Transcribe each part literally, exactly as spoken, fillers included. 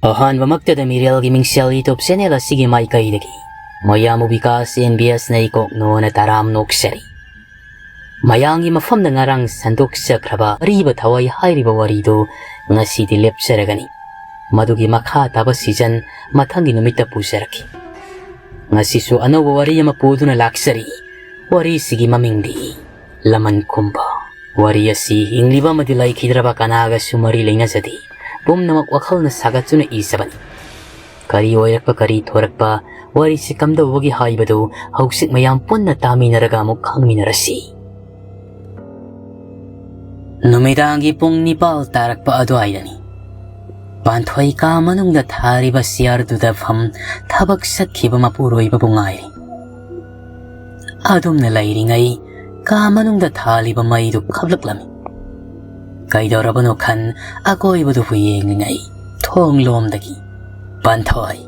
ꯑꯍꯥꯟꯕꯃꯛꯇꯗ ꯃꯤꯔꯦꯜꯒꯤ ꯃꯤꯡꯁꯦꯜ YouTube channel ꯑꯁꯤꯒꯤ ꯃꯥꯏꯀꯩꯗꯒꯤ ꯃꯌꯥꯝꯕꯨ ꯕꯤꯀꯥꯁ ꯑꯦꯟ ꯕꯤ ꯑꯦꯁꯅ ꯏꯀꯣꯛ ꯅꯣꯅ ꯇꯔꯥꯝ ꯅꯣꯛꯆꯔꯤ꯫ ꯃꯌꯥꯝꯒꯤ ꯃꯐꯝꯗ ꯉꯔꯥꯡ ꯁꯟꯗꯣꯛꯆꯈ꯭ꯔꯕ ꯑꯔꯤꯕ ꯊꯋꯥꯏ ꯍꯥꯏꯔꯤꯕ ꯋꯥꯔꯤꯗꯨ ꯉꯁꯤꯗꯤ ꯂꯦꯞꯆꯔꯒꯅꯤ꯫ ꯃꯗꯨꯒꯤ ꯃꯈꯥ ꯇꯥꯕ season ꯃꯊꯪꯒꯤ ꯅꯨꯃꯤꯠꯇ ꯄꯨꯖꯔꯛꯈꯤ꯫ ꯉꯁꯤꯁꯨ ꯑꯅꯧꯕ ꯋꯥꯔꯤ ꯑꯃ ꯄꯨꯗꯨꯅ ꯂꯥꯛꯆꯔꯤ꯫ ꯋꯥꯔꯤꯁꯤꯒꯤ ꯃꯃꯤꯡꯗꯤ ꯂꯃꯟ ꯈꯨꯝꯕ꯫ ꯋꯥꯔꯤ ꯑꯁꯤ ꯍꯤꯡꯂꯤꯕ ꯑꯃꯗꯤ ꯂꯩꯈꯤꯗ꯭ꯔꯕ ꯀꯅꯥꯒꯁꯨ ꯃꯔꯤ ꯂꯩꯅꯖꯗꯦ꯫ ꯄꯨꯝꯅꯃꯛ ꯋꯥꯈꯜꯅ ꯁꯥꯒꯠꯆꯅ ꯏꯖꯕꯅꯤ꯫ ꯀꯔꯤ ꯑꯣꯏꯔꯛꯄ, ꯀꯔꯤ ꯊꯣꯔꯛꯄ, ꯋꯥꯔꯤꯁꯤ ꯀꯝꯗꯧꯕꯒꯤ ꯍꯥꯏꯕꯗꯨ ꯍꯧꯖꯤꯛ ꯃꯌꯥꯝ ꯄꯨꯟꯅ ꯇꯥꯃꯤꯟꯅꯔꯒ ꯑꯃꯨꯛ ꯈꯪꯃꯤꯟꯅꯔꯁꯤ꯫ ꯅꯨꯃꯤꯗꯥꯡꯒꯤ ꯄꯨꯡ ꯅꯤꯄꯥꯜ ꯇꯥꯔꯛꯄ ꯑꯗꯨꯋꯥꯏꯗꯅꯤ꯫ ꯄꯥꯟꯊꯣꯏ ꯀꯥ ꯃꯅꯨꯡꯗ ꯊꯥꯔꯤꯕ chairꯗꯨꯗ ꯐꯝ ꯊꯕꯛ ꯆꯠꯈꯤꯕ ꯃꯄꯨꯔꯣꯏꯕꯕꯨ ꯉꯥꯏꯔꯤ꯫ ꯑꯗꯨꯝꯅ ꯂꯩꯔꯤꯉꯩ ꯀꯥ ꯃꯅꯨꯡꯗ ꯊꯥꯜꯂꯤꯕ ꯃꯩꯗꯨ ꯈꯞꯂꯛꯂꯝꯃꯤ꯫ ꯀꯩꯗꯧꯔꯕꯅꯣ ꯈꯟ ꯑꯀꯣꯏꯕꯗꯨꯕꯨ ꯌꯦꯡꯂꯤꯉꯩ ꯊꯣꯡꯂꯣꯝꯗꯒꯤ "ꯄꯥꯟꯊꯣꯏ"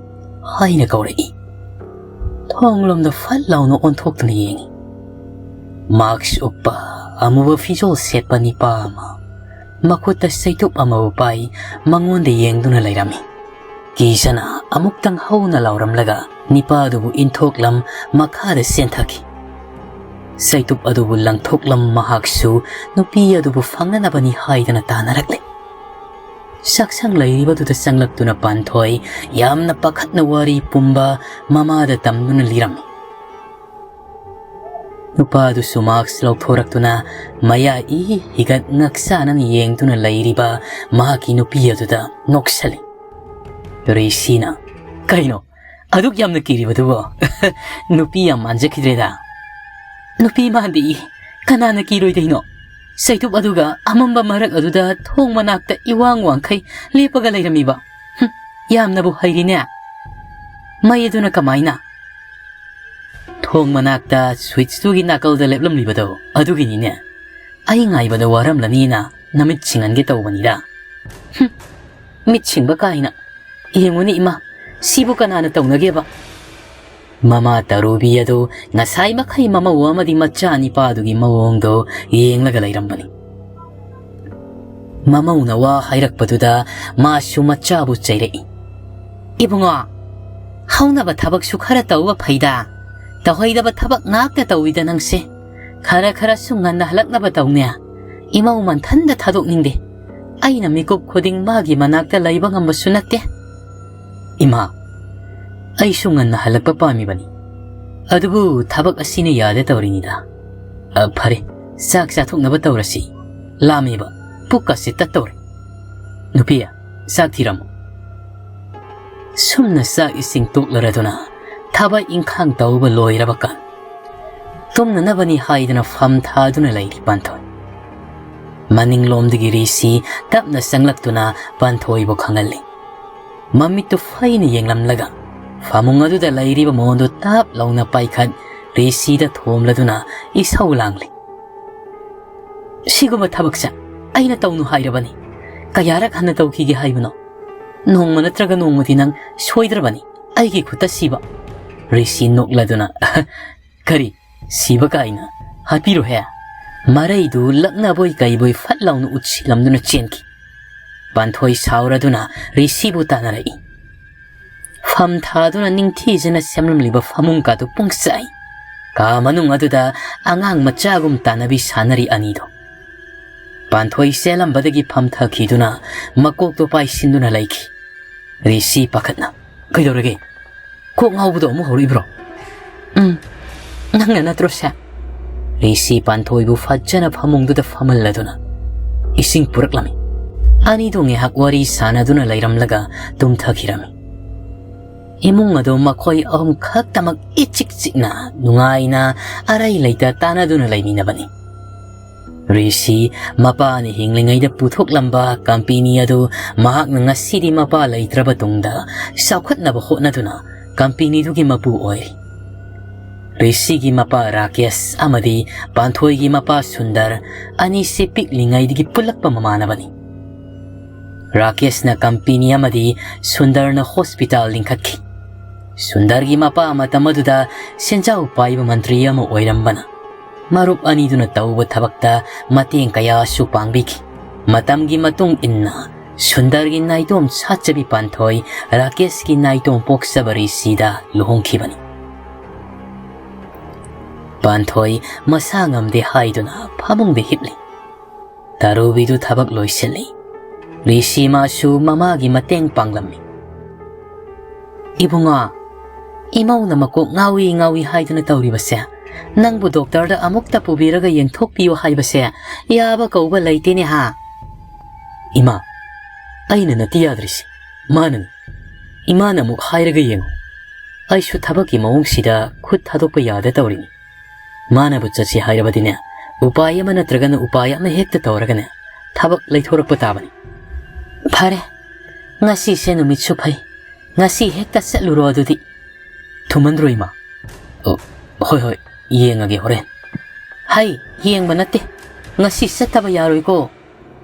ꯍꯥꯏꯅ ꯀꯧꯔꯛꯏ꯫ ꯊꯣꯡꯂꯣꯝꯗ ꯐꯠ ꯂꯥꯎꯅ ꯑꯣꯟꯊꯣꯛꯇꯨꯅ ꯌꯦꯡꯉꯤ꯫ Mask ꯎꯞꯄ, ꯑꯃꯨꯕ ꯐꯤꯖꯣꯜ ꯁꯦꯠꯄ ꯅꯤꯄꯥ ꯑꯃ, ꯃꯈꯨꯠꯇ ꯆꯩꯇꯨꯞ ꯑꯃꯕꯨ ꯄꯥꯏ, ꯃꯉꯣꯟꯗ ꯌꯦꯡꯗꯨꯅ ꯂꯩꯔꯝꯃꯤ꯫ ꯀꯤꯖꯅ ꯑꯃꯨꯛꯇꯪ ꯍꯧꯅ ꯂꯥꯎꯔꯝꯂꯒ ꯅꯤꯄꯥꯗꯨꯕꯨ ꯏꯟꯊꯣꯛꯂꯝ ꯃꯈꯥꯗ ꯆꯦꯟꯊꯈꯤ꯫ ꯆꯩꯇꯨꯞ ꯑꯗꯨꯕꯨ ꯂꯪꯊꯣꯛꯂꯝ ꯃꯍꯥꯛꯁꯨ ꯅꯨꯄꯤ ꯑꯗꯨꯕꯨ ꯐꯪꯅꯅꯕꯅꯤ ꯍꯥꯏꯗꯅ ꯇꯥꯟꯅꯔꯛꯂꯦ꯫ ꯆꯥꯛꯁꯪ ꯂꯩꯔꯤꯕꯗꯨꯗ ꯆꯪꯂꯛꯇꯨꯅ ꯄꯥꯟꯊꯣꯏ ꯌꯥꯝꯅ ꯄꯥꯈꯠꯅ ꯋꯥꯔꯤ ꯄꯨꯝꯕ ꯃꯃꯥꯗ ꯇꯝꯗꯨꯅ ꯂꯤꯔꯝꯃꯤ꯫ ꯅꯨꯄꯥꯗꯨꯁꯨ mask ꯂꯧꯊꯣꯔꯛꯇꯨꯅ ꯃꯌꯥ ꯏ ꯍꯤꯒꯠ ꯉꯛꯆꯥꯅꯅ ꯌꯦꯡꯗꯨꯅ ꯂꯩꯔꯤꯕ ꯃꯍꯥꯛꯀꯤ ꯅꯨꯄꯤ ꯑꯗꯨꯗ ꯅꯣꯛꯁꯜꯂꯤ꯫ ꯔꯤꯁꯤꯅ, "ꯀꯩꯅꯣ ꯑꯗꯨꯛ ꯌꯥꯝꯅ ꯀꯤꯔꯤꯕꯗꯨꯕꯣ? ꯅꯨꯄꯤ ꯌꯥꯝ ꯃꯥꯟꯖꯈꯤꯗ꯭ꯔꯦꯗ꯫" "ꯅꯨꯄꯤ ꯃꯥꯟꯗꯦ, ꯀꯅꯥꯅ ꯀꯤꯔꯣꯏꯗꯣꯏꯅꯣ? ꯆꯩꯇꯨꯞ ꯑꯗꯨꯒ ꯑꯃꯝꯕ ꯃꯔꯛ ꯑꯗꯨꯗ ꯊꯣꯡ ꯃꯅꯥꯛꯇ ꯏꯋꯥꯡ ꯋꯥꯡꯈꯩ ꯂꯦꯞꯄꯒ ꯂꯩꯔꯝꯃꯤꯕ꯫ ꯍꯨꯝ, ꯌꯥꯝꯅꯕꯨ ꯍꯩꯔꯤꯅꯦ꯫ ꯃꯩ ꯑꯗꯨꯅ ꯀꯃꯥꯏꯅ?" "ꯊꯣꯡ ꯃꯅꯥꯛꯇ switchꯇꯨꯒꯤ ꯅꯥꯀꯜꯗ ꯂꯦꯞꯂꯝꯂꯤꯕꯗꯣ ꯑꯗꯨꯒꯤꯅꯤꯅꯦ꯫ ꯑꯩ ꯉꯥꯏꯕꯗ ꯋꯥꯔꯝꯂꯅꯤꯅ ꯅꯃꯤꯠ ꯁꯤꯡꯍꯟꯒꯦ ꯇꯧꯕꯅꯤꯗ꯫" "ꯍꯨꯝ, ꯃꯤꯠ ꯁꯤꯡꯕ ꯀꯥꯏꯅ꯫ ꯌꯦꯡꯉꯨꯅꯦ ꯏꯃꯥ, ꯁꯤꯕꯨ ꯀꯅꯥꯅ ꯇꯧꯅꯒꯦꯕ?" ꯃꯃꯥ ꯇꯔꯨꯕꯤ ꯑꯗꯨ ꯉꯁꯥꯏ ꯃꯈꯩ ꯃꯃꯧ ꯑꯃꯗꯤ ꯃꯆꯥ ꯅꯤꯄꯥꯗꯨꯒꯤ ꯃꯑꯣꯡꯗꯣ ꯌꯦꯡꯂꯒ ꯂꯩꯔꯝꯕꯅꯤ꯫ ꯃꯃꯧꯅ ꯋꯥ ꯍꯥꯏꯔꯛꯄꯗꯨꯗ ꯃꯥꯁꯨ ꯃꯆꯥꯕꯨ ꯆꯩꯔꯛꯏ꯫ "ꯏꯕꯨꯡꯉꯣ, ꯍꯧꯅꯕ ꯊꯕꯛꯁꯨ ꯈꯔ ꯇꯧꯕ ꯐꯩꯗ꯫ ꯇꯧꯍꯩꯗꯕ ꯊꯕꯛ ꯉꯥꯛꯇ ꯇꯧꯏꯗ ꯅꯪꯁꯦ꯫ ꯈꯔ ꯈꯔꯁꯨ ꯉꯟꯅ ꯍꯜꯂꯛꯅꯕ ꯇꯧꯅꯦ꯫ ꯏꯃꯧ ꯃꯟꯊꯟꯗ ꯊꯥꯗꯣꯛꯅꯤꯡꯗꯦ꯫ ꯑꯩꯅ ꯃꯤꯀꯨꯞ ꯈꯨꯗꯤꯡ ꯃꯥꯒꯤ ꯃꯅꯥꯛꯇ ꯂꯩꯕ ꯉꯝꯕꯁꯨ ꯅꯠꯇꯦ꯫" "ꯏꯃꯥ, ꯑꯩꯁꯨ ꯉꯟꯅ ꯍꯜꯂꯛꯄ ꯄꯥꯝꯃꯤꯕꯅꯤ꯫ ꯑꯗꯨꯕꯨ ꯊꯕꯛ ꯑꯁꯤꯅ ꯌꯥꯗ ꯇꯧꯔꯤꯅꯤꯗ꯫ ꯑ, ꯐꯔꯦ, ꯆꯥꯛ ꯆꯥꯊꯣꯛꯅꯕ ꯇꯧꯔꯁꯤ꯫ ꯂꯥꯝꯃꯦꯕ, ꯄꯨꯛꯀꯁꯦ ꯇꯠꯇꯧꯔꯦ꯫ ꯅꯨꯄꯤ, ꯆꯥꯛ ꯊꯤꯔꯝꯃꯨ꯫" ꯁꯨꯝꯅ ꯆꯥꯛ ꯏꯁꯤꯡ ꯇꯣꯛꯂꯔꯗꯨꯅ ꯊꯕꯛ ꯏꯪꯈꯥꯡ ꯇꯧꯕ ꯂꯣꯏꯔꯕ ꯀꯥꯟ, ꯇꯨꯝꯅꯅꯕꯅꯤ ꯍꯥꯏꯗꯨꯅ ꯐꯝ ꯊꯥꯗꯨꯅ ꯂꯩꯔꯤ ꯄꯥꯟꯊꯣꯏ꯫ ꯃꯅꯤꯡꯂꯣꯝꯗꯒꯤ ꯔꯤꯁꯤ ꯇꯞꯅ ꯆꯪꯂꯛꯇꯨꯅ ꯄꯥꯟꯊꯣꯏꯕꯨ ꯈꯪꯍꯜꯂꯤ꯫ ꯃꯃꯤꯠꯇꯨ ꯐꯩꯅ ꯌꯦꯡꯂꯝꯂꯒ ꯐꯃꯨꯡ ꯑꯗꯨꯗ ꯂꯩꯔꯤꯕ ꯃꯣꯟꯗꯨ ꯇꯞ ꯂꯥꯎꯅ ꯄꯥꯏꯈꯠ ꯔꯤꯁꯤꯗ ꯊꯣꯝꯂꯗꯨꯅ ꯏꯁꯧ ꯂꯥꯡꯂꯤ꯫ "ꯁꯤꯒꯨꯝꯕ ꯊꯕꯛꯁꯦ ꯑꯩꯅ ꯇꯧꯅꯨ ꯍꯥꯏꯔꯕꯅꯤ꯫ ꯀꯌꯥꯔꯛ ꯍꯟꯅ ꯇꯧꯈꯤꯒꯦ ꯍꯥꯏꯕꯅꯣ? ꯅꯣꯡꯃ ꯅꯠꯇ꯭ꯔꯒ ꯅꯣꯡꯃꯗꯤ ꯅꯪ ꯁꯣꯏꯗ꯭ꯔꯕꯅꯤ ꯑꯩꯒꯤ ꯈꯨꯠꯇ ꯁꯤꯕ꯫" ꯔꯤꯁꯤ ꯅꯣꯛꯂꯗꯨꯅ, "ꯀꯔꯤ? ꯁꯤꯕ ꯀꯥꯏꯅ? ꯍꯥꯠꯄꯤꯔꯣꯍꯦ!" ꯃꯔꯩꯗꯨ ꯂꯛꯅꯕꯣꯏ ꯀꯩꯕꯣꯏ ꯐꯠ ꯂꯥꯎꯅ ꯎꯠꯁꯤꯜꯂꯝꯗꯨꯅ ꯆꯦꯟꯈꯤ꯫ ꯄꯥꯟꯊꯣꯏ ꯁꯥꯎꯔꯗꯨꯅ ꯔꯤꯁꯤꯕꯨ ꯇꯥꯟꯅꯔꯛꯏ꯫ ꯐꯝ ꯊꯥꯗꯨꯅ ꯅꯤꯡꯊꯤꯖꯅ ꯁꯦꯝꯂꯝꯂꯤꯕ ꯐꯃꯨꯡ ꯀꯥꯗꯨ ꯄꯨꯡꯆꯥꯏ꯫ ꯀꯥ ꯃꯅꯨꯡ ꯑꯗꯨꯗ ꯑꯉꯥꯡ ꯃꯆꯥꯒꯨꯝ ꯇꯥꯟꯅꯕꯤ ꯁꯥꯟꯅꯔꯤ ꯑꯅꯤꯗꯣ꯫ ꯄꯥꯟꯊꯣꯏ ꯆꯦꯜꯂꯝꯕꯗꯒꯤ ꯐꯝꯊꯈꯤꯗꯨꯅ ꯃꯀꯣꯛꯇꯣ ꯄꯥꯏꯁꯤꯟꯗꯨꯅ ꯂꯩꯈꯤ꯫ ꯔꯤꯁꯤ ꯄꯥꯈꯠꯅ, "ꯀꯩꯗꯧꯔꯒꯦ? ꯀꯣꯛ ꯉꯥꯎꯕꯗꯣ ꯑꯃꯨꯛ ꯍꯧꯔꯛꯏꯕ꯭ꯔꯣ?" "ꯎꯝ, ꯅꯪꯅ ꯅꯠꯇ꯭ꯔꯣ ꯁꯦ?" ꯔꯤꯁꯤ ꯄꯥꯟꯊꯣꯏꯕꯨ ꯐꯖꯅ ꯐꯃꯨꯡꯗꯨꯗ ꯐꯝꯍꯜꯂꯗꯨꯅ ꯏꯁꯤꯡ ꯄꯨꯔꯛꯂꯝꯃꯤ꯫ ꯑꯅꯤꯗꯨ ꯉꯥꯏꯍꯥꯛ ꯋꯥꯔꯤ ꯁꯥꯟꯅꯗꯨꯅ ꯂꯩꯔꯝꯂꯒ ꯇꯨꯝꯊꯈꯤꯔꯝꯃꯤ꯫ ꯏꯃꯨꯡ ꯑꯗꯨ ꯃꯈꯣꯏ ꯑꯍꯨꯝ ꯈꯛꯇꯃꯛ ꯏꯆꯤꯛ ꯆꯤꯛꯅ ꯅꯨꯡꯉꯥꯏꯅ ꯑꯔꯩ ꯂꯩꯇ ꯇꯥꯟꯅꯗꯨꯅ ꯂꯩꯃꯤꯟꯅꯕꯅꯤ꯫ ꯔꯤꯁꯤ ꯃꯄꯥꯅ ꯍꯤꯡꯂꯤꯉꯩꯗ ꯄꯨꯊꯣꯛꯂꯝꯕ ꯀꯝꯄꯦꯅꯤ ꯑꯗꯨ ꯃꯍꯥꯛꯅ ꯉꯁꯤꯗꯤ ꯃꯄꯥ ꯂꯩꯇ꯭ꯔꯕ ꯇꯨꯡꯗ ꯆꯥꯎꯈꯠꯅꯕ ꯍꯣꯠꯅꯗꯨꯅ ꯀꯝꯄꯦꯅꯤꯗꯨꯒꯤ ꯃꯄꯨ ꯑꯣꯏꯔꯤ꯫ ꯔꯤꯁꯤꯒꯤ ꯃꯄꯥ ꯔꯥꯀꯦꯁ ꯑꯃꯗꯤ ꯄꯥꯟꯊꯣꯏꯒꯤ ꯃꯄꯥ ꯁꯨꯟꯗꯔ ꯑꯅꯤꯁꯤ ꯄꯤꯛꯂꯤꯉꯩꯗꯒꯤ ꯄꯨꯜꯂꯛꯄ ꯃꯃꯥꯟꯅꯕꯅꯤ꯫ ꯔꯥꯀꯦꯁꯅ ꯀꯝꯄꯦꯅꯤ ꯑꯃꯗꯤ ꯁꯨꯟꯗꯔꯅ ꯍꯣꯁꯄꯤꯇꯥꯜ ꯂꯤꯡꯈꯠꯈꯤ꯫ ꯁꯨꯟꯗꯔꯒꯤ ꯃꯄꯥ ꯃꯇꯝ ꯑꯗꯨꯗ ꯁꯦꯟꯖꯥꯎ ꯄꯥꯏꯕ ꯃꯟꯇ꯭ꯔꯤ ꯑꯃ ꯑꯣꯏꯔꯝꯕꯅ ꯃꯔꯨꯞ ꯑꯅꯤꯗꯨꯅ ꯇꯧꯕ ꯊꯕꯛꯇ ꯃꯇꯦꯡ ꯀꯌꯥꯁꯨ ꯄꯥꯡꯕꯤꯈꯤ꯫ ꯃꯇꯝꯒꯤ ꯃꯇꯨꯡ ꯏꯟꯅ ꯁꯨꯟꯗꯔꯒꯤ ꯅꯥꯏꯇꯣꯝ ꯁꯥꯠꯆꯕꯤ ꯄꯥꯟꯊꯣꯏ ꯔꯥꯀꯦꯁꯀꯤ ꯅꯥꯏꯇꯣꯝ ꯄꯣꯛꯆꯕ ꯔꯤꯁꯤꯗ ꯂꯨꯍꯣꯡꯈꯤꯕꯅꯤ꯫ ꯄꯥꯟꯊꯣꯏ ꯃꯁꯥ ꯉꯝꯗꯦ ꯍꯥꯏꯗꯨꯅ ꯐꯃꯨꯡꯗ ꯍꯤꯞꯂꯤ꯫ ꯇꯔꯨꯕꯤꯗꯨ ꯊꯕꯛ ꯂꯣꯏꯁꯤꯜꯂꯤ꯫ ꯔꯤꯁꯤ ꯃꯥꯁꯨ ꯃꯃꯥꯒꯤ ꯃꯇꯦꯡ ꯄꯥꯡꯂꯝꯃꯤ꯫ "ꯏꯕꯨꯡꯉꯣ, ꯏꯃꯧꯅ ꯃꯀꯣꯛ ꯉꯥꯎꯏ ꯉꯥꯎꯏ ꯍꯥꯏꯗꯨꯅ ꯇꯧꯔꯤꯕꯁꯦ, ꯅꯪꯕꯨ ꯗꯣꯛꯇꯔꯗ ꯑꯃꯨꯛꯇ ꯄꯨꯕꯤꯔꯒ ꯌꯦꯡꯊꯣꯛꯄꯤꯌꯨ ꯍꯥꯏꯕꯁꯦ ꯌꯥꯕ ꯀꯧꯕ ꯂꯩꯇꯦꯅꯦ ꯍꯥ?" "ꯏꯃꯥ, ꯑꯩꯅ ꯅꯠꯇꯦ ꯌꯥꯗ꯭ꯔꯤꯁꯦ, ꯃꯥꯅꯅꯤ꯫ ꯏꯃꯥꯅ ꯑꯃꯨꯛ ꯍꯥꯏꯔꯒ ꯌꯦꯡꯉꯨ꯫ ꯑꯩꯁꯨ ꯊꯕꯛꯀꯤ ꯃꯑꯣꯡꯁꯤꯗ ꯈꯨꯠ ꯊꯥꯗꯣꯛꯄ ꯌꯥꯗ ꯇꯧꯔꯤꯅꯤ꯫ ꯃꯥꯅꯕꯨ ꯆꯠꯁꯤ ꯍꯥꯏꯔꯕꯗꯤꯅꯦ, ꯎꯄꯥꯏ ꯑꯃ ꯅꯠꯇ꯭ꯔꯒꯅ ꯎꯄꯥꯏ ꯑꯃ ꯍꯦꯛꯇ ꯇꯧꯔꯒꯅꯦ, ꯊꯕꯛ ꯂꯩꯊꯣꯔꯛꯄ ꯇꯥꯕꯅꯤ꯫" "ꯐꯔꯦ, ꯉꯁꯤꯁꯦ ꯅꯨꯃꯤꯠꯁꯨ ꯐꯩ, ꯉꯁꯤ ꯍꯦꯛꯇ ꯆꯠꯂꯨꯔꯣ ꯑꯗꯨꯗꯤ꯫" "ꯊꯨꯃꯟꯗ꯭ꯔꯣ, ꯏꯃꯥ?" "ꯑꯣ, ꯍꯣꯏ, ꯍꯣꯏ, ꯌꯦꯡꯉꯒꯦ ꯍꯣꯔꯦꯟ꯫" "ꯍꯩ, ꯌꯦꯡꯕ ꯅꯠꯇꯦ, ꯉꯁꯤ ꯆꯠꯇꯕ ꯌꯥꯔꯣꯏꯀꯣ꯫"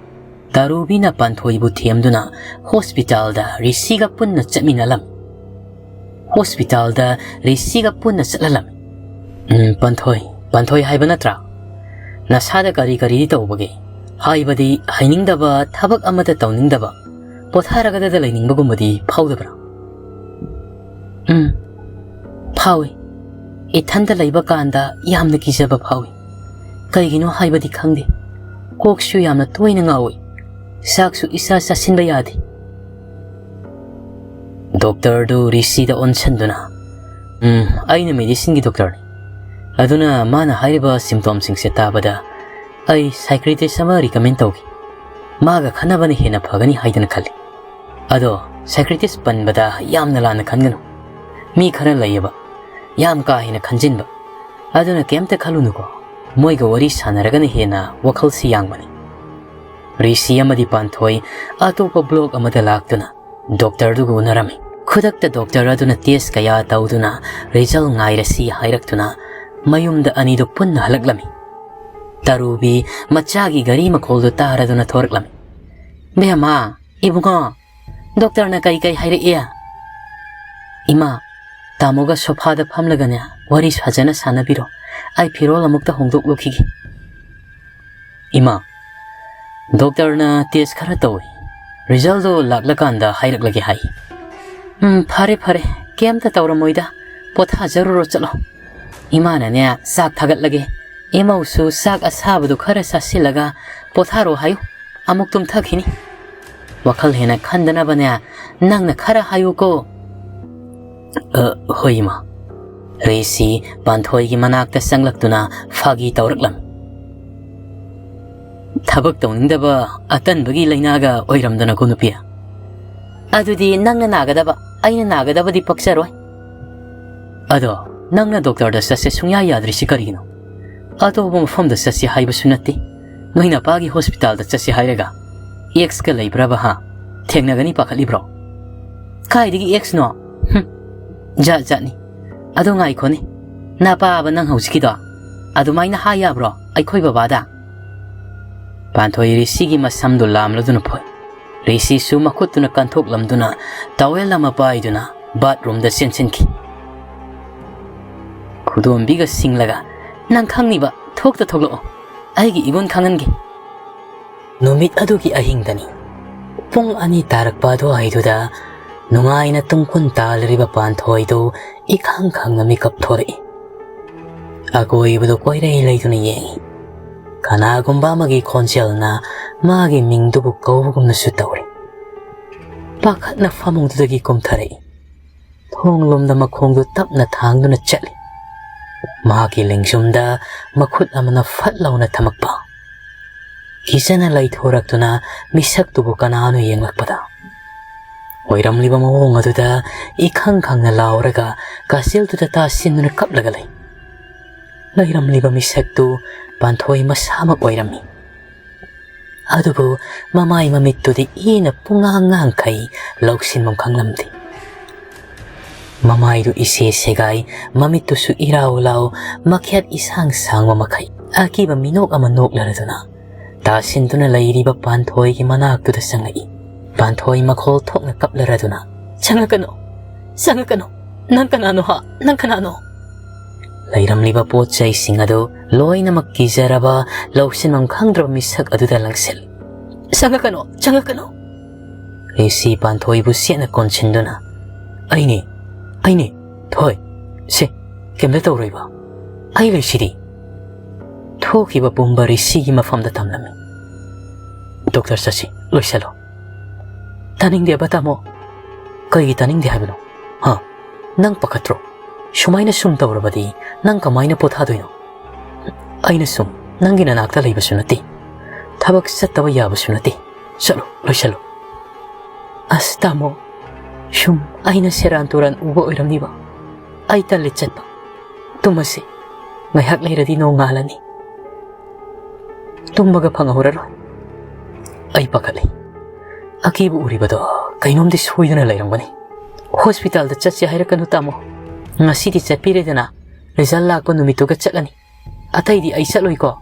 ꯇꯥꯔꯨꯕꯤꯅ ꯄꯥꯟꯊꯣꯏꯕꯨ ꯊꯦꯝꯗꯨꯅ ꯍꯣꯁꯄꯤꯇꯥꯜꯗ ꯔꯤꯁꯤꯒ ꯄꯨꯟꯅ ꯆꯠꯃꯤꯟꯅꯂꯝꯃꯤ꯫ ꯍꯣꯁꯄꯤꯇꯥꯜꯗ ꯔꯤꯁꯤꯒ ꯄꯨꯟꯅ ꯆꯠꯍꯜꯂꯝꯃꯤ꯫ "ꯎꯝ, ꯄꯥꯟꯊꯣꯏ, ꯄꯥꯟꯊꯣꯏ ꯍꯥꯏꯕ ꯅꯠꯇ꯭ꯔꯥ? ꯅꯁꯥꯗ ꯀꯔꯤ ꯀꯔꯤꯗꯤ ꯇꯧꯕꯒꯦ? ꯍꯥꯏꯕꯗꯤ ꯍꯩꯅꯤꯡꯗꯕ, ꯊꯕꯛ ꯑꯃꯠꯇ ꯇꯧꯅꯤꯡꯗꯕ, ꯄꯣꯊꯥꯔꯒꯗ ꯂꯩꯅꯤꯡꯕꯒꯨꯝꯕꯗꯤ ꯐꯥꯎꯗꯕ꯭ꯔꯥ?" "ꯎꯝ, ꯐꯥꯎꯏ꯫ ꯏꯊꯟꯇ ꯂꯩꯕ ꯀꯥꯟꯗ ꯌꯥꯝꯅ ꯀꯤꯖꯕ ꯐꯥꯎꯏ꯫ ꯀꯩꯒꯤꯅꯣ ꯍꯥꯏꯕꯗꯤ ꯈꯪꯗꯦ꯫ ꯀꯣꯛꯁꯨ ꯌꯥꯝꯅ ꯇꯣꯏꯅ ꯉꯥꯎꯏ꯫ ꯆꯥꯛꯁꯨ ꯏꯆꯥ ꯆꯥꯁꯤꯟꯕ ꯌꯥꯗꯦ꯫" ꯗꯣꯛꯇꯔꯗꯨ ꯔꯤꯁꯤꯗ ꯑꯣꯟꯁꯤꯟꯗꯨꯅ, "ꯎꯝ, ꯑꯩꯅ ꯃꯦꯗꯤꯁꯤꯟꯒꯤ ꯗꯣꯛꯇꯔꯅꯤ꯫ ꯑꯗꯨꯅ ꯃꯥꯅ ꯍꯥꯏꯔꯤꯕ ꯁꯤꯝꯇꯣꯝꯁꯤꯡꯁꯦ ꯇꯥꯕꯗ ꯑꯩ ꯁꯥꯏꯀ꯭ꯔꯤꯇꯤꯁ ꯑꯃ ꯔꯤꯀꯃꯦꯟ ꯇꯧꯒꯦ꯫ ꯃꯥꯒ ꯈꯟꯅꯕꯅ ꯍꯦꯟꯅ ꯐꯒꯅꯤ ꯍꯥꯏꯗꯅ ꯈꯜꯂꯤ꯫ ꯑꯗꯣ ꯁꯥꯏꯀ꯭ꯔꯤꯇꯤꯁ ꯄꯟꯕꯗ ꯌꯥꯝꯅ ꯂꯥꯟꯅ ꯈꯟꯒꯅꯨ꯫ ꯃꯤ ꯈꯔ ꯂꯩꯌꯦꯕ, ꯌꯥꯝ ꯀꯥ ꯍꯦꯟꯅ ꯈꯟꯖꯤꯟꯕ꯫ ꯑꯗꯨꯅ ꯀꯩꯝꯇ ꯈꯜꯂꯨꯅꯨꯀꯣ꯫ ꯃꯣꯏꯒ ꯋꯥꯔꯤ ꯁꯥꯟꯅꯔꯒꯅ ꯍꯦꯟꯅ ꯋꯥꯈꯜꯁꯤ ꯌꯥꯡꯕꯅꯤ꯫" ꯔꯤꯁꯤ ꯑꯃꯗꯤ ꯄꯥꯟꯊꯣꯏ ꯑꯇꯣꯞꯄ ꯕ꯭ꯂꯣꯛ ꯑꯃꯗ ꯂꯥꯛꯇꯨꯅ ꯗꯣꯛꯇꯔꯗꯨꯒ ꯎꯅꯔꯝꯃꯤ꯫ ꯈꯨꯗꯛꯇ ꯗꯣꯛꯇꯔ ꯑꯗꯨꯅ ꯇꯦꯁ ꯀꯌꯥ ꯇꯧꯗꯨꯅ ꯔꯤꯖꯜ ꯉꯥꯏꯔꯁꯤ ꯍꯥꯏꯔꯛꯇꯨꯅ ꯃꯌꯨꯝꯗ ꯑꯅꯤꯗꯨ ꯄꯨꯟꯅ ꯍꯜꯂꯛꯂꯝꯃꯤ꯫ ꯇꯔꯨꯕꯤ ꯃꯆꯥꯒꯤ ꯒꯥꯔꯤ ꯃꯈꯣꯜꯗꯨ ꯇꯥꯔꯗꯨꯅ ꯊꯣꯔꯛꯂꯝꯃꯤ꯫ "ꯕꯦꯝꯃ, ꯏꯕꯨꯡꯉꯣ, ꯗꯣꯛꯇꯔꯅ ꯀꯩ ꯀꯩ ꯍꯥꯏꯔꯛꯏ?" "ꯏꯃꯥ, ꯇꯥꯃꯣꯒ ꯁꯣꯐꯥꯗ ꯐꯝꯂꯒꯅꯦ ꯋꯥꯔꯤ ꯐꯖꯅ ꯁꯥꯟꯅꯕꯤꯔꯣ꯫ ꯑꯩ ꯐꯤꯔꯣꯜ ꯑꯃꯨꯛꯇ ꯍꯣꯡꯗꯣꯛꯂꯨꯈꯤꯒꯦ꯫" "ꯏꯃꯥ, "ꯗꯣꯛꯇꯔꯅ ꯇꯦꯁ ꯈꯔ ꯇꯧꯏ, ꯔꯤꯖꯜꯗꯣ ꯂꯥꯛꯂꯀꯥꯟꯗ ꯍꯥꯏꯔꯛꯂꯒꯦ ꯍꯥꯏ꯫" "ꯎꯝ, ꯐꯔꯦ ꯐꯔꯦ, ꯀꯩꯝꯇ ꯇꯧꯔꯝꯃꯣꯏꯗ, ꯄꯣꯊꯥꯖꯔꯨꯔꯣ, ꯆꯠꯂꯣ꯫ ꯏꯃꯥꯅꯅꯦ ꯆꯥꯛ ꯊꯥꯒꯠꯂꯒꯦ, ꯏꯃꯧꯁꯨ ꯆꯥꯛ ꯑꯁꯥꯕꯗꯨ ꯈꯔ ꯆꯥꯁꯤꯜꯂꯒ ꯄꯣꯊꯥꯔꯣ ꯍꯥꯏꯌꯨ, ꯑꯃꯨꯛ ꯇꯨꯝꯊꯈꯤꯅꯤ꯫ ꯋꯥꯈꯜ ꯍꯦꯟꯅ ꯈꯟꯗꯅꯕꯅꯦ ꯅꯪꯅ ꯈꯔ ꯍꯥꯏꯌꯨꯀꯣ꯫" "ꯑ, ꯍꯣꯏ ꯏꯃꯥ꯫" ꯔꯤꯁꯤ ꯄꯥꯟꯊꯣꯏꯒꯤ ꯃꯅꯥꯛꯇ ꯆꯪꯂꯛꯇꯨꯅ ꯐꯥꯒꯤ ꯇꯧꯔꯛꯂꯝꯃꯤ꯫ "ꯊꯕꯛ ꯇꯧꯅꯤꯡꯗꯕ ꯑꯇꯟꯕꯒꯤ ꯂꯥꯏꯅꯥꯒ ꯑꯣꯏꯔꯝꯗꯅꯀꯣ ꯅꯨꯄꯤ꯫ ꯑꯗꯨꯗꯤ ꯅꯪꯅ ꯅꯥꯒꯗꯕ, ꯑꯩꯅ ꯅꯥꯒꯗꯕꯗꯤ ꯄꯛꯆꯔꯣꯏ꯫ ꯑꯗꯣ ꯅꯪꯅ ꯗꯣꯛꯇꯔꯗ ꯆꯠꯁꯦ ꯁꯨꯡꯌꯥ ꯌꯥꯗ꯭ꯔꯤꯁꯤ ꯀꯔꯤꯒꯤꯅꯣ? ꯑꯇꯣꯞꯄ ꯃꯐꯝꯗ ꯆꯠꯁꯦ ꯍꯥꯏꯕꯁꯨ ꯅꯠꯇꯦ꯫ ꯅꯣꯏ ꯅꯄꯥꯒꯤ ꯍꯣꯁꯄꯤꯇꯥꯜꯗ ꯆꯠꯁꯦ ꯍꯥꯏꯔꯒ ꯑꯦꯛꯁꯀ ꯂꯩꯕ꯭ꯔꯕ ꯍꯥ? ꯊꯦꯡꯅꯒꯅꯤ ꯄꯥꯈꯠꯂꯤꯕ꯭ꯔꯣ?" "ꯀꯥꯏꯗꯒꯤ ꯑꯦꯛꯁꯅꯣ? ꯍꯨꯝ, ꯖꯥꯠ ꯖꯥꯠꯅꯤ꯫ ꯑꯗꯣ ꯉꯥꯏꯈꯣꯅꯦ, ꯅꯄꯥꯕ ꯅꯪ ꯍꯧꯖꯤꯛꯀꯤꯗꯣ ꯑꯗꯨꯃꯥꯏꯅ ꯍꯥꯏ ꯌꯥꯕ꯭ꯔꯣ ꯑꯩꯈꯣꯏ ꯕꯕꯥꯗ?" ꯄꯥꯟꯊꯣꯏ ꯔꯤꯁꯤꯒꯤ ꯃꯁꯝꯗꯨ ꯂꯥꯝꯂꯗꯨꯅ ꯐꯣꯏ꯫ ꯔꯤꯁꯤꯁꯨ ꯃꯈꯨꯠꯇꯨꯅ ꯀꯟꯊꯣꯛꯂꯝꯗꯨꯅ ꯇꯥꯋꯦꯜ ꯑꯃ ꯄꯥꯏꯗꯨꯅ ꯕꯥꯠꯔꯨꯝꯗ ꯆꯦꯟꯁꯤꯟꯈꯤ꯫ ꯈꯨꯗꯣꯝꯕꯤꯒ ꯁꯤꯡꯂꯒ, "ꯅꯪ ꯈꯪꯅꯤꯕ, ꯊꯣꯛꯇ ꯊꯣꯛꯂꯛꯑꯣ, ꯑꯩꯒꯤ ꯏꯒꯨꯟ ꯈꯪꯍꯟꯒꯦ꯫" ꯅꯨꯃꯤꯠ ꯑꯗꯨꯒꯤ ꯑꯍꯤꯡꯗꯅꯤ꯫ ꯄꯨꯡ ꯑꯅꯤ ꯇꯥꯔꯛꯄ ꯑꯗꯨꯋꯥꯏꯗꯨꯗ ꯅꯨꯡꯉꯥꯏꯅ ꯇꯨꯡꯀꯨꯟ ꯇꯥꯜꯂꯤꯕ ꯄꯥꯟꯊꯣꯏꯗꯨ ꯏꯈꯪ ꯈꯪꯅ ꯃꯤꯀꯞ ꯊꯣꯔꯛꯏ꯫ ꯑꯀꯣꯏꯕꯗꯨ ꯀꯣꯏꯔꯩ ꯂꯩꯗꯨꯅ ꯌꯦꯡꯏ꯫ ꯀꯅꯥꯒꯨꯝꯕ ꯑꯃꯒꯤ ꯈꯣꯟꯖꯦꯜꯅ ꯃꯥꯒꯤ ꯃꯤꯡꯗꯨꯕꯨ ꯀꯧꯕꯒꯨꯝꯅꯁꯨ ꯇꯧꯔꯤ꯫ ꯄꯥꯈꯠꯅ ꯐꯃꯨꯡꯗꯨꯗꯒꯤ ꯀꯨꯝꯊꯔꯛꯏ꯫ ꯊꯣꯡꯂꯣꯝꯗ ꯃꯈꯣꯡꯗꯨ ꯇꯞꯅ ꯊꯥꯡꯗꯨꯅ ꯆꯠꯂꯤ꯫ ꯃꯍꯥꯛꯀꯤ ꯂꯦꯡꯖꯨꯝꯗ ꯃꯈꯨꯠ ꯑꯃꯅ ꯐꯠ ꯂꯥꯎꯅ ꯊꯝꯃꯛꯄ꯫ ꯀꯤꯖꯅ ꯂꯩꯊꯣꯔꯛꯇꯨꯅ ꯃꯤꯁꯛꯇꯨꯕꯨ ꯀꯅꯥꯅꯣ ꯌꯦꯡꯂꯛꯄꯗ, ꯑꯣꯏꯔꯝꯂꯤꯕ ꯃꯑꯣꯡ ꯑꯗꯨꯗ ꯏꯈꯪ ꯈꯪꯅ ꯂꯥꯎꯔꯒ ꯀꯥꯆꯤꯜꯗꯨꯗ ꯇꯥꯁꯤꯟꯗꯨꯅ ꯀꯞꯂꯒ ꯂꯩ꯫ ꯂꯩꯔꯝꯂꯤꯕ ꯃꯤꯁꯛꯇꯨ ꯄꯥꯟꯊꯣꯏ ꯃꯁꯥꯃꯛ ꯑꯣꯏꯔꯝꯃꯤ꯫ ꯑꯗꯨꯕꯨ ꯃꯃꯥꯏ ꯃꯃꯤꯠꯇꯨꯗꯤ ꯏꯅ ꯄꯨꯡꯉꯥꯡ ꯉꯥꯡꯈꯩ, ꯂꯧꯁꯤꯟꯐꯝ ꯈꯪꯂꯝꯗꯦ꯫ ꯃꯃꯥꯏꯗꯨ ꯏꯁꯦ ꯁꯦꯒꯥꯏ, ꯃꯃꯤꯠꯇꯨꯁꯨ ꯏꯔꯥꯎ ꯂꯥꯎ, ꯃꯈꯦꯠ ꯏꯁꯥꯡ ꯁꯥꯡꯕ ꯃꯈꯩ ꯑꯀꯤꯕ ꯃꯤꯅꯣꯛ ꯑꯃ ꯅꯣꯛꯂꯔꯗꯨꯅ ꯇꯥꯁꯤꯟꯗꯨꯅ ꯂꯩꯔꯤꯕ ꯄꯥꯟꯊꯣꯏꯒꯤ ꯃꯅꯥꯛꯇꯨꯗ ꯆꯪꯂꯛꯏ꯫ ꯄꯥꯟꯊꯣꯏ ꯃꯈꯣꯜ ꯊꯣꯛꯅ ꯀꯞꯂꯔꯗꯨꯅ, "ꯆꯪꯉꯛꯀꯅꯨ! ꯆꯪꯉꯛꯀꯅꯨ! ꯅꯪ ꯀꯅꯥꯅꯣ ꯍꯥ? ꯅꯪ ꯀꯅꯥꯅꯣ?" ꯂꯩꯔꯝꯂꯤꯕ ꯄꯣꯠ ꯆꯩꯁꯤꯡ ꯑꯗꯨ ꯂꯣꯏꯅꯃꯛ ꯀꯤꯖꯔꯕ, ꯂꯧꯁꯤꯟꯐꯝ ꯈꯪꯗ꯭ꯔꯕ ꯃꯤꯁꯛ ꯑꯗꯨꯗ ꯂꯪꯁꯤꯜꯂꯤ꯫ "ꯆꯪꯉꯛꯀꯅꯣ, ꯆꯪꯉꯛꯀꯅꯣ!" ꯔꯤꯁꯤ ꯄꯥꯟꯊꯣꯏꯕꯨ ꯆꯦꯠꯅ ꯀꯣꯟꯁꯤꯟꯗꯨꯅ, "ꯑꯩꯅꯦ, ꯑꯩꯅꯦ, ꯊꯣꯏ, ꯁꯦ, ꯀꯩꯝꯇ ꯇꯧꯔꯣꯏꯕ, ꯑꯩ ꯂꯩꯁꯤꯗꯤ!" ꯊꯣꯛꯈꯤꯕ ꯄꯨꯝꯕ ꯔꯤꯁꯤꯒꯤ ꯃꯐꯝꯗ ꯊꯝꯂꯝꯃꯤ꯫ "ꯗꯣꯛꯇꯔ ꯆꯠꯁꯤ, ꯂꯣꯏꯁꯜꯂꯣ꯫" "ꯇꯥꯅꯤꯡꯗꯦꯕ, ꯇꯥꯃꯣ꯫" "ꯀꯩꯒꯤ ꯇꯥꯅꯤꯡꯗꯦ ꯍꯥꯏꯕꯅꯣ? ꯍꯥ? ꯅꯪ ꯄꯥꯈꯠꯇ꯭ꯔꯣ? ꯁꯨꯃꯥꯏꯅ ꯁꯨꯝ ꯇꯧꯔꯕꯗꯤ ꯅꯪ ꯀꯃꯥꯏꯅ ꯄꯣꯊꯥꯗꯣꯏꯅꯣ? ꯑꯩꯅ ꯁꯨꯝ ꯅꯪꯒꯤ ꯅꯅꯥꯛꯇ ꯂꯩꯕꯁꯨ ꯅꯠꯇꯦ, ꯊꯕꯛ ꯆꯠꯇꯕ ꯌꯥꯕꯁꯨ ꯅꯠꯇꯦ꯫ ꯆꯠꯂꯣ, ꯂꯣꯏꯁꯜꯂꯣ꯫" "ꯑꯁ, ꯇꯥꯃꯣ, ꯁꯨꯝ ꯑꯩꯅ ꯁꯦꯔꯥꯟ ꯇꯨꯔꯥꯟ ꯎꯕ ꯑꯣꯏꯔꯝꯅꯤꯕ꯫ ꯑꯩ ꯇꯜꯂꯦ ꯆꯠꯄ꯫ ꯇꯨꯝꯃꯁꯤ꯫ ꯉꯥꯏꯍꯥꯛ ꯂꯩꯔꯗꯤ ꯅꯣꯡ ꯉꯥꯜꯂꯅꯤ꯫ ꯇꯨꯝꯕꯒ ꯐꯪꯍꯧꯔꯔꯣꯏ꯫" "ꯑꯩ ꯄꯥꯈꯠꯂꯤ꯫ ꯑꯀꯤꯕ ꯎꯔꯤꯕꯗꯣ ꯀꯩꯅꯣꯝꯗꯤ ꯁꯣꯏꯗꯅ ꯂꯩꯔꯝꯒꯅꯤ꯫ ꯍꯣꯁꯄꯤꯇꯥꯜꯗ ꯆꯠꯁꯦ ꯍꯥꯏꯔꯛꯀꯅꯨ, ꯇꯥꯃꯣ꯫ ꯉꯁꯤꯗꯤ ꯆꯠꯄꯤꯔꯦꯗꯅ, ꯔꯤꯖꯜ ꯂꯥꯛꯄ ꯅꯨꯃꯤꯠꯇꯨꯒ ꯆꯠꯂꯅꯤ꯫ ꯑꯇꯩꯗꯤ ꯑꯩ ꯆꯠꯂꯣꯏꯀꯣ꯫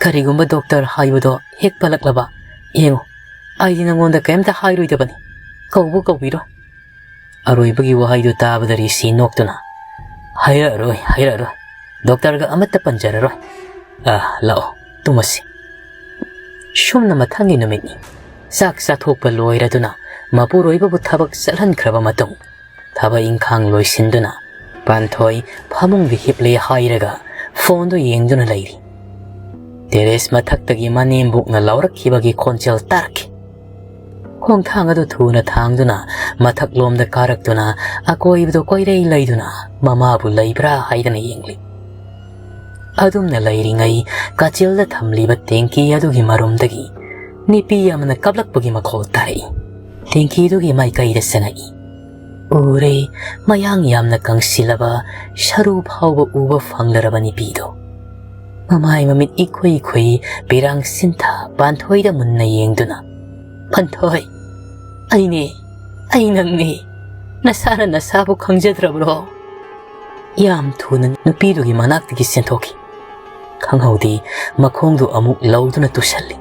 ꯀꯔꯤꯒꯨꯝꯕ ꯗꯣꯛꯇꯔ ꯍꯥꯏꯕꯗꯣ ꯍꯦꯛ ꯄꯜꯂꯛꯂꯕ, ꯌꯦꯡꯉꯨ, ꯑꯩꯗꯤ ꯅꯉꯣꯟꯗ ꯀꯔꯤꯝꯇ ꯍꯥꯏꯔꯣꯏꯗꯕꯅꯤ꯫ ꯀꯧꯕꯨ ꯀꯧꯕꯤꯔꯣꯏ꯫" ꯑꯔꯣꯏꯕꯒꯤ ꯋꯥꯍꯩꯗꯨ ꯇꯥꯕꯗ ꯔꯤꯁꯤ ꯅꯣꯛꯇꯨꯅ, "ꯍꯥꯏꯔꯛꯑꯔꯣꯏ, ꯍꯥꯏꯔꯛꯑꯔꯣꯏ꯫ ꯗꯣꯛꯇꯔꯒ ꯑꯃꯠꯇ ꯄꯟꯖꯔꯔꯣꯏ꯫ ꯑ, ꯂꯥꯛꯑꯣ, ꯇꯨꯝꯃꯁꯤ꯫" ꯁꯨꯝꯅ ꯃꯊꯪꯒꯤ ꯅꯨꯃꯤꯠꯅꯤ꯫ ꯆꯥꯛ ꯆꯥꯊꯣꯛꯄ ꯂꯣꯏꯔꯗꯨꯅ ꯃꯄꯨꯔꯣꯏꯕꯕꯨ ꯊꯕꯛ ꯆꯠꯍꯟꯈ꯭ꯔꯕ ꯃꯇꯨꯡ, ꯊꯕꯛ ꯏꯪꯈꯥꯡ ꯂꯣꯏꯁꯤꯟꯗꯨꯅ ꯄꯥꯟꯊꯣꯏ ꯐꯃꯨꯡꯗ ꯍꯤꯞꯂꯦ ꯍꯥꯏꯔꯒ ꯐꯣꯟꯗꯨ ꯌꯦꯡꯗꯨꯅ ꯂꯩꯔꯤ꯫ ꯇꯦꯔꯦꯁ ꯃꯊꯛꯇꯒꯤ ꯃꯅꯦꯝꯕꯣꯛꯅ ꯂꯥꯎꯔꯛꯈꯤꯕꯒꯤ ꯈꯣꯟꯖꯦꯜ ꯇꯥꯔꯛꯈꯤ꯫ ꯈꯣꯡꯊꯥꯡ ꯑꯗꯨ ꯊꯨꯅ ꯊꯥꯡꯗꯨꯅ ꯃꯊꯛꯂꯣꯝꯗ ꯀꯥꯔꯛꯇꯨꯅ ꯑꯀꯣꯏꯕꯗꯨ ꯀꯣꯏꯔꯩ ꯂꯩꯗꯨꯅ ꯃꯃꯥꯕꯨ ꯂꯩꯕ꯭ꯔꯥ ꯍꯥꯏꯗꯅ ꯌꯦꯡꯂꯤ꯫ ꯑꯗꯨꯝꯅ ꯂꯩꯔꯤꯉꯩ, ꯀꯥꯆꯤꯜꯗ ꯊꯝꯂꯤꯕ ꯇꯦꯡꯀꯤ ꯑꯗꯨꯒꯤ ꯃꯔꯨꯝꯗꯒꯤ ꯅꯨꯄꯤ ꯑꯃꯅ ꯀꯞꯂꯛꯄꯒꯤ ꯃꯈꯣꯜ ꯇꯥꯔꯛꯏ꯫ ꯇꯦꯡꯀꯤꯗꯨꯒꯤ ꯃꯥꯏꯀꯩꯗ ꯆꯪꯉꯛꯏ꯫ ꯎꯔꯦ, ꯃꯌꯥꯡ ꯌꯥꯝꯅ ꯀꯪꯁꯤꯜꯂꯕ, ꯁꯔꯨ ꯐꯥꯎꯕ ꯎꯕ ꯐꯪꯂꯔꯕ ꯅꯨꯄꯤꯗꯨ꯫ ꯃꯃꯥꯏ ꯃꯃꯤꯠ ꯏꯈꯨꯏ ꯈꯨꯏ, ꯄꯤꯔꯥꯡ ꯁꯤꯟꯊ ꯄꯥꯟꯊꯣꯏꯗ ꯃꯨꯟꯅ ꯌꯦꯡꯗꯨꯅ, "ꯄꯥꯟꯊꯣꯏ, ꯑꯩꯅꯦ, ꯑꯩ ꯅꯪꯅꯦ꯫ ꯅꯁꯥꯅ ꯅꯁꯥꯕꯨ ꯈꯪꯖꯗ꯭ꯔꯕ꯭ꯔꯣ?" ꯌꯥꯝ ꯊꯨꯅ ꯅꯨꯄꯤꯗꯨꯒꯤ ꯃꯅꯥꯛꯇꯒꯤ ꯆꯦꯟꯊꯣꯛꯈꯤ꯫ ꯈꯪꯍꯧꯗꯦ, ꯃꯈꯣꯡꯗꯨ ꯑꯃꯨꯛ ꯂꯧꯗꯨꯅ ꯇꯨꯁꯜꯂꯤ꯫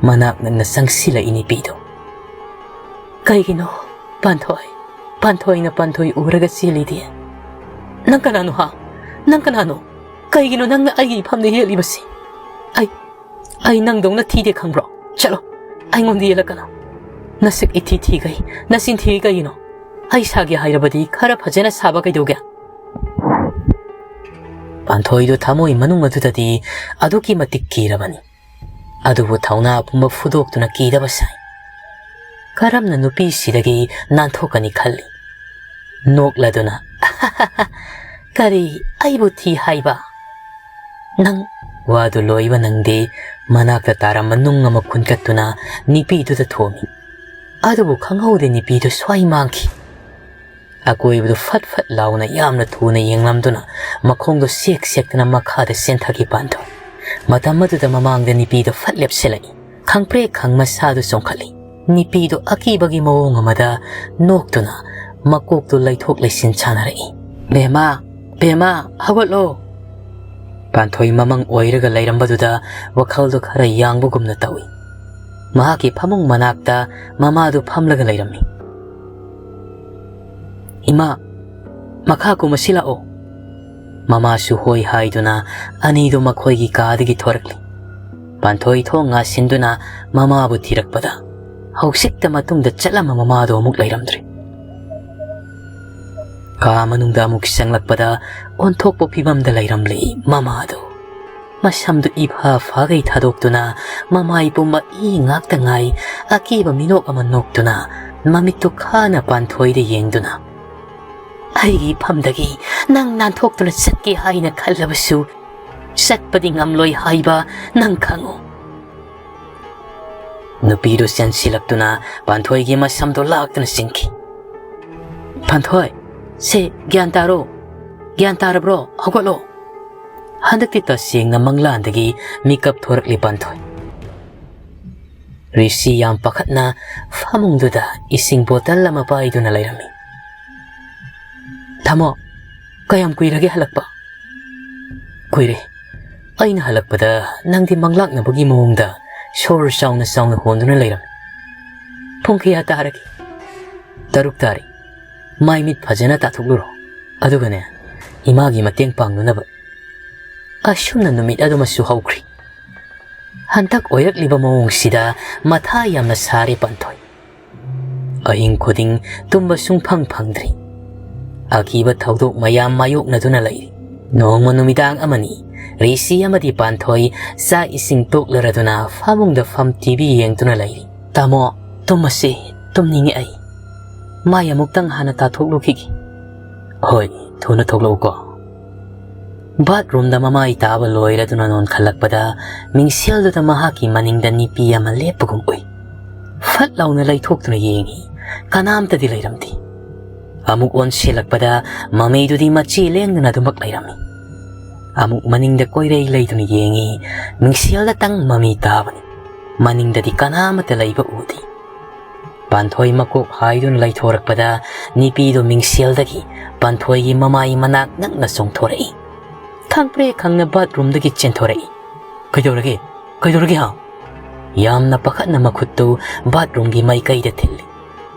ꯃꯅꯥꯛ ꯅꯛꯅ ꯆꯪꯁꯤꯜꯂꯛꯏ ꯅꯨꯄꯤꯗꯨ꯫ "ꯀꯩꯒꯤꯅꯣ, ꯄꯥꯟꯊꯣꯏ? ꯄꯥꯟꯊꯣꯏꯅ ꯄꯥꯟꯊꯣꯏ ꯎꯔꯒ ꯆꯦꯜꯂꯤꯗꯤ꯫ ꯅꯪ ꯀꯅꯥꯅꯣ, ꯍꯥ? ꯅꯪ ꯀꯅꯥꯅꯣ? ꯀꯩꯒꯤꯅꯣ ꯅꯪꯅ ꯑꯩꯒꯤ ꯏꯐꯝꯗ ꯌꯦꯠꯂꯤꯕꯁꯤ? ꯑꯩ, ꯑꯩ ꯅꯪꯗꯧꯅ ꯊꯤꯗꯦ ꯈꯪꯕ꯭ꯔꯣ? ꯆꯠꯂꯣ, ꯑꯩꯉꯣꯟꯗ ꯌꯦꯠꯂꯛꯀꯅꯨ꯫ ꯅꯁꯛ ꯏꯊꯤ ꯊꯤꯈꯩ ꯅꯆꯤꯟ ꯊꯤꯔꯤ ꯀꯩꯒꯤꯅꯣ? ꯑꯩ ꯁꯥꯒꯦ ꯍꯥꯏꯔꯕꯗꯤ ꯈꯔ ꯐꯖꯅ ꯁꯥꯕ ꯀꯩꯗꯧꯒꯦ? ꯄꯥꯟꯊꯣꯏꯗꯣ ꯊꯃꯣꯏ ꯃꯅꯨꯡ ꯑꯗꯨꯗꯗꯤ ꯑꯗꯨꯛꯀꯤ ꯃꯇꯤꯛ ꯀꯤꯔꯕꯅꯤ꯫ ꯑꯗꯨꯕꯨ ꯊꯧꯅꯥ ꯄꯨꯝꯕ ꯐꯨꯗꯣꯛꯇꯨꯅ ꯀꯤꯗꯕ ꯁꯥꯏ꯫ ꯀꯔꯝꯅ ꯅꯨꯄꯤꯁꯤꯗꯒꯤ ꯅꯥꯟꯊꯣꯛꯀꯅꯤ ꯈꯜꯂꯤ꯫ ꯅꯣꯛꯂꯗꯨꯅ, "ꯀꯔꯤ, ꯑꯩꯕꯨ ꯊꯤ ꯍꯥꯏꯕ? ꯅꯪ!" ꯋꯥꯗꯨ ꯂꯣꯏꯕ ꯅꯪꯗꯦ, ꯃꯅꯥꯛꯇ ꯇꯥꯔꯝꯕ ꯅꯨꯡ ꯑꯃ ꯈꯨꯟꯀꯠꯇꯨꯅ ꯅꯤꯄꯤꯗꯨꯗ ꯊꯣꯝꯃꯤ꯫ ꯑꯗꯨꯕꯨ ꯈꯪꯍꯧꯗꯦ ꯅꯤꯄꯤꯗꯨ ꯁ꯭ꯋꯥꯏ ꯃꯥꯡꯈꯤ꯫ ꯑꯀꯣꯏꯕꯗꯨ ꯐꯠ ꯐꯠ ꯂꯥꯎꯅ ꯌꯥꯝꯅ ꯊꯨꯅ ꯌꯦꯡꯂꯝꯗꯨꯅ ꯃꯈꯣꯡꯗꯣ ꯁꯦꯛ ꯁꯦꯛꯇꯅ ꯃꯈꯥꯗ ꯆꯦꯟꯊꯈꯤ ꯄꯥꯟꯊꯣꯏ꯫ ꯃꯇꯝ ꯑꯗꯨꯗ ꯃꯃꯥꯡꯗ ꯅꯤꯄꯤꯗꯣ ꯐꯠ ꯂꯦꯞꯁꯤꯜꯂꯛꯏ꯫ ꯈꯪꯄ꯭ꯔꯦꯛ ꯈꯪ ꯃꯁꯥꯗꯨ ꯆꯣꯡꯈꯠꯂꯤ꯫ ꯅꯤꯄꯤꯗꯣ ꯑꯀꯤꯕꯒꯤ ꯃꯑꯣꯡ ꯑꯃꯗ ꯅꯣꯛꯇꯨꯅ ꯃꯀꯣꯛꯇꯨ ꯂꯩꯊꯣꯛ ꯂꯩꯁꯤꯟ ꯁꯥꯟꯅꯔꯛꯏ꯫ "ꯕꯦꯝꯃ, ꯕꯦꯝꯃ, ꯍꯧꯒꯠꯂꯣ!" ꯄꯥꯟꯊꯣꯏ ꯃꯃꯪ ꯑꯣꯏꯔꯒ ꯂꯩꯔꯝꯕꯗꯨꯗ ꯋꯥꯈꯜꯗꯨ ꯈꯔ ꯌꯥꯡꯕꯒꯨꯝꯅ ꯇꯧꯏ꯫ ꯃꯍꯥꯛꯀꯤ ꯐꯃꯨꯡ ꯃꯅꯥꯛꯇ ꯃꯃꯥꯗꯨ ꯐꯝꯂꯒ ꯂꯩꯔꯝꯃꯤ꯫ "ꯏꯃꯥ, ꯃꯈꯥ ꯀꯨꯝꯃꯁꯤ ꯂꯥꯛꯑꯣ꯫" ꯃꯃꯥꯁꯨ ꯍꯣꯏ ꯍꯥꯏꯗꯨꯅ ꯑꯅꯤꯗꯨ ꯃꯈꯣꯏꯒꯤ ꯀꯥꯗꯒꯤ ꯊꯣꯔꯛꯂꯤ꯫ ꯄꯥꯟꯊꯣꯏ ꯊꯣꯡ ꯉꯥꯁꯤꯟꯗꯨꯅ ꯃꯃꯥꯕꯨ ꯊꯤꯔꯛꯄꯗ ꯍꯧꯖꯤꯛꯇ ꯃꯇꯨꯡꯗ ꯆꯠꯂꯝꯕ ꯃꯃꯥꯗꯨ ꯑꯃꯨꯛ ꯂꯩꯔꯝꯗ꯭ꯔꯦ꯫ ꯀꯥ ꯃꯅꯨꯡꯗ ꯑꯃꯨꯛ ꯆꯪꯂꯛꯄꯗ ꯑꯣꯟꯊꯣꯛꯄ ꯐꯤꯕꯝꯗ ꯂꯩꯔꯝꯂꯤ ꯃꯃꯥꯗꯨ꯫ ꯃꯁꯝꯗꯨ ꯏꯐꯥ ꯐꯥꯒꯩ ꯊꯥꯗꯣꯛꯇꯨꯅ ꯃꯃꯥꯏ ꯄꯨꯝꯕ ꯏ ꯉꯥꯛꯇ ꯉꯥꯏ ꯑꯀꯤꯕ ꯃꯤꯅꯣꯛ ꯑꯃ ꯅꯣꯛꯇꯨꯅ ꯃꯃꯤꯠꯇꯨ ꯈꯥꯅ ꯄꯥꯟꯊꯣꯏꯗ ꯌꯦꯡꯗꯨꯅ, "ꯑꯩꯒꯤ ꯏꯐꯝꯗꯒꯤ ꯅꯪ ꯅꯥꯟꯊꯣꯛꯇꯨꯅ ꯆꯠꯀꯦ ꯍꯥꯏꯅ ꯈꯜꯂꯕꯁꯨ ꯆꯠꯄꯗꯤ ꯉꯝꯂꯣꯏ ꯍꯥꯏꯕ ꯅꯪ ꯈꯪꯉꯨ꯫" ꯅꯨꯄꯤꯗꯨ ꯆꯦꯟꯁꯤꯜꯂꯛꯇꯨꯅ ꯄꯥꯟꯊꯣꯏꯒꯤ ꯃꯁꯝꯗꯨ ꯂꯥꯛꯇꯨꯅ ꯆꯤꯡꯈꯤ꯫ "ꯄꯥꯟꯊꯣꯏ, ꯁꯦ ꯒ꯭ꯌꯥꯟ ꯇꯥꯔꯣ꯫ ꯒ꯭ꯌꯥꯟ ꯇꯥꯔꯕ꯭ꯔꯣ? ꯍꯧꯒꯠꯂꯣ!" ꯍꯟꯗꯛꯇꯤ ꯇꯁꯦꯡꯅ ꯃꯪꯂꯥꯟꯗꯒꯤ ꯃꯤꯀꯞ ꯊꯣꯔꯛꯂꯤ ꯄꯥꯟꯊꯣꯏ꯫ ꯔꯤꯁꯤ ꯌꯥꯝ ꯄꯥꯈꯠꯅ ꯐꯃꯨꯡꯗꯨꯗ ꯏꯁꯤꯡ ꯕꯣꯇꯜ ꯑꯃ ꯄꯥꯏꯗꯨꯅ ꯂꯩꯔꯝꯃꯤ꯫ "ꯇꯥꯃꯣ, ꯀꯌꯥꯝ ꯀꯨꯏꯔꯒꯦ ꯍꯜꯂꯛꯄ?" "ꯀꯨꯏꯔꯦ꯫ ꯑꯩꯅ ꯍꯜꯂꯛꯄꯗ ꯅꯪꯗꯤ ꯃꯪꯂꯥꯛꯅꯕꯒꯤ ꯃꯑꯣꯡꯗ ꯁꯣꯔ ꯆꯥꯎꯅ ꯆꯥꯎꯅ ꯍꯣꯟꯗꯨꯅ ꯂꯩꯔꯝꯃꯤ꯫ ꯄꯨꯡ ꯀꯌꯥ ꯇꯥꯔꯒꯦ?" "ꯇꯔꯨꯛ ꯇꯥꯔꯦ꯫ ꯃꯥꯏ ꯃꯤꯠ ꯐꯖꯅ ꯇꯥꯊꯣꯛꯂꯨꯔꯣ꯫ ꯑꯗꯨꯒꯅꯦ, ꯏꯃꯥꯒꯤ ꯃꯇꯦꯡ ꯄꯥꯡꯅꯅꯕ꯫" ꯑꯁꯨꯝꯅ ꯅꯨꯃꯤꯠ ꯑꯗꯨꯃꯁꯨ ꯍꯧꯈ꯭ꯔꯤ꯫ ꯍꯟꯗꯛ ꯑꯣꯏꯔꯛꯂꯤꯕ ꯃꯑꯣꯡꯁꯤꯗ ꯃꯊꯥ ꯌꯥꯝꯅ ꯁꯥꯔꯦ ꯄꯥꯟꯊꯣꯏ꯫ ꯑꯍꯤꯡ ꯈꯨꯗꯤꯡ ꯇꯨꯝꯕ ꯁꯨꯡꯐꯪ ꯐꯪꯗ꯭ꯔꯤ꯫ ꯑꯀꯤꯕ ꯊꯧꯗꯣꯛ ꯃꯌꯥꯝ ꯃꯥꯌꯣꯛꯅꯗꯨꯅ ꯂꯩꯔꯤ꯫ ꯅꯣꯡꯃ ꯅꯨꯃꯤꯗꯥꯡ ꯑꯃꯅꯤ, ꯔꯤꯁꯤ ꯑꯃꯗꯤ ꯄꯥꯟꯊꯣꯏ ꯆꯥꯛ ꯏꯁꯤꯡ ꯇꯣꯛꯂꯔꯗꯨꯅ ꯐꯃꯨꯡꯗ ꯐꯝ ꯇꯤ ꯚꯤ ꯌꯦꯡꯗꯨꯅ ꯂꯩꯔꯤ꯫ "ꯇꯥꯃꯣ, ꯇꯨꯝꯃꯁꯤ, ꯇꯨꯝꯅꯤꯡꯉꯦ ꯑꯩ꯫ ꯃꯥꯏ ꯑꯃꯨꯛꯇꯪ ꯍꯥꯟꯅ ꯇꯥꯊꯣꯛꯂꯨꯈꯤꯒꯦ꯫" "ꯍꯣꯏ, ꯊꯨꯅ ꯊꯣꯛꯂꯛꯎꯀꯣ꯫" ꯕꯥꯠꯔꯨꯝꯗ ꯃꯃꯥꯏ ꯇꯥꯕ ꯂꯣꯏꯔꯗꯨꯅ ꯅꯣꯟꯈꯠꯂꯛꯄꯗ ꯃꯤꯡꯁꯦꯜꯗꯨꯗ ꯃꯍꯥꯛꯀꯤ ꯃꯅꯤꯡꯗ ꯅꯨꯄꯤ ꯑꯃ ꯂꯦꯞꯄꯒꯨꯝ ꯎꯏ꯫ ꯐꯠ ꯂꯥꯎꯅ ꯂꯩꯊꯣꯛꯇꯨꯅ ꯌꯦꯡꯉꯤ꯫ ꯀꯅꯥꯝꯇꯗꯤ ꯂꯩꯔꯝꯗꯦ꯫ ꯑꯃꯨꯛ ꯑꯣꯟꯁꯤꯜꯂꯛꯄꯗ ꯃꯃꯤꯗꯨꯗꯤ ꯃꯆꯤ ꯂꯦꯡꯗꯅ ꯑꯗꯨꯃꯛ ꯂꯩꯔꯝꯃꯤ꯫ ꯑꯃꯨꯛ ꯃꯅꯤꯡꯗ ꯀꯣꯏꯔꯩ ꯂꯩꯗꯨꯅ ꯌꯦꯡꯉꯤ꯫ ꯃꯤꯡꯁꯦꯜꯗꯇꯪ ꯃꯃꯤ ꯇꯥꯕꯅꯤ꯫ ꯃꯅꯤꯡꯗꯗꯤ ꯀꯅꯥꯃꯠꯇ ꯂꯩꯕ ꯎꯗꯦ꯫ ꯄꯥꯟꯊꯣꯏ ꯃꯀꯣꯛ ꯍꯥꯏꯗꯨꯅ ꯂꯩꯊꯣꯔꯛꯄꯗ ꯅꯨꯄꯤꯗꯨ ꯃꯤꯡꯁꯦꯜꯗꯒꯤ ꯄꯥꯟꯊꯣꯏꯒꯤ ꯃꯃꯥꯏ ꯃꯅꯥꯛ ꯅꯛꯅ ꯆꯣꯡꯊꯣꯔꯛꯏ꯫ ꯈꯪꯄ꯭ꯔꯦ ꯈꯪꯅ ꯕꯥꯠꯔꯨꯝꯗꯒꯤ ꯆꯦꯟꯊꯣꯔꯛꯏ꯫ "ꯀꯩꯗꯧꯔꯒꯦ? ꯀꯩꯗꯧꯔꯒꯦ ꯍꯥ?" ꯌꯥꯝꯅ ꯄꯥꯈꯠꯅ ꯃꯈꯨꯠꯇꯨ ꯕꯥꯠꯔꯨꯝꯒꯤ ꯃꯥꯏꯀꯩꯗ ꯊꯤꯜꯂꯤ꯫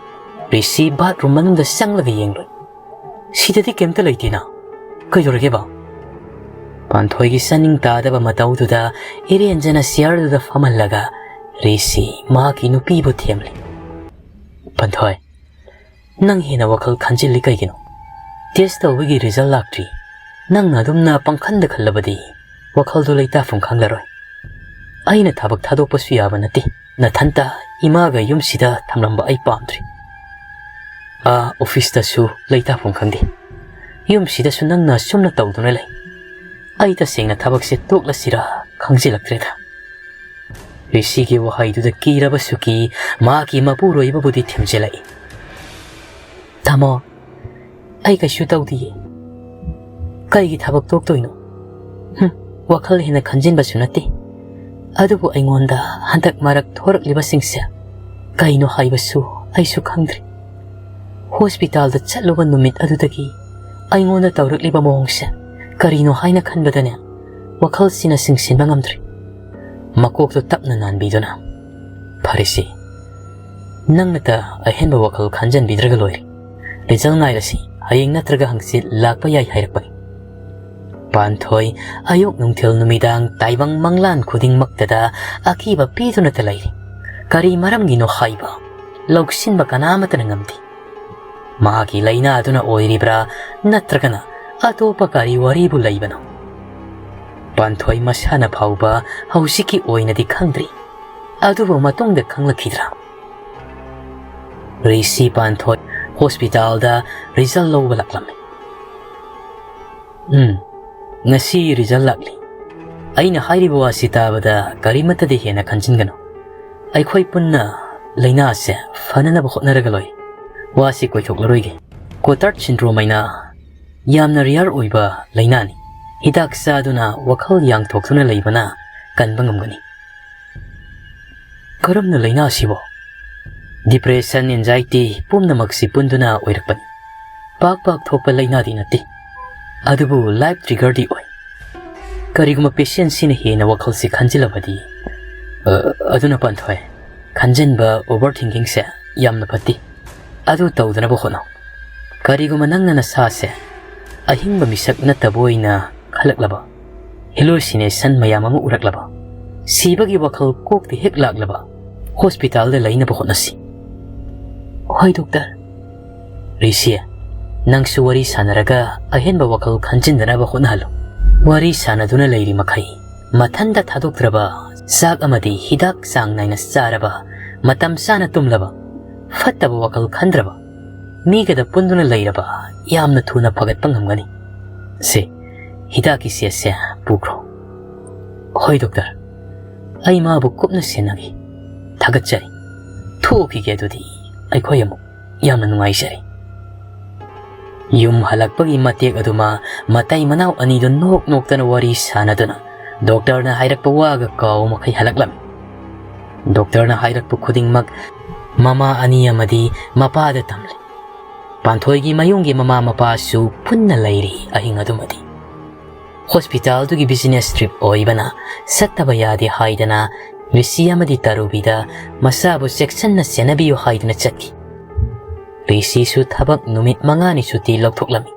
ꯔꯤꯁꯤ ꯕꯥꯠꯔꯨꯝ ꯃꯅꯨꯡꯗ ꯆꯪꯂꯒ ꯌꯦꯡꯂꯨꯏ꯫ "ꯁꯤꯗꯗꯤ ꯀꯩꯝꯇ ꯂꯩꯇꯦꯅ꯫ ꯀꯩꯗꯧꯔꯒꯦꯕ?" ꯄꯥꯟꯊꯣꯏꯒꯤ ꯆꯥꯅꯤꯡ ꯇꯥꯗꯕ ꯃꯇꯧꯗꯨꯗ ꯏꯔꯦꯟꯖꯅ ꯆꯤꯌꯔꯗꯨꯗ ꯐꯝꯍꯜꯂꯒ ꯔꯤꯁꯤ ꯃꯍꯥꯛꯀꯤ ꯅꯨꯄꯤꯕꯨ ꯊꯦꯝꯂꯤ꯫ "ꯄꯥꯟꯊꯣꯏ, ꯅꯪ ꯍꯦꯟꯅ ꯋꯥꯈꯜ ꯈꯟꯖꯤꯜꯂꯤ ꯀꯩꯒꯤꯅꯣ? ꯇꯦꯁ ꯇꯧꯕꯒꯤ ꯔꯤꯖꯜ ꯂꯥꯛꯇ꯭ꯔꯤ꯫ ꯅꯪꯅ ꯑꯗꯨꯝꯅ ꯄꯪꯈꯟꯗ ꯈꯜꯂꯕꯗꯤ ꯋꯥꯈꯜꯗꯨ ꯂꯩꯇꯥꯐꯝ ꯈꯪꯂꯔꯣꯏ꯫ ꯑꯩꯅ ꯊꯕꯛ ꯊꯥꯗꯣꯛꯄꯁꯨ ꯌꯥꯕ ꯅꯠꯇꯦ꯫ ꯅꯊꯟꯇ ꯏꯃꯥꯒ ꯌꯨꯝꯁꯤꯗ ꯊꯝꯂꯝꯕ ꯑꯩ ꯄꯥꯝꯗ꯭ꯔꯤ꯫ ꯑꯥ, ꯑꯣꯐꯤꯁꯇꯁꯨ ꯂꯩꯇꯥꯐꯝ ꯈꯪꯗꯦ꯫ ꯌꯨꯝꯁꯤꯗꯁꯨ ꯅꯪꯅ ꯑꯁꯨꯝꯅ ꯇꯧꯗꯨꯅ ꯂꯩ꯫ ꯑꯩ ꯇꯁꯦꯡꯅ ꯊꯕꯛꯁꯦ ꯇꯣꯛꯂꯁꯤꯔꯥ ꯈꯪꯖꯤꯜꯂꯛꯇ꯭ꯔꯦꯗ꯫" ꯔꯤꯁꯤꯒꯤ ꯋꯥꯍꯩꯗꯨꯗ ꯀꯤꯔꯕꯁꯨ ꯀꯤ, ꯃꯍꯥꯛꯀꯤ ꯃꯄꯨꯔꯣꯏꯕꯕꯨꯗꯤ ꯊꯦꯝꯖꯤꯜꯂꯛꯏ꯫ "ꯇꯥꯃꯣ, ꯑꯩ ꯀꯩꯁꯨ ꯇꯧꯗꯤꯌꯦ꯫ ꯀꯩꯒꯤ ꯊꯕꯛ ꯇꯣꯛꯇꯣꯏꯅꯣ? ꯍꯨꯝ, ꯋꯥꯈꯜ ꯍꯦꯟꯅ ꯈꯟꯖꯤꯟꯕꯁꯨ ꯅꯠꯇꯦ꯫ ꯑꯗꯨꯕꯨ ꯑꯩꯉꯣꯟꯗ ꯍꯟꯗꯛ ꯃꯔꯛ ꯊꯣꯔꯛꯂꯤꯕꯁꯤꯡꯁꯦ ꯀꯩꯅꯣ ꯍꯥꯏꯕꯁꯨ ꯑꯩꯁꯨ ꯈꯪꯗ꯭ꯔꯤ꯫ ꯍꯣꯁꯄꯤꯇꯥꯜꯗ ꯆꯠꯂꯨꯕ ꯅꯨꯃꯤꯠ ꯑꯗꯨꯗꯒꯤ ꯑꯩꯉꯣꯟꯗ ꯇꯧꯔꯛꯂꯤꯕ ꯃꯑꯣꯡꯁꯦ ꯀꯔꯤꯅꯣ ꯍꯥꯏꯅ ꯈꯟꯕꯗꯅꯦ, ꯋꯥꯈꯜꯁꯤꯅ ꯆꯤꯡꯁꯤꯟꯕ ꯉꯝꯗ꯭ꯔꯤ꯫" ꯃꯀꯣꯛꯇꯨ ꯇꯞꯅ ꯅꯥꯟꯕꯤꯗꯨꯅ, "ꯐꯔꯦꯁꯦ, ꯅꯪꯅꯇ ꯑꯍꯦꯟꯕ ꯋꯥꯈꯜ ꯈꯟꯖꯟꯕꯤꯗ꯭ꯔꯒ ꯂꯣꯏꯔꯦ꯫ ꯔꯤꯖꯜ ꯉꯥꯏꯔꯁꯤ, ꯍꯌꯦꯡ ꯅꯠꯇ꯭ꯔꯒ ꯍꯪꯆꯤꯠ ꯂꯥꯛꯄ ꯌꯥꯏ ꯍꯥꯏꯔꯛꯄꯅꯤ꯫" ꯄꯥꯟꯊꯣꯏ ꯑꯌꯨꯛ ꯅꯨꯡꯊꯤꯜ ꯅꯨꯃꯤꯗꯥꯡ ꯇꯥꯏꯕꯪ ꯃꯪꯂꯥꯟ ꯈꯨꯗꯤꯡꯃꯛꯇꯗ ꯑꯀꯤꯕ ꯄꯤꯗꯨꯅꯇ ꯂꯩꯔꯤ꯫ ꯀꯔꯤ ꯃꯔꯝꯒꯤꯅꯣ ꯍꯥꯏꯕ ꯂꯧꯁꯤꯟꯕ ꯀꯅꯥ ꯑꯃꯠꯇꯅ ꯉꯝꯗꯦ꯫ ꯃꯍꯥꯛꯀꯤ ꯂꯥꯏꯅꯥ ꯑꯗꯨꯅ ꯑꯣꯏꯔꯤꯕ꯭ꯔꯥ, ꯅꯠꯇ꯭ꯔꯒꯅ ꯑꯇꯣꯞꯄ ꯀꯔꯤ ꯋꯥꯔꯤꯕꯨ ꯂꯩꯕꯅꯣ? ꯄꯥꯟꯊꯣꯏ ꯃꯁꯥꯅ ꯐꯥꯎꯕ ꯍꯧꯖꯤꯛꯀꯤ ꯑꯣꯏꯅꯗꯤ ꯈꯪꯗ꯭ꯔꯤ꯫ ꯑꯗꯨꯕꯨ ꯃꯇꯨꯡꯗ ꯈꯪꯂꯛꯈꯤꯗ꯭ꯔꯥ? ꯔꯤꯁꯤ ꯄꯥꯟꯊꯣꯏ ꯍꯣꯁꯄꯤꯇꯥꯜꯗ ꯔꯤꯖꯜ ꯂꯧꯕ ꯂꯥꯛꯂꯝꯃꯤ꯫ "ꯎꯝ, ꯉꯁꯤ ꯔꯤꯖꯜ ꯂꯥꯛꯂꯤ꯫ ꯑꯩꯅ ꯍꯥꯏꯔꯤꯕ ꯋꯥꯁꯤ ꯇꯥꯕꯗ ꯀꯔꯤꯃꯠꯇꯗꯤ ꯍꯦꯟꯅ ꯈꯟꯖꯤꯟꯒꯅꯨ꯫ ꯑꯩꯈꯣꯏ ꯄꯨꯟꯅ ꯂꯥꯏꯅꯥꯁꯦ ꯐꯅꯅꯕ ꯍꯣꯠꯅꯔꯒ ꯂꯣꯏꯔꯦ꯫ ꯋꯥꯁꯤ ꯀꯣꯏꯊꯣꯛꯂꯔꯣꯏꯒꯦ꯫ ꯀꯣꯇꯥꯔꯗ ꯁꯤꯟꯗ꯭ꯔꯣꯝ ꯍꯥꯏꯅ ꯌꯥꯝꯅ ꯔꯤꯌꯔ ꯑꯣꯏꯕ ꯂꯥꯏꯅꯥꯅꯤ꯫ ꯍꯤꯗꯥꯛ ꯆꯥꯗꯨꯅ ꯋꯥꯈꯜ ꯌꯥꯡꯊꯣꯛꯇꯨꯅ ꯂꯩꯕꯅ ꯀꯟꯕ ꯉꯝꯒꯅꯤ꯫ ꯀꯔꯝꯅ ꯂꯥꯏꯅꯥ ꯑꯁꯤꯕꯣ?" "Depression, anxiety ꯄꯨꯝꯅꯃꯛꯁꯤ ꯄꯨꯟꯗꯨꯅ ꯑꯣꯏꯔꯛꯄꯅꯤ꯫ ꯄꯥꯛ ꯄꯥꯛ ꯊꯣꯛꯄ ꯂꯥꯏꯅꯥꯗꯤ ꯅꯠꯇꯦ, ꯑꯗꯨꯕꯨ ꯂꯥꯏꯐ ꯇ꯭ꯔꯤꯒꯔꯗꯤ ꯑꯣꯏ꯫ ꯀꯔꯤꯒꯨꯝꯕ ꯄꯦꯁꯦꯟꯁꯤꯅ ꯍꯦꯟꯅ ꯋꯥꯈꯜꯁꯤ ꯈꯟꯖꯤꯜꯂꯕꯗꯤ, ꯑ, ꯑꯗꯨꯅ ꯄꯥꯟꯊꯣꯏ, ꯈꯟꯖꯤꯟꯕ, ꯑꯣꯚꯔ ꯊꯤꯡꯀꯤꯡꯁꯦ ꯌꯥꯝꯅ ꯐꯠꯇꯦ꯫ ꯑꯗꯨ ꯇꯧꯗꯅꯕ ꯍꯣꯠꯅꯧ꯫ ꯀꯔꯤꯒꯨꯝꯕ ꯅꯪꯅ ꯅꯁꯥꯁꯦ ꯑꯍꯤꯡꯕ ꯃꯤꯁꯛ ꯅꯠꯇꯕ ꯑꯣꯏꯅ ꯈꯜꯂꯛꯂꯕ, ꯍꯦꯂꯨꯁꯤꯅꯦꯁꯟ ꯃꯌꯥꯝ ꯑꯃ ꯎꯔꯛꯂꯕ, ꯁꯤꯕꯒꯤ ꯋꯥꯈꯜ ꯀꯣꯛꯇ ꯍꯦꯛ ꯂꯥꯛꯂꯕ, ꯍꯣꯁꯄꯤꯇꯥꯜꯗ ꯂꯩꯅꯕ ꯍꯣꯠꯅꯁꯤ꯫" "ꯍꯣꯏ, ꯗꯣꯛꯇꯔ꯫" "ꯔꯤꯁꯤ, ꯅꯪꯁꯨ ꯋꯥꯔꯤ ꯁꯥꯟꯅꯔꯒ ꯑꯍꯦꯟꯕ ꯋꯥꯈꯜ ꯈꯟꯖꯤꯟꯗꯅꯕ ꯍꯣꯠꯅꯍꯜꯂꯨ꯫ ꯋꯥꯔꯤ ꯁꯥꯟꯅꯗꯨꯅ ꯂꯩꯔꯤ ꯃꯈꯩ, ꯃꯊꯟꯇ ꯊꯥꯗꯣꯛꯇ꯭ꯔꯕ, ꯆꯥꯛ ꯑꯃꯗꯤ ꯍꯤꯗꯥꯛ ꯆꯥꯡ ꯅꯥꯏꯅ ꯆꯥꯔꯕ, ꯃꯇꯝ ꯆꯥꯅ ꯇꯨꯝꯂꯕ, ꯐꯠꯇꯕ ꯋꯥꯈꯜ ꯈꯟꯗ꯭ꯔꯕ ꯃꯤꯒꯗ ꯄꯨꯟꯗꯨꯅ ꯂꯩꯔꯕ ꯌꯥꯝꯅ ꯊꯨꯅ ꯐꯒꯠꯄ ꯉꯝꯒꯅꯤ꯫ ꯁꯦ, ꯍꯤꯗꯥꯛꯀꯤ ꯆꯦꯁꯦ ꯄꯨꯈ꯭ꯔꯣ꯫" "ꯍꯣꯏ, ꯗꯣꯛꯇꯔ꯫ ꯑꯩ ꯃꯥꯕꯨ ꯀꯨꯞꯅ ꯁꯦꯟꯅꯒꯦ꯫ ꯊꯥꯒꯠꯆꯔꯤ꯫ ꯊꯣꯛꯈꯤꯒꯦ ꯑꯗꯨꯗꯤ꯫ ꯑꯩꯈꯣꯏ ꯑꯃꯨꯛ ꯌꯥꯝꯅ ꯅꯨꯡꯉꯥꯏꯖꯔꯦ꯫" ꯌꯨꯝ ꯍꯜꯂꯛꯄꯒꯤ ꯃꯇꯦꯛ ꯑꯗꯨꯃ ꯃꯇꯩ ꯃꯅꯥꯎ ꯑꯅꯤꯗꯨ ꯅꯣꯛ ꯅꯣꯛꯇꯅ ꯋꯥꯔꯤ ꯁꯥꯟꯅꯗꯨꯅ ꯗꯣꯛꯇꯔꯅ ꯍꯥꯏꯔꯛꯄ ꯋꯥꯒ ꯀꯥꯎ ꯃꯈꯩ ꯍꯜꯂꯛꯂꯝꯃꯤ꯫ ꯗꯣꯛꯇꯔꯅ ꯍꯥꯏꯔꯛꯄ ꯈꯨꯗꯤꯡꯃꯛ ꯃꯃꯥ ꯑꯅꯤ ꯑꯃꯗꯤ ꯃꯄꯥꯗ ꯇꯝꯂꯤ꯫ ꯄꯥꯟꯊꯣꯏꯒꯤ ꯃꯌꯨꯝꯒꯤ ꯃꯃꯥ ꯃꯄꯥꯁꯨ ꯄꯨꯟꯅ ꯂꯩꯔꯤ ꯑꯍꯤꯡ ꯑꯗꯨꯃꯗꯤ꯫ ꯍꯣꯁꯄꯤꯇꯥꯜꯗꯨꯒꯤ ꯕꯤꯖꯤꯅꯦꯁ ꯇ꯭ꯔꯤꯞ ꯑꯣꯏꯕꯅ ꯆꯠꯇꯕ ꯌꯥꯗꯦ ꯍꯥꯏꯗꯅ ꯔꯤꯁꯤ ꯑꯃꯗꯤ ꯇꯔꯨꯕꯤꯗ ꯃꯆꯥꯕꯨ ꯆꯦꯛꯁꯤꯟꯅ ꯁꯦꯟꯅꯕꯤꯌꯨ ꯍꯥꯏꯗꯨꯅ ꯆꯠꯈꯤ꯫ ꯔꯤꯁꯤꯁꯨ ꯊꯕꯛ ꯅꯨꯃꯤꯠ ꯃꯉꯥꯅꯤ ꯁꯨꯇꯤ ꯂꯧꯊꯣꯛꯂꯝꯃꯤ꯫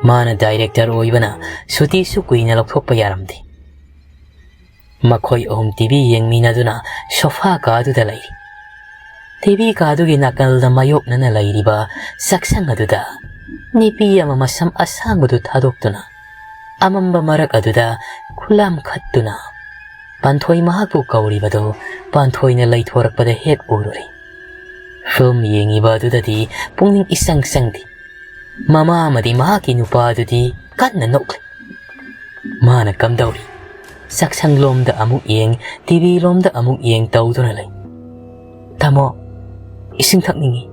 ꯃꯥꯅ ꯗꯥꯏꯔꯦꯛꯇꯔ ꯑꯣꯏꯕꯅ ꯁꯨꯇꯤꯁꯨ ꯀꯨꯏꯅ ꯂꯧꯊꯣꯛꯄ ꯌꯥꯔꯝꯗꯦ꯫ ꯃꯈꯣꯏ ꯑꯍꯨꯝ ꯇꯤꯚꯤ ꯌꯦꯡꯃꯤꯟꯅꯗꯨꯅ ꯁꯣꯐꯥ ꯀꯥꯗꯨꯗ ꯂꯩꯔꯤ꯫ ꯇꯤꯚꯤ ꯀꯥꯗꯨꯒꯤ ꯅꯥꯀꯜꯗ ꯃꯥꯌꯣꯛꯅꯅ ꯂꯩꯔꯤꯕ ꯆꯥꯛꯁꯪ ꯑꯗꯨꯗ ꯅꯨꯄꯤ ꯑꯃ ꯃꯁꯝ ꯑꯁꯥꯡꯕꯗꯨ ꯊꯥꯗꯣꯛꯇꯨꯅ ꯑꯃꯝꯕ ꯃꯔꯛ ꯑꯗꯨꯗ ꯈꯨꯂꯥꯝ ꯈꯠꯇꯨꯅ ꯄꯥꯟꯊꯣꯏ ꯃꯍꯥꯛꯄꯨ ꯀꯧꯔꯤꯕꯗꯨ ꯄꯥꯟꯊꯣꯏꯅ ꯂꯩꯊꯣꯔꯛꯄꯗ ꯍꯦꯛ ꯎꯔꯨꯔꯦ꯫ ꯐꯤꯜꯝ ꯌꯦꯡꯉꯤꯕ ꯑꯗꯨꯗꯗꯤ ꯄꯨꯛꯅꯤꯡ ꯏꯆꯪ ꯆꯪꯗꯦ꯫ ꯃꯃꯥ ꯑꯃꯗꯤ ꯃꯍꯥꯛꯀꯤ ꯅꯨꯄꯥ ꯑꯗꯨꯗꯤ ꯀꯟꯅ ꯅꯣꯛꯂꯤ꯫ ꯃꯥꯅ ꯀꯝꯗꯧꯔꯤ? ꯆꯥꯛꯁꯪꯂꯣꯝꯗ ꯑꯃꯨꯛ ꯌꯦꯡ, ꯇꯤꯚꯤ ꯂꯣꯝꯗ ꯑꯃꯨꯛ ꯌꯦꯡ ꯇꯧꯗꯨꯅ ꯂꯩ꯫ "ꯇꯥꯃꯣ, ꯏꯁꯤꯡ ꯊꯛꯅꯤꯡꯏ꯫"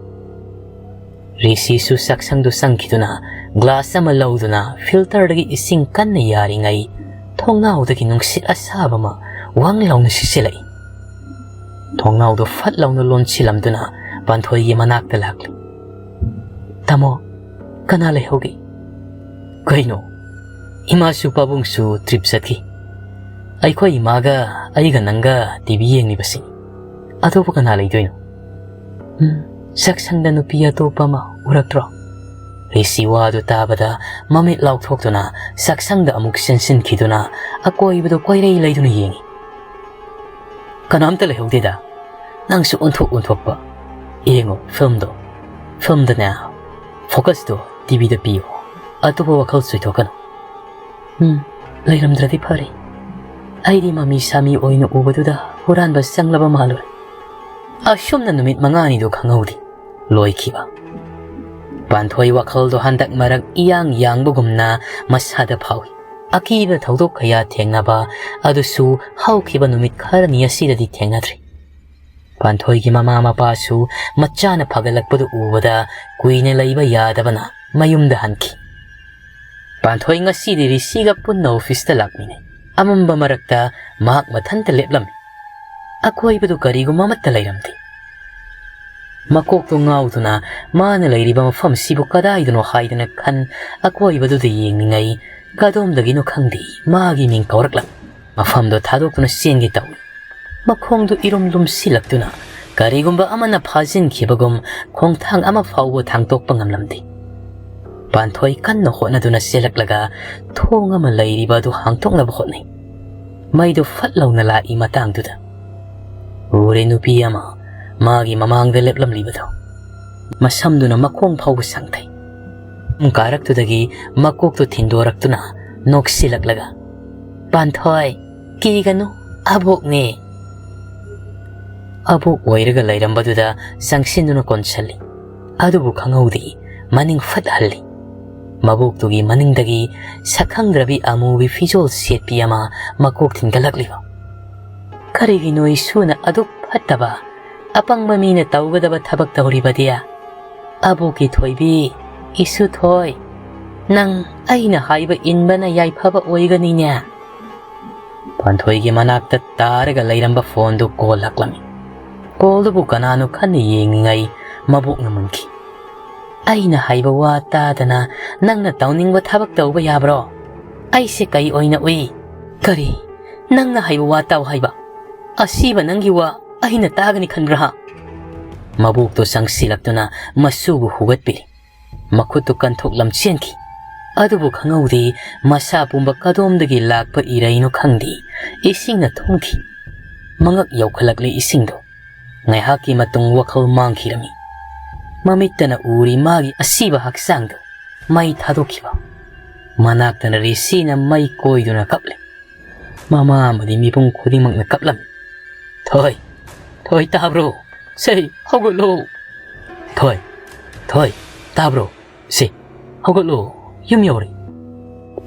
ꯔꯤꯁꯤꯁꯨ ꯆꯥꯛꯁꯪꯗꯨ ꯆꯪꯈꯤꯗꯨꯅ ꯒ꯭ꯂꯥꯁ ꯑꯃ ꯂꯧꯗꯨꯅ ꯐꯤꯜꯇꯔꯗꯒꯤ ꯏꯁꯤꯡ ꯀꯟꯅ ꯌꯥꯔꯤꯉꯩ ꯊꯣꯡꯅꯥꯎꯗꯒꯤ ꯅꯨꯡꯁꯤꯠ ꯑꯁꯥꯕ ꯑꯃ ꯋꯪ ꯂꯥꯎꯅ ꯁꯤꯠꯆꯤꯜꯂꯛꯏ꯫ ꯊꯣꯡꯅꯥꯎꯗꯨ ꯐꯠ ꯂꯥꯎꯅ ꯂꯣꯟꯁꯤꯜꯂꯝꯗꯨꯅ ꯄꯥꯟꯊꯣꯏꯒꯤ ꯃꯅꯥꯛꯇ ꯂꯥꯛꯂꯤ꯫ "ꯇꯥꯃꯣ, ꯀꯅꯥ ꯂꯩꯍꯧꯒꯦ?" "ꯀꯩꯅꯣ? ꯏꯃꯥꯁꯨ ꯄꯥꯕꯨꯡꯁꯨ ꯇ꯭ꯔꯤꯞ ꯆꯠꯈꯤ꯫ ꯑꯩꯈꯣꯏ ꯏꯃꯥꯒ ꯑꯩꯒ ꯅꯪꯒ ꯇꯤꯚꯤ ꯌꯦꯡꯂꯤꯕꯁꯤꯅꯤ꯫ ꯑꯇꯣꯞꯄ ꯀꯅꯥ ꯂꯩꯗꯣꯏꯅꯣ?" "ꯎꯝ, ꯆꯥꯛꯁꯪꯗ ꯅꯨꯄꯤ ꯑꯇꯣꯞꯄ ꯑꯃ ꯎꯔꯛꯇ꯭ꯔꯣ?" ꯔꯤꯁꯤ ꯋꯥꯗꯨ ꯇꯥꯕꯗ ꯃꯃꯤꯠ ꯂꯥꯎꯊꯣꯛꯇꯨꯅ ꯆꯥꯛꯁꯪꯗ ꯑꯃꯨꯛ ꯆꯦꯟꯁꯤꯟꯈꯤꯗꯨꯅ ꯑꯀꯣꯏꯕꯗꯨ ꯀꯣꯏꯔꯩ ꯂꯩꯗꯨꯅ ꯌꯦꯡꯉꯤ꯫ "ꯀꯅꯥꯝꯇ ꯂꯩꯍꯧꯗꯦꯗ꯫ ꯅꯪꯁꯨ ꯑꯣꯟꯊꯣꯛ ꯑꯣꯟꯊꯣꯛꯄ꯫ ꯌꯦꯡꯉꯣ ꯐꯤꯜꯝꯗꯣ꯫ ꯐꯤꯜꯝꯗꯅꯦ, ꯐꯣꯀꯁꯇꯣ ꯇꯤꯚꯤꯗ ꯄꯤꯌꯣ꯫ ꯑꯇꯣꯞꯄ ꯋꯥꯈꯜ ꯆꯣꯏꯊꯣꯛꯀꯅꯨ꯫" "ꯎꯝ, ꯂꯩꯔꯝꯗ꯭ꯔꯗꯤ ꯐꯔꯦ꯫ ꯑꯩꯗꯤ ꯃꯃꯤ ꯁꯥꯃꯤ ꯑꯣꯏꯅ ꯎꯕꯗꯨꯗ ꯍꯨꯔꯥꯟꯕ ꯆꯪꯂꯕ ꯃꯥꯜꯂꯨꯔꯦ꯫" ꯑꯁꯨꯝꯅ ꯅꯨꯃꯤꯠ ꯃꯉꯥꯅꯤꯗꯨ ꯈꯪꯍꯧꯗꯦ꯫ ꯂꯣꯏꯈꯤꯕ꯫ ꯄꯥꯟꯊꯣꯏ ꯋꯥꯈꯜꯗꯣ ꯍꯟꯗꯛ ꯃꯔꯛ ꯏꯌꯥꯡ ꯌꯥꯡꯕꯒꯨꯝꯅ ꯃꯁꯥꯗ ꯐꯥꯎꯏ꯫ ꯑꯀꯤꯕ ꯊꯧꯗꯣꯛ ꯀꯌꯥ ꯊꯦꯡꯅꯕ ꯑꯗꯨꯁꯨ ꯍꯧꯈꯤꯕ ꯅꯨꯃꯤꯠ ꯈꯔꯅꯤ ꯑꯁꯤꯗꯗꯤ ꯊꯦꯡꯅꯗ꯭ꯔꯤ꯫ ꯄꯥꯟꯊꯣꯏꯒꯤ ꯃꯃꯥ ꯃꯄꯥꯁꯨ ꯃꯆꯥꯅ ꯐꯒꯠꯂꯛꯄꯗꯨ ꯎꯕꯗ ꯀꯨꯏꯅ ꯂꯩꯕ ꯌꯥꯗꯕꯅ ꯃꯌꯨꯝꯗ ꯍꯟꯈꯤ꯫ ꯄꯥꯟꯊꯣꯏ ꯉꯁꯤꯗꯤ ꯔꯤꯁꯤꯒ ꯄꯨꯟꯅ ꯑꯣꯐꯤꯁꯇ ꯂꯥꯛꯃꯤꯟꯅꯩ꯫ ꯑꯃꯝꯕ ꯃꯔꯛꯇ ꯃꯍꯥꯛ ꯃꯊꯟꯇ ꯂꯦꯞꯂꯝꯃꯤ꯫ ꯑꯀꯣꯏꯕꯗꯨ ꯀꯔꯤꯒꯨꯝꯕ ꯑꯃꯠꯇ ꯂꯩꯔꯝꯗꯦ꯫ ꯃꯀꯣꯛꯇꯨ ꯉꯥꯎꯗꯨꯅ ꯃꯥꯅ ꯂꯩꯔꯤꯕ ꯃꯐꯝꯁꯤꯕꯨ ꯀꯗꯥꯏꯗꯅꯣ ꯍꯥꯏꯗꯅ ꯈꯟ ꯑꯀꯣꯏꯕꯗꯨꯗ ꯌꯦꯡꯂꯤꯉꯩ ꯀꯗꯣꯝꯗꯒꯤꯅꯣ ꯈꯪꯗꯦ ꯃꯥꯒꯤ ꯃꯤꯡ ꯀꯧꯔꯛꯂꯝꯃꯤ꯫ ꯃꯐꯝꯗꯨ ꯊꯥꯗꯣꯛꯇꯨꯅ ꯆꯦꯟꯒꯦ ꯇꯧꯏ꯫ ꯃꯈꯣꯡꯗꯨ ꯏꯔꯨꯝ ꯂꯨꯝꯁꯤꯜꯂꯛꯇꯨꯅ ꯀꯔꯤꯒꯨꯝꯕ ꯑꯃꯅ ꯐꯥꯖꯤꯟꯈꯤꯕꯒꯨꯝ ꯈꯣꯡꯊꯥꯡ ꯑꯃ ꯐꯥꯎꯕ ꯊꯥꯡꯇꯣꯛꯄ ꯉꯝꯂꯝꯗꯦ꯫ ꯄꯥꯟꯊꯣꯏ ꯀꯟꯅ ꯍꯣꯠꯅꯗꯨꯅ ꯆꯦꯜꯂꯛꯂꯒ ꯊꯣꯡ ꯑꯃ ꯂꯩꯔꯤꯕ ꯑꯗꯨ ꯍꯥꯡꯗꯣꯛꯅꯕ ꯍꯣꯠꯅꯩ꯫ ꯃꯩꯗꯨ ꯐꯠ ꯂꯥꯎꯅ ꯂꯥꯛꯏ ꯃꯇꯥꯡꯗꯨꯗ꯫ ꯎꯔꯦ ꯅꯨꯄꯤ ꯑꯃ, ꯃꯥꯒꯤ ꯃꯃꯥꯡꯗ ꯂꯦꯞꯂꯝꯂꯤꯕꯗꯣ꯫ ꯃꯁꯝꯗꯨꯅ ꯃꯈꯣꯡ ꯐꯥꯎꯕ ꯁꯪꯊꯩ꯫ ꯀꯥꯔꯛꯇꯨꯗꯒꯤ ꯃꯀꯣꯛꯇꯨ ꯊꯤꯟꯗꯣꯔꯛꯇꯨꯅ ꯅꯣꯛꯁꯤꯜꯂꯛꯂꯒ, "ꯄꯥꯟꯊꯣꯏ, ꯀꯤꯒꯅꯨ, ꯑꯕꯣꯛꯅꯦ"꯫ ꯑꯕꯣꯛ ꯑꯣꯏꯔꯒ ꯂꯩꯔꯝꯕꯗꯨꯗ ꯆꯪꯁꯤꯟꯗꯨꯅ ꯀꯣꯟꯁꯤꯜꯂꯤ꯫ ꯑꯗꯨꯕꯨ ꯈꯪꯍꯧꯗꯦ, ꯃꯅꯤꯡ ꯐꯠ ꯍꯜꯂꯤ꯫ ꯃꯕꯣꯛꯇꯨꯒꯤ ꯃꯅꯤꯡꯗꯒꯤ ꯁꯛꯈꯪꯗ꯭ꯔꯕꯤ ꯑꯃꯨꯕꯤ ꯐꯤꯖꯣꯜ ꯁꯦꯠꯄꯤ ꯑꯃ ꯃꯀꯣꯛ ꯊꯤꯟꯒꯠꯂꯛꯂꯤꯕ꯫ "ꯀꯔꯤꯒꯤꯅꯣ ꯏꯁꯨꯅ ꯑꯗꯨꯛ ꯐꯠꯇꯕ, ꯑꯄꯪꯕ ꯃꯤꯅ ꯇꯧꯒꯗꯕ ꯊꯕꯛ ꯇꯧꯔꯤꯕꯗꯤ? ꯑꯕꯣꯛꯀꯤ ꯊꯣꯏꯕꯤ, ꯏꯁꯨ ꯊꯣꯏ, ꯅꯪ ꯑꯩꯅ ꯍꯥꯏꯕ ꯏꯟꯕꯅ ꯌꯥꯏꯐꯕ ꯑꯣꯏꯒꯅꯤꯅꯦ"꯫ ꯄꯥꯟꯊꯣꯏꯒꯤ ꯃꯅꯥꯛꯇ ꯇꯥꯔꯒ ꯂꯩꯔꯝꯕ ꯐꯣꯟꯗꯨ ꯀꯣꯜ ꯂꯥꯛꯂꯝꯃꯤ꯫ ꯀꯣꯜꯗꯨꯕꯨ ꯀꯅꯥꯅꯣ ꯈꯟꯅ ꯌꯦꯡꯂꯤꯉꯩ ꯃꯕꯣꯛꯅ ꯃꯨꯟꯈꯤ꯫ "ꯑꯩꯅ ꯍꯥꯏꯕ ꯋꯥ ꯇꯥꯗꯅ ꯅꯪꯅ ꯇꯧꯅꯤꯡꯕ ꯊꯕꯛ ꯇꯧꯕ ꯌꯥꯕ꯭ꯔꯣ? ꯑꯩꯁꯦ ꯀꯩ ꯑꯣꯏꯅ ꯎꯏ? ꯀꯔꯤ? ꯅꯪꯅ ꯍꯥꯏꯕ ꯋꯥ ꯇꯥꯎ ꯍꯥꯏꯕ? ꯑꯁꯤꯕ ꯅꯪꯒꯤ ꯋꯥ ꯑꯩꯅ ꯇꯥꯒꯅꯤ ꯈꯟꯕ꯭ꯔꯥ ꯍꯥ?" ꯃꯕꯣꯛꯇꯣ ꯆꯪꯁꯤꯜꯂꯛꯇꯨꯅ ꯃꯁꯨꯕꯨ ꯍꯨꯒꯠꯄꯤꯔꯤ꯫ ꯃꯈꯨꯠꯇꯨ ꯀꯟꯊꯣꯛꯂꯝ ꯆꯦꯟꯈꯤ꯫ ꯑꯗꯨꯕꯨ ꯈꯪꯍꯧꯗꯦ, ꯃꯁꯥ ꯄꯨꯝꯕ ꯀꯗꯣꯝꯗꯒꯤ ꯂꯥꯛꯄ ꯏꯔꯩꯅꯣ ꯈꯪꯗꯦ, ꯏꯁꯤꯡꯅ ꯊꯨꯝꯈꯤ꯫ ꯃꯉꯛ ꯌꯧꯈꯠꯂꯛꯂꯤ ꯏꯁꯤꯡꯗꯣ꯫ ꯉꯥꯏꯍꯥꯛꯀꯤ ꯃꯇꯨꯡ ꯋꯥꯈꯜ ꯃꯥꯡꯈꯤꯔꯝꯃꯤ꯫ ꯃꯃꯤꯠꯇꯅ ꯎꯔꯤ ꯃꯥꯒꯤ ꯑꯁꯤꯕ ꯍꯛꯆꯥꯡꯗꯨ ꯃꯩ ꯊꯥꯗꯣꯛꯈꯤꯕ꯫ ꯃꯅꯥꯛꯇꯅ ꯔꯤꯁꯤꯅ ꯃꯩ ꯀꯣꯏꯗꯨꯅ ꯀꯞꯂꯤ꯫ ꯃꯃꯥ ꯑꯃꯗꯤ ꯃꯤꯄꯨꯝ ꯈꯨꯗꯤꯡꯃꯛꯅ ꯀꯞꯂꯝꯃꯤ꯫ "ꯊꯣꯏ, ꯊꯣꯏ ꯇꯥꯕ꯭ꯔꯣ? ꯁꯦ, ꯍꯧꯒꯠꯂꯣ꯫ ꯊꯣꯏ, ꯊꯣꯏ ꯇꯥꯕ꯭ꯔꯣ? ꯁꯦ, ꯍꯧꯒꯠꯂꯣ, ꯌꯨꯝ ꯌꯧꯔꯦ"꯫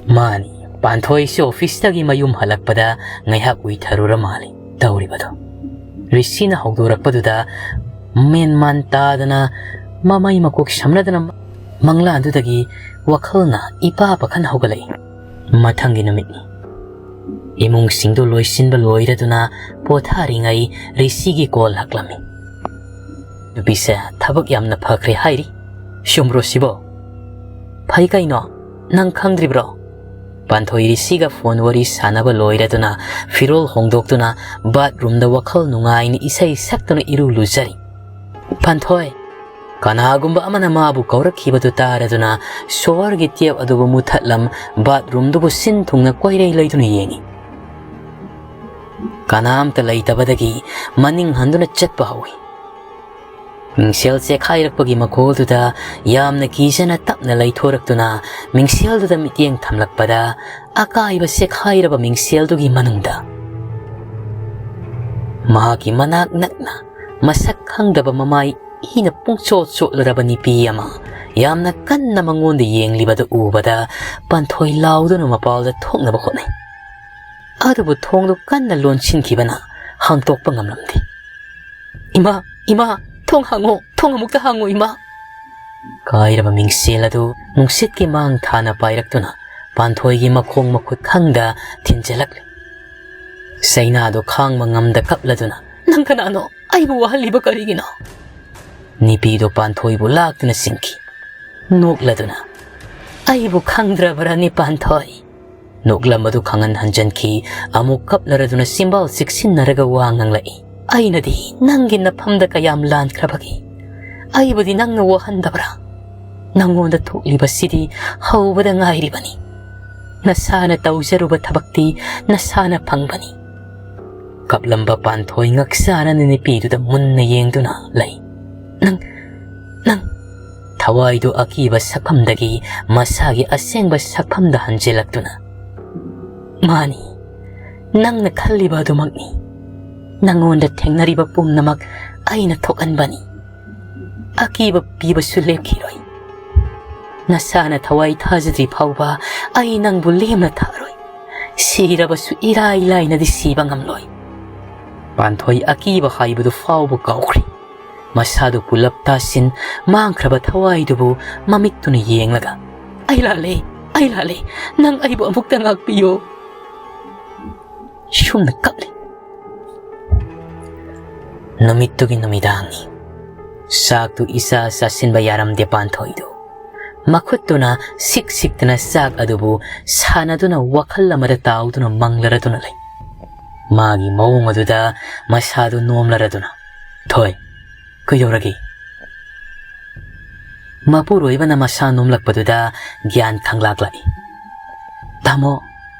ꯃꯥꯅꯤ, ꯄꯥꯟꯊꯣꯏꯁꯨ ꯑꯣꯐꯤꯁꯇꯒꯤ ꯃꯌꯨꯝ ꯍꯜꯂꯛꯄꯗ ꯉꯥꯏꯍꯥꯛ ꯎꯏꯊꯔꯨꯔ ꯃꯥꯜꯂꯤ ꯇꯧꯔꯤꯕꯗꯣ꯫ ꯔꯤꯁꯤꯅ ꯍꯧꯗꯣꯔꯛꯄꯗꯨꯗ ꯃꯦꯟꯃꯥꯟ ꯇꯥꯗꯅ ꯃꯃꯩ ꯃꯀꯣꯛ ꯁꯝꯅꯗꯅ ꯃꯪꯂꯥꯟꯗꯨꯗꯒꯤ ꯋꯥꯈꯜꯅ ꯏꯄꯥ ꯄꯥꯈꯟ ꯍꯧꯒꯠꯂꯛꯏ꯫ ꯃꯊꯪꯒꯤ ꯅꯨꯃꯤꯠꯅꯤ꯫ ꯏꯃꯨꯡꯁꯤꯡꯗꯨ ꯂꯣꯏꯁꯤꯟꯕ ꯂꯣꯏꯔꯗꯨꯅ ꯄꯣꯊꯥꯔꯤꯉꯩ ꯔꯤꯁꯤꯒꯤ ꯀꯣꯜ ꯂꯥꯛꯂꯝꯃꯤ꯫ "ꯅꯨꯄꯤꯁꯦ ꯊꯕꯛ ꯌꯥꯝꯅ ꯐꯈ꯭ꯔꯦ ꯍꯥꯏꯔꯤ꯫ ꯆꯨꯝꯕ꯭ꯔꯣ ꯁꯤꯕꯣ?" "ꯐꯩ ꯀꯩꯅꯣ, ꯅꯪ ꯈꯪꯗ꯭ꯔꯤꯕ꯭ꯔꯣ?" ꯄꯥꯟꯊꯣꯏ ꯔꯤꯁꯤꯒ ꯐꯣꯟ ꯋꯥꯔꯤ ꯁꯥꯟꯅꯕ ꯂꯣꯏꯔꯗꯨꯅ ꯐꯤꯔꯣꯜ ꯍꯣꯡꯗꯣꯛꯇꯨꯅ ꯕꯥꯠꯔꯨꯝꯗ ꯋꯥꯈꯜ ꯅꯨꯡꯉꯥꯏꯅ ꯏꯁꯩ ꯁꯛꯇꯨꯅ ꯏꯔꯨ ꯂꯨꯖꯔꯤ꯫ "ꯄꯥꯟꯊꯣꯏ, ꯀꯅꯥꯒꯨꯝꯕ ꯑꯃꯅ ꯃꯥꯕꯨ ꯀꯧꯔꯛꯈꯤꯕꯗꯨ ꯇꯥꯔꯗꯨꯅ ꯁꯣꯍꯔꯒꯤ ꯇꯦꯞ ꯑꯗꯨꯕꯨ ꯃꯨꯊꯠꯂꯝ, ꯕꯥꯠꯔꯨꯝꯗꯨꯕꯨ ꯁꯤꯟ ꯊꯨꯡꯅ ꯀꯣꯏꯔꯩ ꯂꯩꯗꯨꯅ ꯌꯦꯡꯏ꯫ ꯀꯅꯥꯝꯇ ꯂꯩꯇꯕꯗꯒꯤ ꯃꯅꯤꯡ ꯍꯟꯗꯨꯅ ꯆꯠꯄ ꯍꯧꯏ꯫ ꯃꯤꯡꯁꯦꯜ ꯆꯦꯈꯥꯏꯔꯛꯄꯒꯤ ꯃꯈꯣꯜꯗꯨꯗ ꯌꯥꯝꯅ ꯀꯤꯖꯅ ꯇꯞꯅ ꯂꯩꯊꯣꯔꯛꯇꯨꯅ ꯃꯤꯡꯁꯦꯜꯗꯨꯗ ꯃꯤꯠꯌꯦꯡ ꯊꯝꯂꯛꯄꯗ, ꯑꯀꯥꯏꯕ ꯆꯦꯈꯥꯏꯔꯕ ꯃꯤꯡꯁꯦꯜꯗꯨꯒꯤ ꯃꯅꯨꯡꯗ ꯃꯍꯥꯛꯀꯤ ꯃꯅꯥꯛ ꯅꯛꯅ ꯃꯁꯛ ꯈꯪꯗꯕ ꯃꯃꯥꯏ ꯏꯅ ꯄꯨꯡꯆꯣꯠ ꯆꯣꯠꯂꯔꯕ ꯅꯨꯄꯤ ꯑꯃ ꯌꯥꯝꯅ ꯀꯟꯅ ꯃꯉꯣꯟꯗ ꯌꯦꯡꯂꯤꯕꯗꯨ ꯎꯕꯗ ꯄꯥꯟꯊꯣꯏ ꯂꯥꯎꯗꯨꯅ ꯃꯄꯥꯜꯗ ꯊꯣꯛꯅꯕ ꯍꯣꯠꯅꯩ꯫ ꯑꯗꯨꯕꯨ ꯊꯣꯡꯗꯨ ꯀꯟꯅ ꯂꯣꯟꯁꯤꯟꯈꯤꯕꯅ ꯍꯥꯡꯗꯣꯛꯄ ꯉꯝꯂꯝꯗꯦ꯫ "ꯏꯃꯥ, ꯏꯃꯥ, ꯊꯣꯡ ꯍꯥꯡꯉꯣ, ꯊꯣꯡ ꯑꯃꯨꯛꯇ ꯍꯥꯡꯉꯣ, ꯏꯃꯥ!" ꯀꯥꯏꯔꯕ ꯃꯤꯡꯁꯦꯜ ꯑꯗꯨ ꯅꯨꯡꯁꯤꯠꯀꯤ ꯃꯥꯡ ꯊꯥꯅ ꯄꯥꯏꯔꯛꯇꯨꯅ ꯄꯥꯟꯊꯣꯏꯒꯤ ꯃꯈꯣꯡ ꯃꯈꯨꯠ ꯈꯪꯗ ꯊꯤꯟꯖꯤꯜꯂꯛꯂꯤ꯫ ꯆꯩꯅꯥꯗꯨ ꯈꯥꯡꯕ ꯉꯝꯗ ꯀꯞꯂꯗꯨꯅ, "ꯅꯪ ꯀꯅꯥꯅꯣ? ꯑꯩꯕꯨ ꯋꯥꯍꯜꯂꯤꯕ ꯀꯔꯤꯒꯤꯅꯣ?" ꯅꯨꯄꯤꯗꯨ ꯄꯥꯟꯊꯣꯏꯕꯨ ꯂꯥꯛꯇꯨꯅ ꯆꯤꯡꯈꯤ꯫ ꯅꯣꯛꯂꯗꯨꯅ, "ꯑꯩꯕꯨ ꯈꯪꯗ꯭ꯔꯕ꯭ꯔꯅꯤ, ꯄꯥꯟꯊꯣꯏ?" ꯅꯣꯛꯂꯝꯕꯗꯨ ꯈꯪꯍꯟ ꯍꯟꯖꯤꯟꯈꯤ꯫ ꯑꯃꯨꯛ ꯀꯞꯂꯔꯗꯨꯅ ꯆꯤꯝꯕꯥꯜ ꯆꯤꯛꯁꯤꯟꯅꯔꯒ ꯋꯥ ꯉꯥꯡꯂꯛꯏ꯫ "ꯑꯩꯅꯗꯤ ꯅꯪꯒꯤ ꯅꯐꯝꯗ ꯀꯌꯥꯝ ꯂꯥꯟꯈ꯭ꯔꯕꯒꯦ? ꯑꯩꯕꯨꯗꯤ ꯅꯪꯅ ꯋꯥꯍꯟꯗꯕ꯭ꯔꯥ? ꯅꯪꯉꯣꯟꯗ ꯊꯣꯛꯂꯤꯕꯁꯤꯗꯤ ꯍꯧꯕꯗ ꯉꯥꯏꯔꯤꯕꯅꯤ꯫ ꯅꯁꯥꯅ ꯇꯧꯖꯔꯨꯕ ꯊꯕꯛꯇꯤ ꯅꯁꯥꯅ ꯐꯪꯕꯅꯤ꯫" ꯀꯞꯂꯝꯕ ꯄꯥꯟꯊꯣꯏ ꯉꯛꯁꯥꯅꯅ ꯅꯨꯄꯤꯗꯨꯗ ꯃꯨꯟꯅ ꯌꯦꯡꯗꯨꯅ ꯂꯩ꯫ "ꯅꯪ, ꯅꯪ!" ꯊꯋꯥꯏꯗꯨ ꯑꯀꯤꯕ ꯁꯛꯐꯝꯗꯒꯤ ꯃꯁꯥꯒꯤ ꯑꯁꯦꯡꯕ ꯁꯛꯐꯝꯗ ꯍꯟꯖꯤꯜꯂꯛꯇꯨꯅ, "ꯃꯥꯅꯤ, ꯅꯪꯅ ꯈꯜꯂꯤꯕ ꯑꯗꯨꯃꯛꯅꯤ꯫ ꯅꯪꯉꯣꯟꯗ ꯊꯦꯡꯅꯔꯤꯕ ꯄꯨꯝꯅꯃꯛ ꯑꯩꯅ ꯊꯣꯛꯍꯟꯕꯅꯤ꯫ ꯑꯀꯤꯕ ꯄꯤꯕꯁꯨ ꯂꯦꯞꯈꯤꯔꯣꯏ꯫ ꯅꯁꯥꯅ ꯊꯋꯥꯏ ꯊꯥꯖꯗ꯭ꯔꯤ ꯐꯥꯎꯕ ꯑꯩ ꯅꯪꯕꯨ ꯂꯦꯝꯅ ꯊꯥꯔꯣꯏ꯫ ꯁꯤꯔꯕꯁꯨ ꯏꯔꯥꯏ ꯂꯥꯏꯅꯗꯤ ꯁꯤꯕ ꯉꯝꯂꯣꯏ꯫" ꯄꯥꯟꯊꯣꯏ ꯑꯀꯤꯕ ꯍꯥꯏꯕꯗꯨ ꯐꯥꯎꯕ ꯀꯥꯎꯈ꯭ꯔꯦ꯫ ꯃꯁꯥꯗꯨ ꯄꯨꯂꯞ ꯇꯥꯁꯤꯟ ꯃꯥꯡꯈ꯭ꯔꯕ ꯊꯋꯥꯏꯗꯨꯕꯨ ꯃꯃꯤꯠꯇꯨꯅ ꯌꯦꯡꯂꯒ, "ꯑꯩ ꯂꯥꯜꯂꯦ, ꯑꯩ ꯂꯥꯜꯂꯦ, ꯅꯪ ꯑꯩꯕꯨ ꯑꯃꯨꯛꯇ ꯉꯥꯛꯄꯤꯌꯨ꯫" ꯁꯨꯝꯅ ꯀꯞꯂꯤ꯫ ꯅꯨꯃꯤꯠꯇꯨꯒꯤ ꯅꯨꯃꯤꯗꯥꯡꯅꯤ꯫ ꯆꯥꯛꯇꯨ ꯏꯆꯥ ꯆꯥꯁꯤꯟꯕ ꯌꯥꯔꯝꯗꯦ ꯄꯥꯟꯊꯣꯏꯗꯨ꯫ ꯃꯈꯨꯠꯇꯨꯅ ꯁꯤꯛ ꯁꯤꯛꯇꯅ ꯆꯥꯛ ꯑꯗꯨꯕꯨ ꯁꯥꯟꯅꯗꯨꯅ ꯋꯥꯈꯜ ꯑꯃꯗ ꯇꯥꯎꯗꯨꯅ ꯃꯪꯂꯔꯗꯨꯅ ꯂꯩ꯫ ꯃꯥꯒꯤ ꯃꯑꯣꯡ ꯑꯗꯨꯗ ꯃꯁꯥꯗꯨ ꯅꯣꯝꯂꯔꯗꯨꯅ, "ꯊꯣꯏ, ꯀꯩꯗꯧꯔꯒꯦ?" ꯃꯄꯨꯔꯣꯏꯕꯅ ꯃꯁꯥ ꯅꯣꯝꯂꯛꯄꯗꯨꯗ ꯒ꯭ꯌꯥꯟ ꯈꯪꯂꯥꯛ ꯂꯥꯛꯏ꯫ "ꯇꯥꯃꯣ,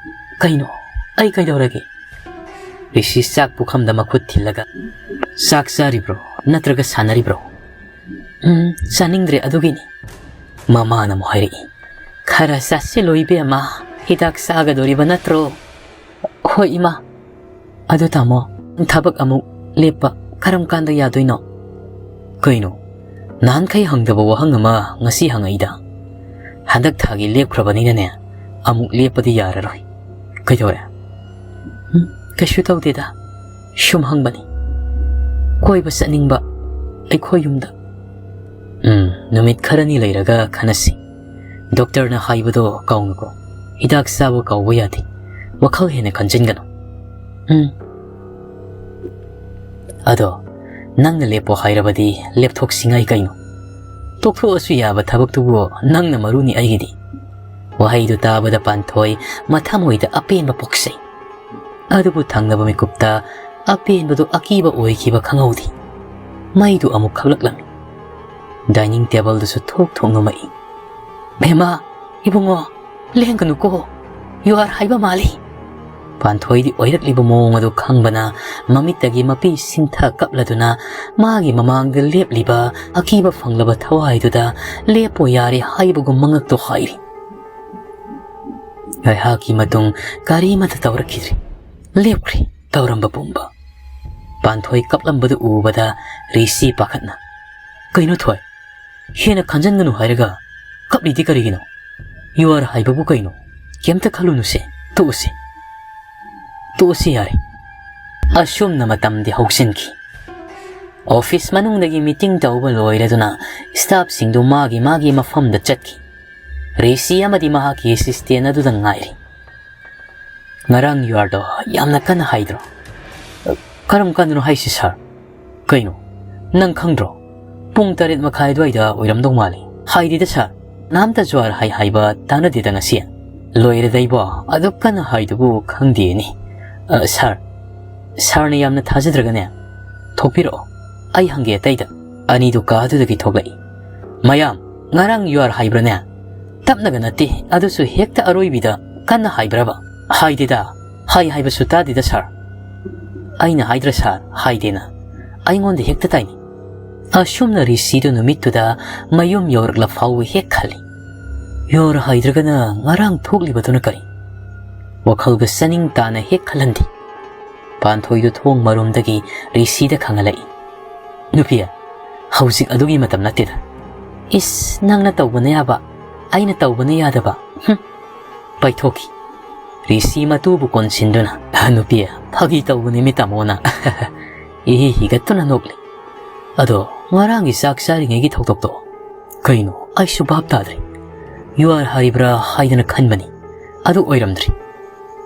ꯀꯩꯅꯣ? ꯑꯩ ꯀꯩꯗꯧꯔꯒꯦ?" ꯔꯤꯁꯤ ꯆꯥꯛ ꯄꯨꯈꯝꯗ ꯃꯈꯨꯠ ꯊꯤꯜꯂꯒ, "ꯆꯥꯛ ꯆꯥꯔꯤꯕ꯭ꯔꯣ, ꯅꯠꯇ꯭ꯔꯒ ꯁꯥꯟꯅꯔꯤꯕ꯭ꯔꯣ?" "ꯎꯝ, ꯆꯥꯅꯤꯡꯗ꯭ꯔꯦ, ꯑꯗꯨꯒꯤꯅꯤ꯫" ꯃꯃꯥꯅ ꯑꯃꯨꯛ ꯍꯥꯏꯔꯛꯏ, "ꯈꯔ ꯆꯥꯁꯤꯜꯂꯣ ꯏꯕꯦꯝꯃ, ꯍꯤꯗꯥꯛ ꯆꯥꯒꯗꯣꯔꯤꯕ ꯅꯠꯇ꯭ꯔꯣ?" "ꯍꯣꯏ ꯏꯃꯥ꯫ ꯑꯗꯨ ꯇꯥꯃꯣ, ꯊꯕꯛ ꯑꯃꯨꯛ ꯂꯦꯞꯄ ꯀꯔꯝ ꯀꯥꯟꯗ ꯌꯥꯗꯣꯏꯅꯣ?" "ꯀꯩꯅꯣ? ꯅꯍꯥꯟꯈꯩ ꯍꯪꯗꯕ ꯋꯥꯍꯪ ꯑꯃ ꯉꯁꯤ ꯍꯪꯉꯛꯏꯗ꯫ ꯍꯟꯗꯛ ꯊꯥꯒꯤ ꯂꯦꯞꯈ꯭ꯔꯕꯅꯤꯅꯅꯦ, ꯑꯃꯨꯛ ꯂꯦꯞꯄꯗꯤ ꯌꯥꯔꯔꯣꯏ꯫ ꯀꯩꯗꯧꯔꯦ?" "ꯎꯝ, ꯀꯩꯁꯨ ꯇꯧꯗꯦꯗ, ꯁꯨꯝ ꯍꯪꯕꯅꯤ꯫ ꯀꯣꯏꯕ ꯆꯠꯅꯤꯡꯕ ꯑꯩꯈꯣꯏ ꯌꯨꯝꯗ꯫" "ꯎꯝ, ꯅꯨꯃꯤꯠ ꯈꯔꯅꯤ ꯂꯩꯔꯒ ꯈꯟꯅꯁꯤ꯫ ꯗꯣꯛꯇꯔꯅ ꯍꯥꯏꯕꯗꯣ ꯀꯥꯎꯅꯨꯀꯣ, ꯍꯤꯗꯥꯛ ꯆꯥꯕ ꯀꯥꯎꯕ ꯌꯥꯗꯦ꯫ ꯋꯥꯈꯜ ꯍꯦꯟꯅ ꯈꯟꯖꯤꯟꯒꯅꯨ꯫" "ꯎꯝ꯫ ꯑꯗꯣ, ꯅꯪꯅ ꯂꯦꯞꯄꯣ ꯍꯥꯏꯔꯕꯗꯤ ꯂꯦꯞꯊꯣꯛꯁꯤꯉꯥꯏ ꯀꯩꯅꯣ? ꯇꯣꯛꯊꯣꯛꯑꯁꯨ ꯌꯥꯕ ꯊꯕꯛꯇꯨꯕꯨ ꯅꯪꯅ ꯃꯔꯨꯅꯤ ꯑꯩꯒꯤꯗꯤ꯫" ꯋꯥꯍꯩꯗꯨ ꯇꯥꯕꯗ ꯄꯥꯟꯊꯣꯏ ꯃꯊꯃꯣꯏꯗ ꯑꯄꯦꯟꯕ ꯄꯣꯛꯆꯩ꯫ ꯑꯗꯨꯕꯨ ꯊꯪꯅꯕ ꯃꯤꯀꯨꯞꯇ ꯑꯄꯦꯟꯕꯗꯨ ꯑꯀꯤꯕ ꯑꯣꯏꯈꯤꯕ ꯈꯪꯍꯧꯗꯦ꯫ ꯃꯩꯗꯨ ꯑꯃꯨꯛ ꯈꯞꯂꯛꯂꯝꯃꯤ꯫ ꯗꯥꯏꯅꯤꯡ ꯇꯦꯕꯜꯗꯨꯁꯨ ꯊꯣꯛ ꯊꯣꯛ ꯅꯨꯝꯃꯛꯏ꯫ "ꯕꯦꯝꯃ, ꯏꯕꯨꯡꯉꯣ, ꯂꯦꯡꯒꯅꯨꯀꯣ꯫ ꯌꯨ ꯑꯥꯔ ꯍꯥꯏꯕ ꯃꯥꯜꯂꯤ꯫" ꯄꯥꯟꯊꯣꯏꯗꯤ ꯑꯣꯏꯔꯛꯂꯤꯕ ꯃꯑꯣꯡ ꯑꯗꯨ ꯈꯪꯕꯅ ꯃꯃꯤꯠꯇꯒꯤ ꯃꯄꯤ ꯁꯤꯟꯊ ꯀꯞꯂꯗꯨꯅ ꯃꯥꯒꯤ ꯃꯃꯥꯡꯗ ꯂꯦꯞꯂꯤꯕ ꯑꯀꯤꯕ ꯐꯪꯂꯕ ꯊꯋꯥꯏꯗꯨꯗ ꯂꯦꯞꯄꯣ ꯌꯥꯔꯦ ꯍꯥꯏꯕꯒꯨꯝ ꯃꯉꯛꯇꯣ ꯍꯥꯏꯔꯤ꯫ ꯉꯥꯏꯍꯥꯛꯀꯤ ꯃꯇꯨꯡ ꯀꯔꯤꯃꯠꯇ ꯇꯧꯔꯛꯈꯤꯗ꯭ꯔꯦ꯫ ꯂꯦꯞꯈ꯭ꯔꯦ ꯇꯧꯔꯝꯕ ꯄꯨꯝꯕ꯫ ꯄꯥꯟꯊꯣꯏ ꯀꯞꯂꯝꯕꯗꯨ ꯎꯕꯗ ꯔꯤꯁꯤ ꯄꯥꯈꯠꯅ, "ꯀꯩꯅꯣ ꯊꯣꯏ? ꯍꯦꯟꯅ ꯈꯟꯖꯟꯒꯅꯨ ꯍꯥꯏꯔꯒ ꯀꯞꯂꯤꯗꯤ ꯀꯔꯤꯒꯤꯅꯣ? ꯌꯨ ꯑꯥꯔ ꯍꯥꯏꯕꯕꯨ ꯀꯩꯅꯣ? ꯀꯩꯝꯇ ꯈꯜꯂꯨꯅꯨꯁꯦ꯫ ꯇꯣꯛꯎꯁꯦ꯫ ꯇꯣꯛꯎꯁꯤ ꯌꯥꯔꯦ꯫" ꯑꯁꯨꯝꯅ ꯃꯇꯝꯗꯤ ꯍꯧꯁꯤꯟꯈꯤ꯫ ꯑꯣꯐꯤꯁ ꯃꯅꯨꯡꯗꯒꯤ ꯃꯤꯇꯤꯡ ꯇꯧꯕ ꯂꯣꯏꯔꯗꯨꯅ ꯁ꯭ꯇꯥꯐꯁꯤꯡꯗꯨ ꯃꯥꯒꯤ ꯃꯥꯒꯤ ꯃꯐꯝꯗ ꯆꯠꯈꯤ꯫ ꯔꯤꯁꯤ ꯑꯃꯗꯤ ꯃꯍꯥꯛꯀꯤ ꯑꯦꯁꯤꯁꯇꯦꯟ ꯑꯗꯨꯗ ꯉꯥꯏꯔꯤ꯫ "ꯉꯔꯥꯡ ꯌꯨ ꯑꯥꯔꯗꯣ ꯌꯥꯝꯅ ꯀꯟꯅ ꯍꯥꯏꯗ꯭ꯔꯣ?" "ꯀꯔꯝ ꯀꯥꯟꯗꯅꯣ ꯍꯥꯏꯁꯤ, ꯁꯥꯔ?" "ꯀꯩꯅꯣ, ꯅꯪ ꯈꯪꯗ꯭ꯔꯣ? ꯄꯨꯡ ꯇꯔꯦꯠ ꯃꯈꯥꯏ ꯑꯗꯨꯋꯥꯏꯗ ꯑꯣꯏꯔꯝꯗꯧ ꯃꯥꯜꯂꯤ꯫" "ꯍꯥꯏꯗꯦꯗ, ꯁꯥꯔ꯫ ꯀꯅꯥꯝꯇ ꯖꯨ ꯑꯥꯔ ꯍꯥꯏ ꯍꯥꯏꯕ ꯇꯥꯟꯅꯗꯦꯗ ꯉꯁꯤ꯫" "ꯂꯣꯏꯔꯦꯗ ꯏꯕꯣ, ꯑꯗꯨꯛ ꯀꯟꯅ ꯍꯥꯏꯗꯨꯕꯨ ꯈꯪꯗꯦꯅꯦ꯫" "ꯑ, ꯁꯥꯔ, ꯁꯥꯔꯅ ꯌꯥꯝꯅ ꯊꯥꯖꯗ꯭ꯔꯒꯅꯦ, ꯊꯣꯛꯄꯤꯔꯛꯑꯣ, ꯑꯩ ꯍꯪꯒꯦ ꯑꯇꯩꯗ꯫" ꯑꯅꯤꯗꯨ ꯀꯥꯗꯨꯗꯒꯤ ꯊꯣꯛꯂꯛꯏ꯫ "ꯃꯌꯥꯝ, "ꯉꯔꯥꯡ ꯌꯨꯍꯥꯔ ꯍꯥꯏꯕ꯭ꯔꯅꯦ?" "ꯇꯞꯅꯒ ꯅꯠꯇꯦ, ꯑꯗꯨꯁꯨ ꯍꯦꯛꯇ ꯑꯔꯣꯏꯕꯤꯗ ꯀꯟꯅ ꯍꯥꯏꯕ꯭ꯔꯕ?" "ꯍꯥꯏꯗꯦꯗ, ꯍꯥꯏ ꯍꯥꯏꯕꯁꯨ ꯇꯥꯗꯦꯗ ꯁꯥꯔ꯫ ꯑꯩꯅ ꯍꯥꯏꯗ꯭ꯔ ꯁꯥꯔ, ꯍꯥꯏꯗꯦꯅ? ꯑꯩꯉꯣꯟꯗ ꯍꯦꯛꯇ ꯇꯥꯏꯅꯩ꯫" ꯑꯁꯨꯝꯅ ꯔꯤꯁꯤꯗꯨ ꯅꯨꯃꯤꯠꯇꯨꯗ ꯃꯌꯨꯝ ꯌꯧꯔꯛꯂ ꯐꯥꯎꯕ ꯍꯦꯛ ꯈꯜꯂꯤ, "ꯌꯨꯍꯥꯔ ꯍꯥꯏꯗ꯭ꯔꯒꯅ ꯉꯔꯥꯡ ꯊꯣꯛꯂꯤꯕꯗꯨꯅ ꯀꯔꯤ?" ꯋꯥꯈꯜꯒ ꯆꯥꯅꯤꯡ ꯇꯥꯅ ꯍꯦꯛ ꯈꯜꯍꯟꯗꯦ꯫ ꯄꯥꯟꯊꯣꯏꯗꯨ ꯊꯣꯡ ꯃꯔꯣꯝꯗꯒꯤ ꯔꯤꯁꯤꯗ ꯈꯪꯍꯜꯂꯛꯏ, "ꯅꯨꯄꯤ, ꯍꯧꯖꯤꯛ ꯑꯗꯨꯒꯤ ꯃꯇꯝ ꯅꯠꯇꯦꯗ꯫" "ꯏꯁ, ꯅꯪꯅ ꯇꯧꯕꯅ ꯌꯥꯕ, ꯑꯩꯅ ꯇꯧꯕꯅ ꯌꯥꯗꯕ꯫ ꯍꯨꯝ!" ꯄꯥꯏꯊꯣꯛꯈꯤ꯫ ꯔꯤꯁꯤ ꯃꯇꯨꯕꯨ ꯀꯣꯟꯁꯤꯟꯗꯨꯅ, "ꯑ, ꯅꯨꯄꯤ, ꯐꯥꯒꯤ ꯇꯧꯕꯅꯤ ꯃꯤ ꯇꯥꯃꯣꯅ꯫ ꯏꯍꯤ ꯍꯤꯒꯠꯇꯨꯅ ꯅꯣꯛꯂꯤ꯫ "ꯑꯗꯣ ꯉꯔꯥꯡꯒꯤ ꯆꯥꯛ ꯆꯥꯔꯤꯉꯩꯒꯤ ꯊꯧꯗꯣꯛꯇꯣ ꯀꯩꯅꯣ? ꯑꯩꯁꯨ ꯚꯥꯞ ꯇꯥꯗ꯭ꯔꯦ꯫ ꯌꯨꯍꯥꯔ ꯍꯥꯏꯕ꯭ꯔꯥ ꯍꯥꯏꯗꯅ ꯈꯟꯕꯅꯤ, ꯑꯗꯨ ꯑꯣꯏꯔꯝꯗ꯭ꯔꯤ꯫"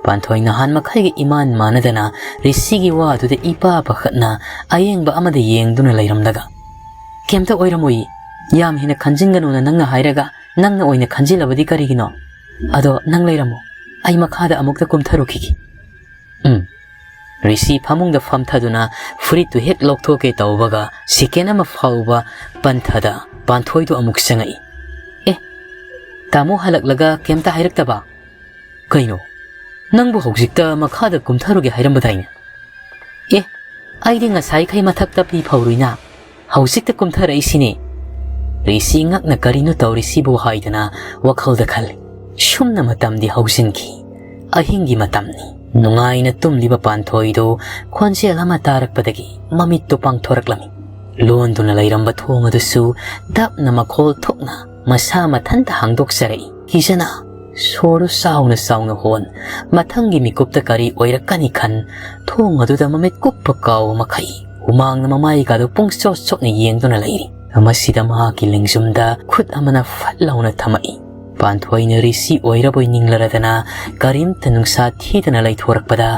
ꯄꯥꯟꯊꯣꯏ ꯅꯍꯥꯟ ꯃꯈꯩꯒ ꯏꯃꯥꯟ ꯃꯥꯟꯅꯗꯅ ꯔꯤꯁꯤꯒꯤ ꯋꯥꯗꯨꯗ ꯏꯄꯥ ꯄꯥꯈꯠꯅ ꯑꯌꯦꯡꯕ ꯑꯃꯗ ꯌꯦꯡꯗꯨꯅ ꯂꯩꯔꯝꯂꯒ, "ꯀꯩꯝꯇ ꯑꯣꯏꯔꯝꯃꯣꯏ, ꯌꯥꯝ ꯍꯦꯟꯅ ꯈꯟꯖꯤꯟꯒꯅꯨꯅ ꯅꯪꯅ ꯍꯥꯏꯔꯒ ꯅꯪꯅ ꯑꯣꯏꯅ ꯈꯟꯖꯤꯜꯂꯕꯗꯤ ꯀꯔꯤꯒꯤꯅꯣ? ꯑꯗꯣ ꯅꯪ ꯂꯩꯔꯝꯃꯣ, ꯑꯩ ꯃꯈꯥꯗ ꯑꯃꯨꯛꯇ ꯀꯨꯝꯊꯔꯨꯈꯤꯒꯦ꯫" ꯎꯝ꯫ ꯔꯤꯁꯤ ꯐꯃꯨꯡꯗ ꯐꯝꯊꯗꯨꯅ ꯐꯨꯔꯤꯠꯇꯨ ꯍꯦꯛ ꯂꯧꯊꯣꯛꯀꯦ ꯇꯧꯕꯒ ꯁꯦꯀꯦꯟ ꯑꯃ ꯐꯥꯎꯕ ꯄꯟꯊꯗ ꯄꯥꯟꯊꯣꯏꯗꯨ ꯑꯃꯨꯛ ꯆꯪꯉꯛꯏ꯫ "ꯑꯦ, ꯇꯥꯃꯣ ꯍꯜꯂꯛꯂꯒ ꯀꯩꯝꯇ ꯍꯥꯏꯔꯛꯇꯕ? ꯀꯩꯅꯣ, ꯅꯪꯕꯨ ꯍꯧꯖꯤꯛꯇ ꯃꯈꯥꯗ ꯀꯨꯝꯊꯔꯨꯒꯦ ꯍꯥꯏꯔꯝꯕꯗꯥꯏꯅꯦ?" "ꯑꯦ, ꯑꯩꯗꯤ ꯉꯁꯥꯏꯈꯩ ꯃꯊꯛꯇ ꯐꯤ ꯐꯧꯔꯨꯏꯅ, ꯍꯧꯖꯤꯛꯇ ꯀꯨꯝꯊꯔꯛꯏꯁꯤꯅꯦ꯫" ꯔꯤꯁꯤ ꯉꯛꯅ ꯀꯔꯤꯅꯣ ꯇꯧꯔꯤꯁꯤꯕꯨ ꯍꯥꯏꯗꯅ ꯋꯥꯈꯜꯗ ꯈꯜꯂꯤ꯫ ꯁꯨꯝꯅ ꯃꯇꯝꯗꯤ ꯍꯧꯖꯤꯟꯈꯤ꯫ ꯑꯍꯤꯡꯒꯤ ꯃꯇꯝꯅꯤ꯫ ꯅꯨꯡꯉꯥꯏꯅ ꯇꯨꯝꯂꯤꯕ ꯄꯥꯟꯊꯣꯏꯗꯨ ꯈꯣꯟꯖꯦꯜ ꯑꯃ ꯇꯥꯔꯛꯄꯗꯒꯤ ꯃꯃꯤꯠꯇꯨ ꯄꯥꯡꯊꯣꯔꯛꯂꯝꯃꯤ꯫ ꯂꯣꯟꯗꯨꯅ ꯂꯩꯔꯝꯕ ꯊꯣꯡ ꯑꯗꯨꯁꯨ ꯇꯞꯅ ꯃꯈꯣꯜ ꯊꯣꯛꯅ ꯃꯁꯥ ꯃꯊꯟꯇ ꯍꯥꯡꯗꯣꯛꯆꯔꯛꯏ꯫ ꯀꯤꯖꯅ ꯁꯣꯔꯗꯨ ꯆꯥꯎꯅ ꯆꯥꯎꯅ ꯍꯣꯟ, ꯃꯊꯪꯒꯤ ꯃꯤꯀꯨꯞꯇ ꯀꯔꯤ ꯑꯣꯏꯔꯛꯀꯅꯤ ꯈꯟ, ꯊꯣꯡ ꯑꯗꯨꯗ ꯃꯃꯤꯠ ꯀꯨꯞꯄ ꯀꯥꯎꯕ ꯃꯈꯩ ꯍꯨꯃꯥꯡꯅ ꯃꯃꯥꯏꯒꯗꯨ ꯄꯨꯡꯆꯣꯠ ꯆꯣꯠꯅ ꯌꯦꯡꯗꯨꯅ ꯂꯩꯔꯤ꯫ ꯃꯁꯤꯗ ꯃꯍꯥꯛꯀꯤ ꯂꯦꯡꯖꯨꯝꯗ ꯈꯨꯠ ꯑꯃꯅ ꯐꯠ ꯂꯥꯎꯅ ꯊꯝꯃꯛꯏ꯫ ꯄꯥꯟꯊꯣꯏꯅ ꯔꯤꯁꯤ ꯑꯣꯏꯔꯕꯣꯏ ꯅꯤꯡꯂꯔꯗꯅ ꯀꯔꯤꯝꯇ ꯅꯨꯡꯁꯥ ꯊꯤꯗꯅ ꯂꯩꯊꯣꯔꯛꯄꯗ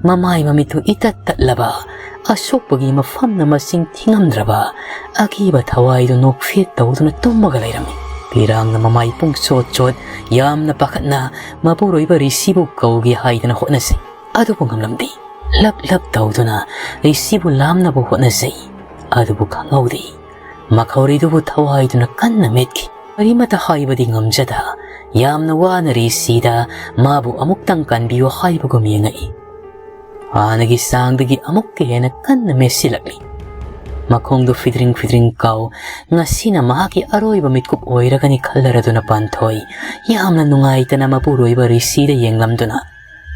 ꯃꯃꯥꯏ ꯃꯃꯤꯠꯇꯨ ꯏꯇꯠ ꯇꯠꯂꯕ, ꯑꯁꯣꯛꯄꯒꯤ ꯃꯐꯝꯅ ꯃꯁꯤꯡ ꯊꯤꯉꯝꯗ꯭ꯔꯕ ꯑꯀꯤꯕ ꯊꯋꯥꯏꯗꯨ ꯅꯣꯛꯐꯦꯠ ꯇꯧꯗꯨꯅ ꯇꯨꯝꯃꯒ ꯂꯩꯔꯝꯃꯤ꯫ ꯄꯤꯔꯥꯡꯅ ꯃꯃꯥꯏ ꯄꯨꯡꯆꯣꯠ ꯆꯣꯠ, ꯌꯥꯝꯅ ꯄꯥꯈꯠꯅ ꯃꯄꯨꯔꯣꯏꯕ ꯔꯤꯁꯤꯕꯨ ꯀꯧꯒꯦ ꯍꯥꯏꯗꯅ ꯍꯣꯠꯅꯖꯩ꯫ ꯑꯗꯨꯕꯨ ꯉꯝꯂꯝꯗꯦ꯫ ꯂꯛ ꯂꯛ ꯇꯧꯗꯨꯅ ꯔꯤꯁꯤꯕꯨ ꯂꯥꯝꯅꯕ ꯍꯣꯠꯅꯖꯩ꯫ ꯑꯗꯨꯕꯨ ꯈꯪꯍꯧꯗꯦ꯫ ꯃꯈꯧꯔꯤꯗꯨꯕꯨ ꯊꯋꯥꯏꯗꯨꯅ ꯀꯟꯅ ꯃꯦꯠꯈꯤ꯫ ꯀꯔꯤꯃꯠꯇ ꯍꯥꯏꯕꯗꯤ ꯉꯝꯖꯗ, ꯌꯥꯝꯅ ꯋꯥꯅ ꯔꯤꯁꯤꯗ ꯃꯥꯕꯨ ꯑꯃꯨꯛꯇꯪ ꯀꯟꯕꯤꯌꯨ ꯍꯥꯏꯕꯒꯨꯝ ꯌꯦꯡꯉꯛꯏ꯫ ꯍꯥꯟꯅꯒꯤ ꯆꯥꯡꯗꯒꯤ ꯑꯃꯨꯛꯀ ꯍꯦꯟꯅ ꯀꯟꯅ ꯃꯦꯠꯁꯤꯜꯂꯛꯂꯤ꯫ ꯃꯈꯣꯡꯗꯨ ꯐꯤꯗ꯭ꯔꯤꯡ ꯐꯤꯗ꯭ꯔꯤꯡ ꯀꯥꯎ, ꯉꯁꯤꯅ ꯃꯍꯥꯛꯀꯤ ꯑꯔꯣꯏꯕ ꯃꯤꯠꯀꯨꯞ ꯑꯣꯏꯔꯒꯅꯤ ꯈꯜꯂꯔꯗꯨꯅ ꯄꯥꯟꯊꯣꯏ ꯌꯥꯝꯅ ꯅꯨꯡꯉꯥꯏꯇꯅ ꯃꯄꯨꯔꯣꯏꯕ ꯔꯤꯁꯤꯗ ꯌꯦꯡꯂꯝꯗꯨꯅ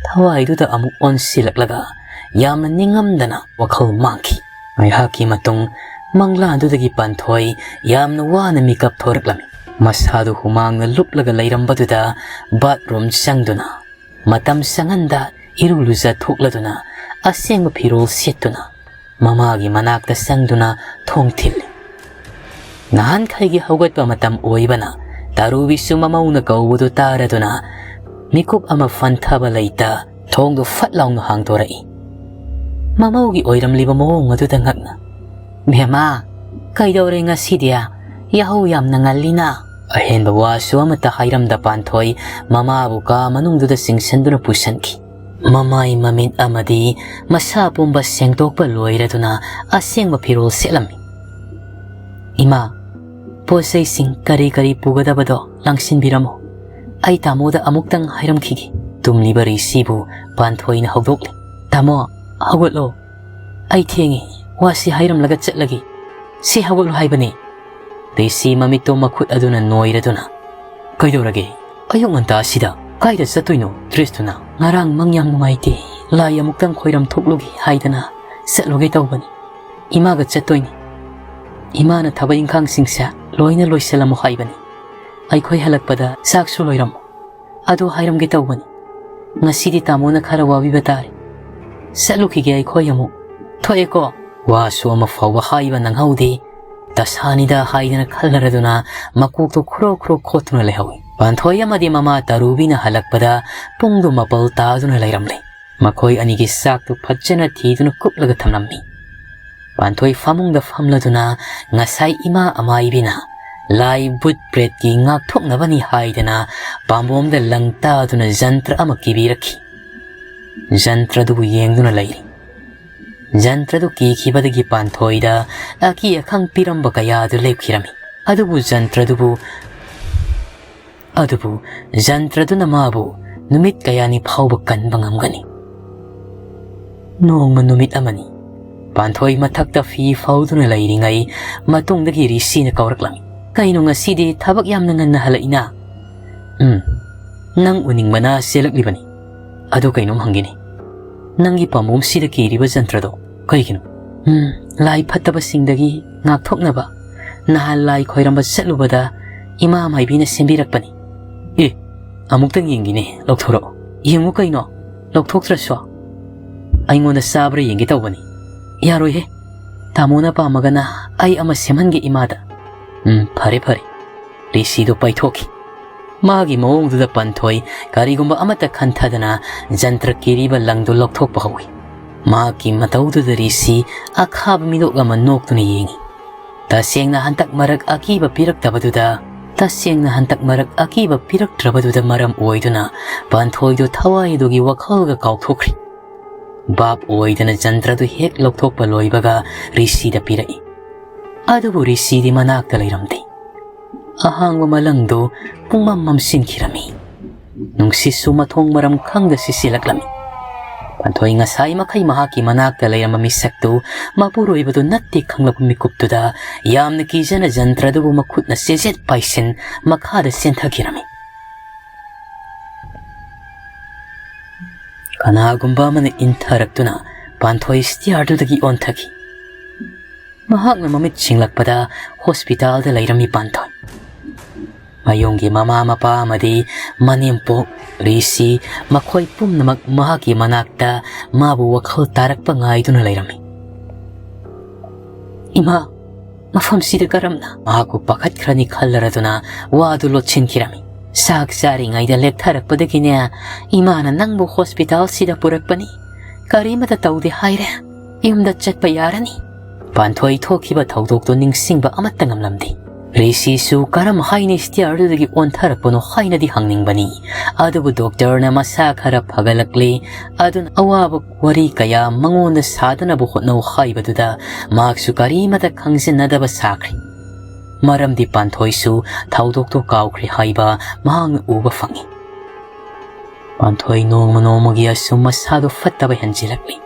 ꯊꯋꯥꯏꯗꯨꯗ ꯑꯃꯨꯛ ꯑꯣꯟꯁꯤꯜꯂꯛꯂꯒ ꯌꯥꯝꯅ ꯅꯤꯡꯉꯝꯗꯅ ꯋꯥꯈꯜ ꯃꯥꯡꯈꯤ꯫ ꯉꯥꯏꯍꯥꯛꯀꯤ ꯃꯇꯨꯡ ꯃꯪꯂꯥꯟꯗꯨꯗꯒꯤ ꯄꯥꯟꯊꯣꯏ ꯌꯥꯝꯅ ꯋꯥꯅ ꯃꯤꯀꯞ ꯊꯣꯔꯛꯂꯝꯃꯤ꯫ ꯃꯁꯥꯗꯨ ꯍꯨꯃꯥꯡꯅ ꯂꯨꯞꯂꯒ ꯂꯩꯔꯝꯕꯗꯨꯗ ꯕꯥꯠꯔꯨꯝ ꯆꯪꯗꯨꯅ ꯃꯇꯝ ꯆꯪꯍꯟꯗ ꯏꯔꯨ ꯂꯨꯖꯊꯣꯛꯂꯗꯨꯅ ꯑꯁꯦꯡꯕ ꯐꯤꯔꯣꯜ ꯁꯦꯠꯇꯨꯅ ꯃꯃꯥꯒꯤ ꯃꯅꯥꯛꯇ ꯆꯪꯗꯨꯅ ꯊꯣꯡ ꯊꯤꯜꯂꯤ꯫ ꯅꯍꯥꯟꯈꯩꯒꯤ ꯍꯧꯒꯠꯄ ꯃꯇꯝ ꯑꯣꯏꯕꯅ ꯇꯥꯔꯨꯕꯤꯁꯨ ꯃꯃꯧꯅ ꯀꯧꯕꯗꯨ ꯇꯥꯔꯗꯨꯅ ꯃꯤꯀꯨꯞ ꯑꯃ ꯐꯟꯊꯕ ꯂꯩꯇ ꯊꯣꯡꯗꯨ ꯐꯠ ꯂꯥꯎꯅ ꯍꯥꯡꯗꯣꯔꯛꯏ꯫ ꯃꯃꯧꯒꯤ ꯑꯣꯏꯔꯝꯂꯤꯕ ꯃꯑꯣꯡ ꯑꯗꯨꯗ ꯉꯛꯅ, "ꯕꯦꯝꯃ, ꯀꯩꯗꯧꯔꯦ ꯉꯁꯤꯗꯤ? ꯌꯥꯍꯧ ꯌꯥꯝꯅ ꯉꯜꯂꯤꯅ?" ꯑꯍꯦꯟꯕ ꯋꯥꯁꯨ ꯑꯃꯠꯇ ꯍꯥꯏꯔꯝꯗ ꯄꯥꯟꯊꯣꯏ ꯃꯃꯥꯕꯨ ꯀꯥ ꯃꯅꯨꯡꯗꯨꯗ ꯆꯤꯡꯁꯤꯟꯗꯨꯅ ꯄꯨꯁꯤꯟꯈꯤ꯫ ꯃꯃꯥꯏ ꯃꯃꯤꯠ ꯑꯃꯗꯤ ꯃꯁꯥ ꯄꯨꯝꯕ ꯁꯦꯡꯗꯣꯛꯄ ꯂꯣꯏꯔꯗꯨꯅ ꯑꯁꯦꯡꯕ ꯐꯤꯔꯣꯜ ꯁꯦꯠꯂꯝꯃꯤ꯫ "ꯏꯃꯥ, ꯄꯣꯠ ꯆꯩꯁꯤꯡ ꯀꯔꯤ ꯀꯔꯤ ꯄꯨꯒꯗꯕꯗꯣ ꯂꯥꯡꯁꯤꯟꯕꯤꯔꯝꯃꯨ꯫ ꯑꯩ ꯇꯥꯃꯣꯗ ꯑꯃꯨꯛꯇꯪ ꯍꯥꯏꯔꯝꯈꯤꯒꯦ꯫" ꯇꯨꯝꯂꯤꯕ ꯔꯤꯁꯤꯕꯨ ꯄꯥꯟꯊꯣꯏꯅ ꯍꯧꯗꯣꯛꯂꯤ꯫ "ꯇꯥꯃꯣ, ꯍꯧꯒꯠꯂꯣ꯫ ꯑꯩ ꯊꯦꯡꯉꯤ꯫ ꯋꯥꯁꯤ ꯍꯥꯏꯔꯝꯂꯒ ꯆꯠꯂꯒꯦ꯫ ꯁꯤ ꯍꯧꯒꯠꯂꯨ ꯍꯥꯏꯕꯅꯤ꯫" ꯔꯤꯁꯤ ꯃꯃꯤꯠꯇꯣ ꯃꯈꯨꯠ ꯑꯗꯨꯅ ꯅꯣꯏꯔꯗꯨꯅ, "ꯀꯩꯗꯧꯔꯒꯦ? ꯑꯌꯨꯛ ꯉꯟꯇꯥꯁꯤꯗ ꯀꯥꯏꯗ ꯆꯠꯇꯣꯏꯅꯣ ꯗ꯭ꯔꯦꯁꯇꯨꯅ? ꯉꯔꯥꯡ ꯃꯪ ꯌꯥꯝ ꯅꯨꯡꯉꯥꯏꯇꯦ꯫ ꯂꯥꯏ ꯑꯃꯨꯛꯇꯪ ꯈꯣꯏꯔꯝ ꯊꯣꯛꯂꯨꯒꯦ ꯍꯥꯏꯗꯅ ꯆꯠꯂꯨꯒꯦ ꯇꯧꯕꯅꯤ꯫ ꯏꯃꯥꯒ ꯆꯠꯇꯣꯏꯅꯤ꯫ ꯏꯃꯥꯅ ꯊꯕꯛ ꯏꯪꯈꯥꯡꯁꯤꯡꯁꯦ ꯂꯣꯏꯅ ꯂꯣꯏꯁꯤꯜꯂꯝꯃꯨ ꯍꯥꯏꯕꯅꯤ꯫ ꯑꯩꯈꯣꯏ ꯍꯜꯂꯛꯄꯗ ꯆꯥꯛꯁꯨ ꯂꯣꯏꯔꯝꯃꯨ꯫ ꯑꯗꯨ ꯍꯥꯏꯔꯝꯒꯦ ꯇꯧꯕꯅꯤ꯫ ꯉꯁꯤꯗꯤ ꯇꯥꯃꯣꯅ ꯈꯔ ꯋꯥꯕꯤꯕ ꯇꯥꯔꯦ꯫ ꯆꯠꯂꯨꯈꯤꯒꯦ ꯑꯩꯈꯣꯏ ꯑꯃꯨꯛ꯫ ꯊꯣꯛꯑꯦꯀꯣ꯫" ꯋꯥꯁꯨ ꯑꯃ ꯐꯥꯎꯕ ꯍꯥꯏꯕ ꯅꯪꯍꯧꯗꯦ꯫ "ꯇꯁꯥꯅꯤꯗ" ꯍꯥꯏꯗꯅ ꯈꯜꯂꯔꯗꯨꯅ ꯃꯀꯣꯛꯇꯨ ꯈ꯭ꯔꯣ ꯈ꯭ꯔꯣ ꯈꯣꯠꯇꯨꯅ ꯂꯩꯍꯧꯏ꯫ ꯄꯥꯟꯊꯣꯏ ꯑꯃꯗꯤ ꯃꯃꯥ ꯇꯔꯨꯕꯤꯅ ꯍꯜꯂꯛꯄꯗ ꯄꯨꯡꯗꯨ ꯃꯥꯄꯜ ꯇꯥꯗꯨꯅ ꯂꯩꯔꯝꯂꯦ꯫ ꯃꯈꯣꯏ ꯑꯅꯤꯒꯤ ꯆꯥꯛꯇꯨ ꯐꯖꯅ ꯊꯤꯗꯨꯅ ꯀꯨꯞꯂꯒ ꯊꯝꯂꯝꯃꯤ꯫ ꯄꯥꯟꯊꯣꯏ ꯐꯃꯨꯡꯗ ꯐꯝꯂꯗꯨꯅ ꯉꯁꯥꯏ ꯏꯃꯥ ꯑꯃꯥꯏꯕꯤꯅ ꯂꯥꯏ ꯕꯨꯠ ꯄ꯭ꯔꯦꯠꯀꯤ ꯉꯥꯛꯊꯣꯛꯅꯕꯅꯤ ꯍꯥꯏꯗꯅ ꯄꯥꯝꯕꯣꯝꯗ ꯂꯪ ꯇꯥꯗꯨꯅ ꯖꯟꯇ꯭ꯔ ꯑꯃ ꯀꯤꯕꯤꯔꯛꯈꯤ꯫ ꯖꯟꯇ꯭ꯔꯗꯨꯕꯨ ꯌꯦꯡꯗꯨꯅ ꯂꯩꯔꯤ꯫ ꯖꯟꯇ꯭ꯔꯗꯨ ꯀꯤꯈꯤꯕꯗꯒꯤ ꯄꯥꯟꯊꯣꯏꯗ ꯑꯀꯤ ꯑꯈꯪ ꯄꯤꯔꯝꯕ ꯀꯌꯥꯗꯨ ꯂꯦꯞꯈꯤꯔꯝꯃꯤ꯫ ꯑꯗꯨꯕꯨ ꯖꯟꯇ꯭ꯔꯗꯨꯕꯨ ꯑꯗꯨꯕꯨ ꯖꯟꯇ꯭ꯔꯗꯨꯅ ꯃꯥꯕꯨ ꯅꯨꯃꯤꯠ ꯀꯌꯥꯅꯤ ꯐꯥꯎꯕ ꯀꯟꯕ ꯉꯝꯒꯅꯤ꯫ ꯅꯣꯡꯃ ꯅꯨꯃꯤꯠ ꯑꯃꯅꯤ꯫ ꯄꯥꯟꯊꯣꯏ ꯃꯊꯛꯇ ꯐꯤ ꯐꯧꯗꯨꯅ ꯂꯩꯔꯤꯉꯩ ꯃꯇꯨꯡꯗꯒꯤ ꯔꯤꯁꯤꯅ ꯀꯧꯔꯛꯂꯝꯃꯤ꯫ "ꯀꯩꯅꯣ ꯉꯁꯤꯗꯤ ꯊꯕꯛ ꯌꯥꯝꯅ ꯉꯟꯅ ꯍꯜꯂꯛꯏꯅ?" "ꯎꯝ, ꯅꯪ ꯎꯅꯤꯡꯕꯅ ꯆꯦꯜꯂꯛꯂꯤꯕꯅꯤ꯫ ꯑꯗꯨ ꯀꯩꯅꯣꯝ ꯍꯪꯒꯦꯅꯦ꯫ ꯅꯪꯒꯤ ꯄꯥꯝꯕꯣꯝꯁꯤꯗ ꯀꯤꯔꯤꯕ ꯖꯟꯇ꯭ꯔꯗꯣ ꯀꯩꯒꯤꯅꯣ?" "ꯎꯝ, ꯂꯥꯏ ꯐꯠꯇꯕꯁꯤꯡꯗꯒꯤ ꯉꯥꯛꯊꯣꯛꯅꯕ ꯅꯍꯥꯟ ꯂꯥꯏ ꯈꯣꯏꯔꯝꯕ ꯆꯠꯂꯨꯕꯗ ꯏꯃꯥ ꯃꯥꯏꯕꯤꯅ ꯁꯦꯝꯕꯤꯔꯛꯄꯅꯤ꯫" "ꯑꯦ, ꯑꯃꯨꯛꯇꯪ ꯌꯦꯡꯒꯦꯅꯦ, ꯂꯧꯊꯣꯔꯛꯑꯣ꯫" "ꯌꯦꯡꯉꯨ ꯀꯩꯅꯣ, ꯂꯧꯊꯣꯛꯇ꯭ꯔꯁꯨ꯫ ꯑꯩꯉꯣꯟꯗ ꯆꯥꯕ꯭ꯔꯥ ꯌꯦꯡꯒꯦ ꯇꯧꯕꯅꯤ꯫" "ꯌꯥꯔꯣꯏꯍꯦ, ꯇꯥꯃꯣꯅ ꯄꯥꯝꯃꯒꯅ ꯑꯩ ꯑꯃ ꯁꯦꯝꯍꯟꯒꯦ ꯏꯃꯥꯗ꯫" "ꯎꯝ, ꯐꯔꯦ ꯐꯔꯦ꯫" ꯔꯤꯁꯤꯗꯨ ꯄꯥꯏꯊꯣꯛꯈꯤ꯫ ꯃꯥꯒꯤ ꯃꯑꯣꯡꯗꯨꯗ ꯄꯥꯟꯊꯣꯏ ꯀꯔꯤꯒꯨꯝꯕ ꯑꯃꯠꯇ ꯈꯟꯊꯗꯅ ꯖꯟꯇ꯭ꯔ ꯀꯤꯔꯤꯕ ꯂꯪꯗꯨ ꯂꯧꯊꯣꯛꯄ ꯍꯧꯏ꯫ ꯃꯍꯥꯛꯀꯤ ꯃꯇꯧꯗꯨꯗ ꯔꯤꯁꯤ ꯑꯈꯥꯕ ꯃꯤꯅꯣꯛ ꯑꯃ ꯅꯣꯛꯇꯨꯅ ꯌꯦꯡꯏ꯫ ꯇꯁꯦꯡꯅ ꯍꯟꯇꯛ ꯃꯔꯛ ꯑꯀꯤꯕ ꯄꯤꯔꯛꯇꯕꯗꯨꯗ, ꯇꯁꯦꯡꯅ ꯍꯟꯇꯛ ꯃꯔꯛ ꯑꯀꯤꯕ ꯄꯤꯔꯛꯇ꯭ꯔꯕꯗꯨꯗ ꯃꯔꯝ ꯑꯣꯏꯗꯨꯅ ꯄꯥꯟꯊꯣꯏꯗꯨ ꯊꯋꯥꯏꯗꯨꯒꯤ ꯋꯥꯈꯜꯒ ꯀꯥꯎꯊꯣꯛꯈ꯭ꯔꯤ꯫ ꯚꯥꯞ ꯑꯣꯏꯗꯅ ꯖꯟꯇ꯭ꯔꯗꯨ ꯍꯦꯛ ꯂꯧꯊꯣꯛꯄ ꯂꯣꯏꯕꯒ ꯔꯤꯁꯤꯗ ꯄꯤꯔꯛꯏ꯫ ꯑꯗꯨꯕꯨ ꯔꯤꯁꯤꯗꯤ ꯃꯅꯥꯛꯇ ꯂꯩꯔꯝꯗꯦ꯫ ꯑꯍꯥꯡꯕ ꯃꯂꯪꯗꯨ ꯄꯨꯡꯃꯝ ꯃꯝꯁꯤꯟꯈꯤꯔꯝꯃꯤ꯫ ꯅꯨꯡꯁꯤꯠꯁꯨ ꯃꯊꯣꯡ ꯃꯔꯝ ꯈꯪꯗ ꯁꯤꯠꯆꯤꯜꯂꯛꯂꯝꯃꯤ꯫ ꯄꯥꯟꯊꯣꯏ ꯉꯁꯥꯏ ꯃꯈꯩ ꯃꯍꯥꯛꯀꯤ ꯃꯅꯥꯛꯇ ꯂꯩꯔꯝꯕ ꯃꯤꯁꯛꯇꯨ ꯃꯄꯨꯔꯣꯏꯕꯗꯨ ꯅꯠꯇꯦ ꯈꯪꯂꯛꯄ ꯃꯤꯀꯨꯞꯇꯨꯗ ꯌꯥꯝꯅ ꯀꯤꯖꯅ ꯖꯟꯇ꯭ꯔꯗꯨꯕꯨ ꯃꯈꯨꯠꯅ ꯆꯦꯖꯦꯠ ꯄꯥꯏꯁꯤꯟ ꯃꯈꯥꯗ ꯆꯦꯟꯊꯈꯤꯔꯝꯃꯤ꯫ ꯀꯅꯥꯒꯨꯝꯕ ꯑꯃꯅ ꯏꯟꯊꯔꯛꯇꯨꯅ ꯄꯥꯟꯊꯣꯏ ꯁ꯭ꯇꯤꯌꯥꯔꯗꯨꯗꯒꯤ ꯑꯣꯟꯊꯈꯤ꯫ ꯃꯍꯥꯛꯅ ꯃꯃꯤꯠ ꯁꯤꯡꯂꯛꯄꯗ ꯍꯣꯁꯄꯤꯇꯥꯜꯗ ꯂꯩꯔꯝꯃꯤ ꯄꯥꯟꯊꯣꯏ꯫ ꯃꯌꯨꯝꯒꯤ ꯃꯃꯥ ꯃꯄꯥ ꯑꯃꯗꯤ ꯃꯅꯦꯝꯄꯣꯛ, ꯔꯤꯁꯤ, ꯃꯈꯣꯏ ꯄꯨꯝꯅꯃꯛ ꯃꯍꯥꯛꯀꯤ ꯃꯅꯥꯛꯇ ꯃꯥꯕꯨ ꯋꯥꯈꯜ ꯇꯥꯔꯛꯄ ꯉꯥꯏꯗꯨꯅ ꯂꯩꯔꯝꯃꯤ꯫ "ꯏꯃꯥ, ꯃꯐꯝꯁꯤꯗ ꯀꯔꯝꯅ?" ꯃꯍꯥꯛꯄꯨ ꯄꯥꯈꯠꯈ꯭ꯔꯅꯤ ꯈꯜꯂꯔꯗꯨꯅ ꯋꯥꯗꯨ ꯂꯣꯠꯁꯤꯟꯈꯤꯔꯝꯃꯤ꯫ "ꯆꯥꯛ ꯆꯥꯔꯤꯉꯩꯗ ꯂꯦꯛꯊꯔꯛꯄꯗꯒꯤꯅꯦ ꯏꯃꯥꯅ ꯅꯪꯕꯨ ꯍꯣꯁꯄꯤꯇꯥꯜꯁꯤꯗ ꯄꯨꯔꯛꯄꯅꯤ꯫ ꯀꯔꯤꯃꯇ ꯇꯧꯗꯦ ꯍꯥꯏꯔꯦ꯫ ꯌꯨꯝꯗ ꯆꯠꯄ ꯌꯥꯔꯅꯤ꯫" ꯄꯥꯟꯊꯣꯏ ꯊꯣꯛꯈꯤꯕ ꯊꯧꯗꯣꯛꯇꯨ ꯅꯤꯡꯁꯤꯡꯕ ꯑꯃꯠꯇ ꯉꯝꯂꯝꯗꯦ꯫ ꯔꯤꯁꯤꯁꯨ ꯀꯔꯝ ꯍꯥꯏꯅ ꯁ꯭ꯇꯤꯌꯥꯔꯗꯨꯗꯒꯤ ꯑꯣꯟꯊꯔꯛꯄꯅꯣ ꯍꯥꯏꯅꯗꯤ ꯍꯪꯅꯤꯡꯕꯅꯤ꯫ ꯑꯗꯨꯕꯨ ꯗꯣꯛꯇꯔꯅ ꯃꯁꯥ ꯈꯔ ꯐꯒꯠꯂꯛꯂꯦ꯫ ꯑꯗꯨꯅ ꯑꯋꯥꯕ ꯋꯥꯔꯤ ꯀꯌꯥ ꯃꯉꯣꯟꯗ ꯁꯥꯗꯅꯕ ꯍꯣꯠꯅꯧ ꯍꯥꯏꯕꯗꯨꯗ ꯃꯍꯥꯛꯁꯨ ꯀꯔꯤꯃꯇ ꯈꯪꯖꯟꯅꯗꯕ ꯁꯥꯈ꯭ꯔꯦ꯫ ꯃꯔꯝꯗꯤ ꯄꯥꯟꯊꯣꯏꯁꯨ ꯊꯧꯗꯣꯛꯇꯣ ꯀꯥꯎꯈ꯭ꯔꯦ ꯍꯥꯏꯕ ꯃꯍꯥꯛꯅ ꯎꯕ ꯐꯪꯏ꯫ ꯄꯥꯟꯊꯣꯏ ꯅꯣꯡꯃ ꯅꯣꯡꯃꯒꯤ ꯑꯁꯨꯝ ꯃꯁꯥꯗꯣ ꯐꯠꯇꯕ ꯍꯦꯟꯖꯤꯜꯂꯛꯂꯤ꯫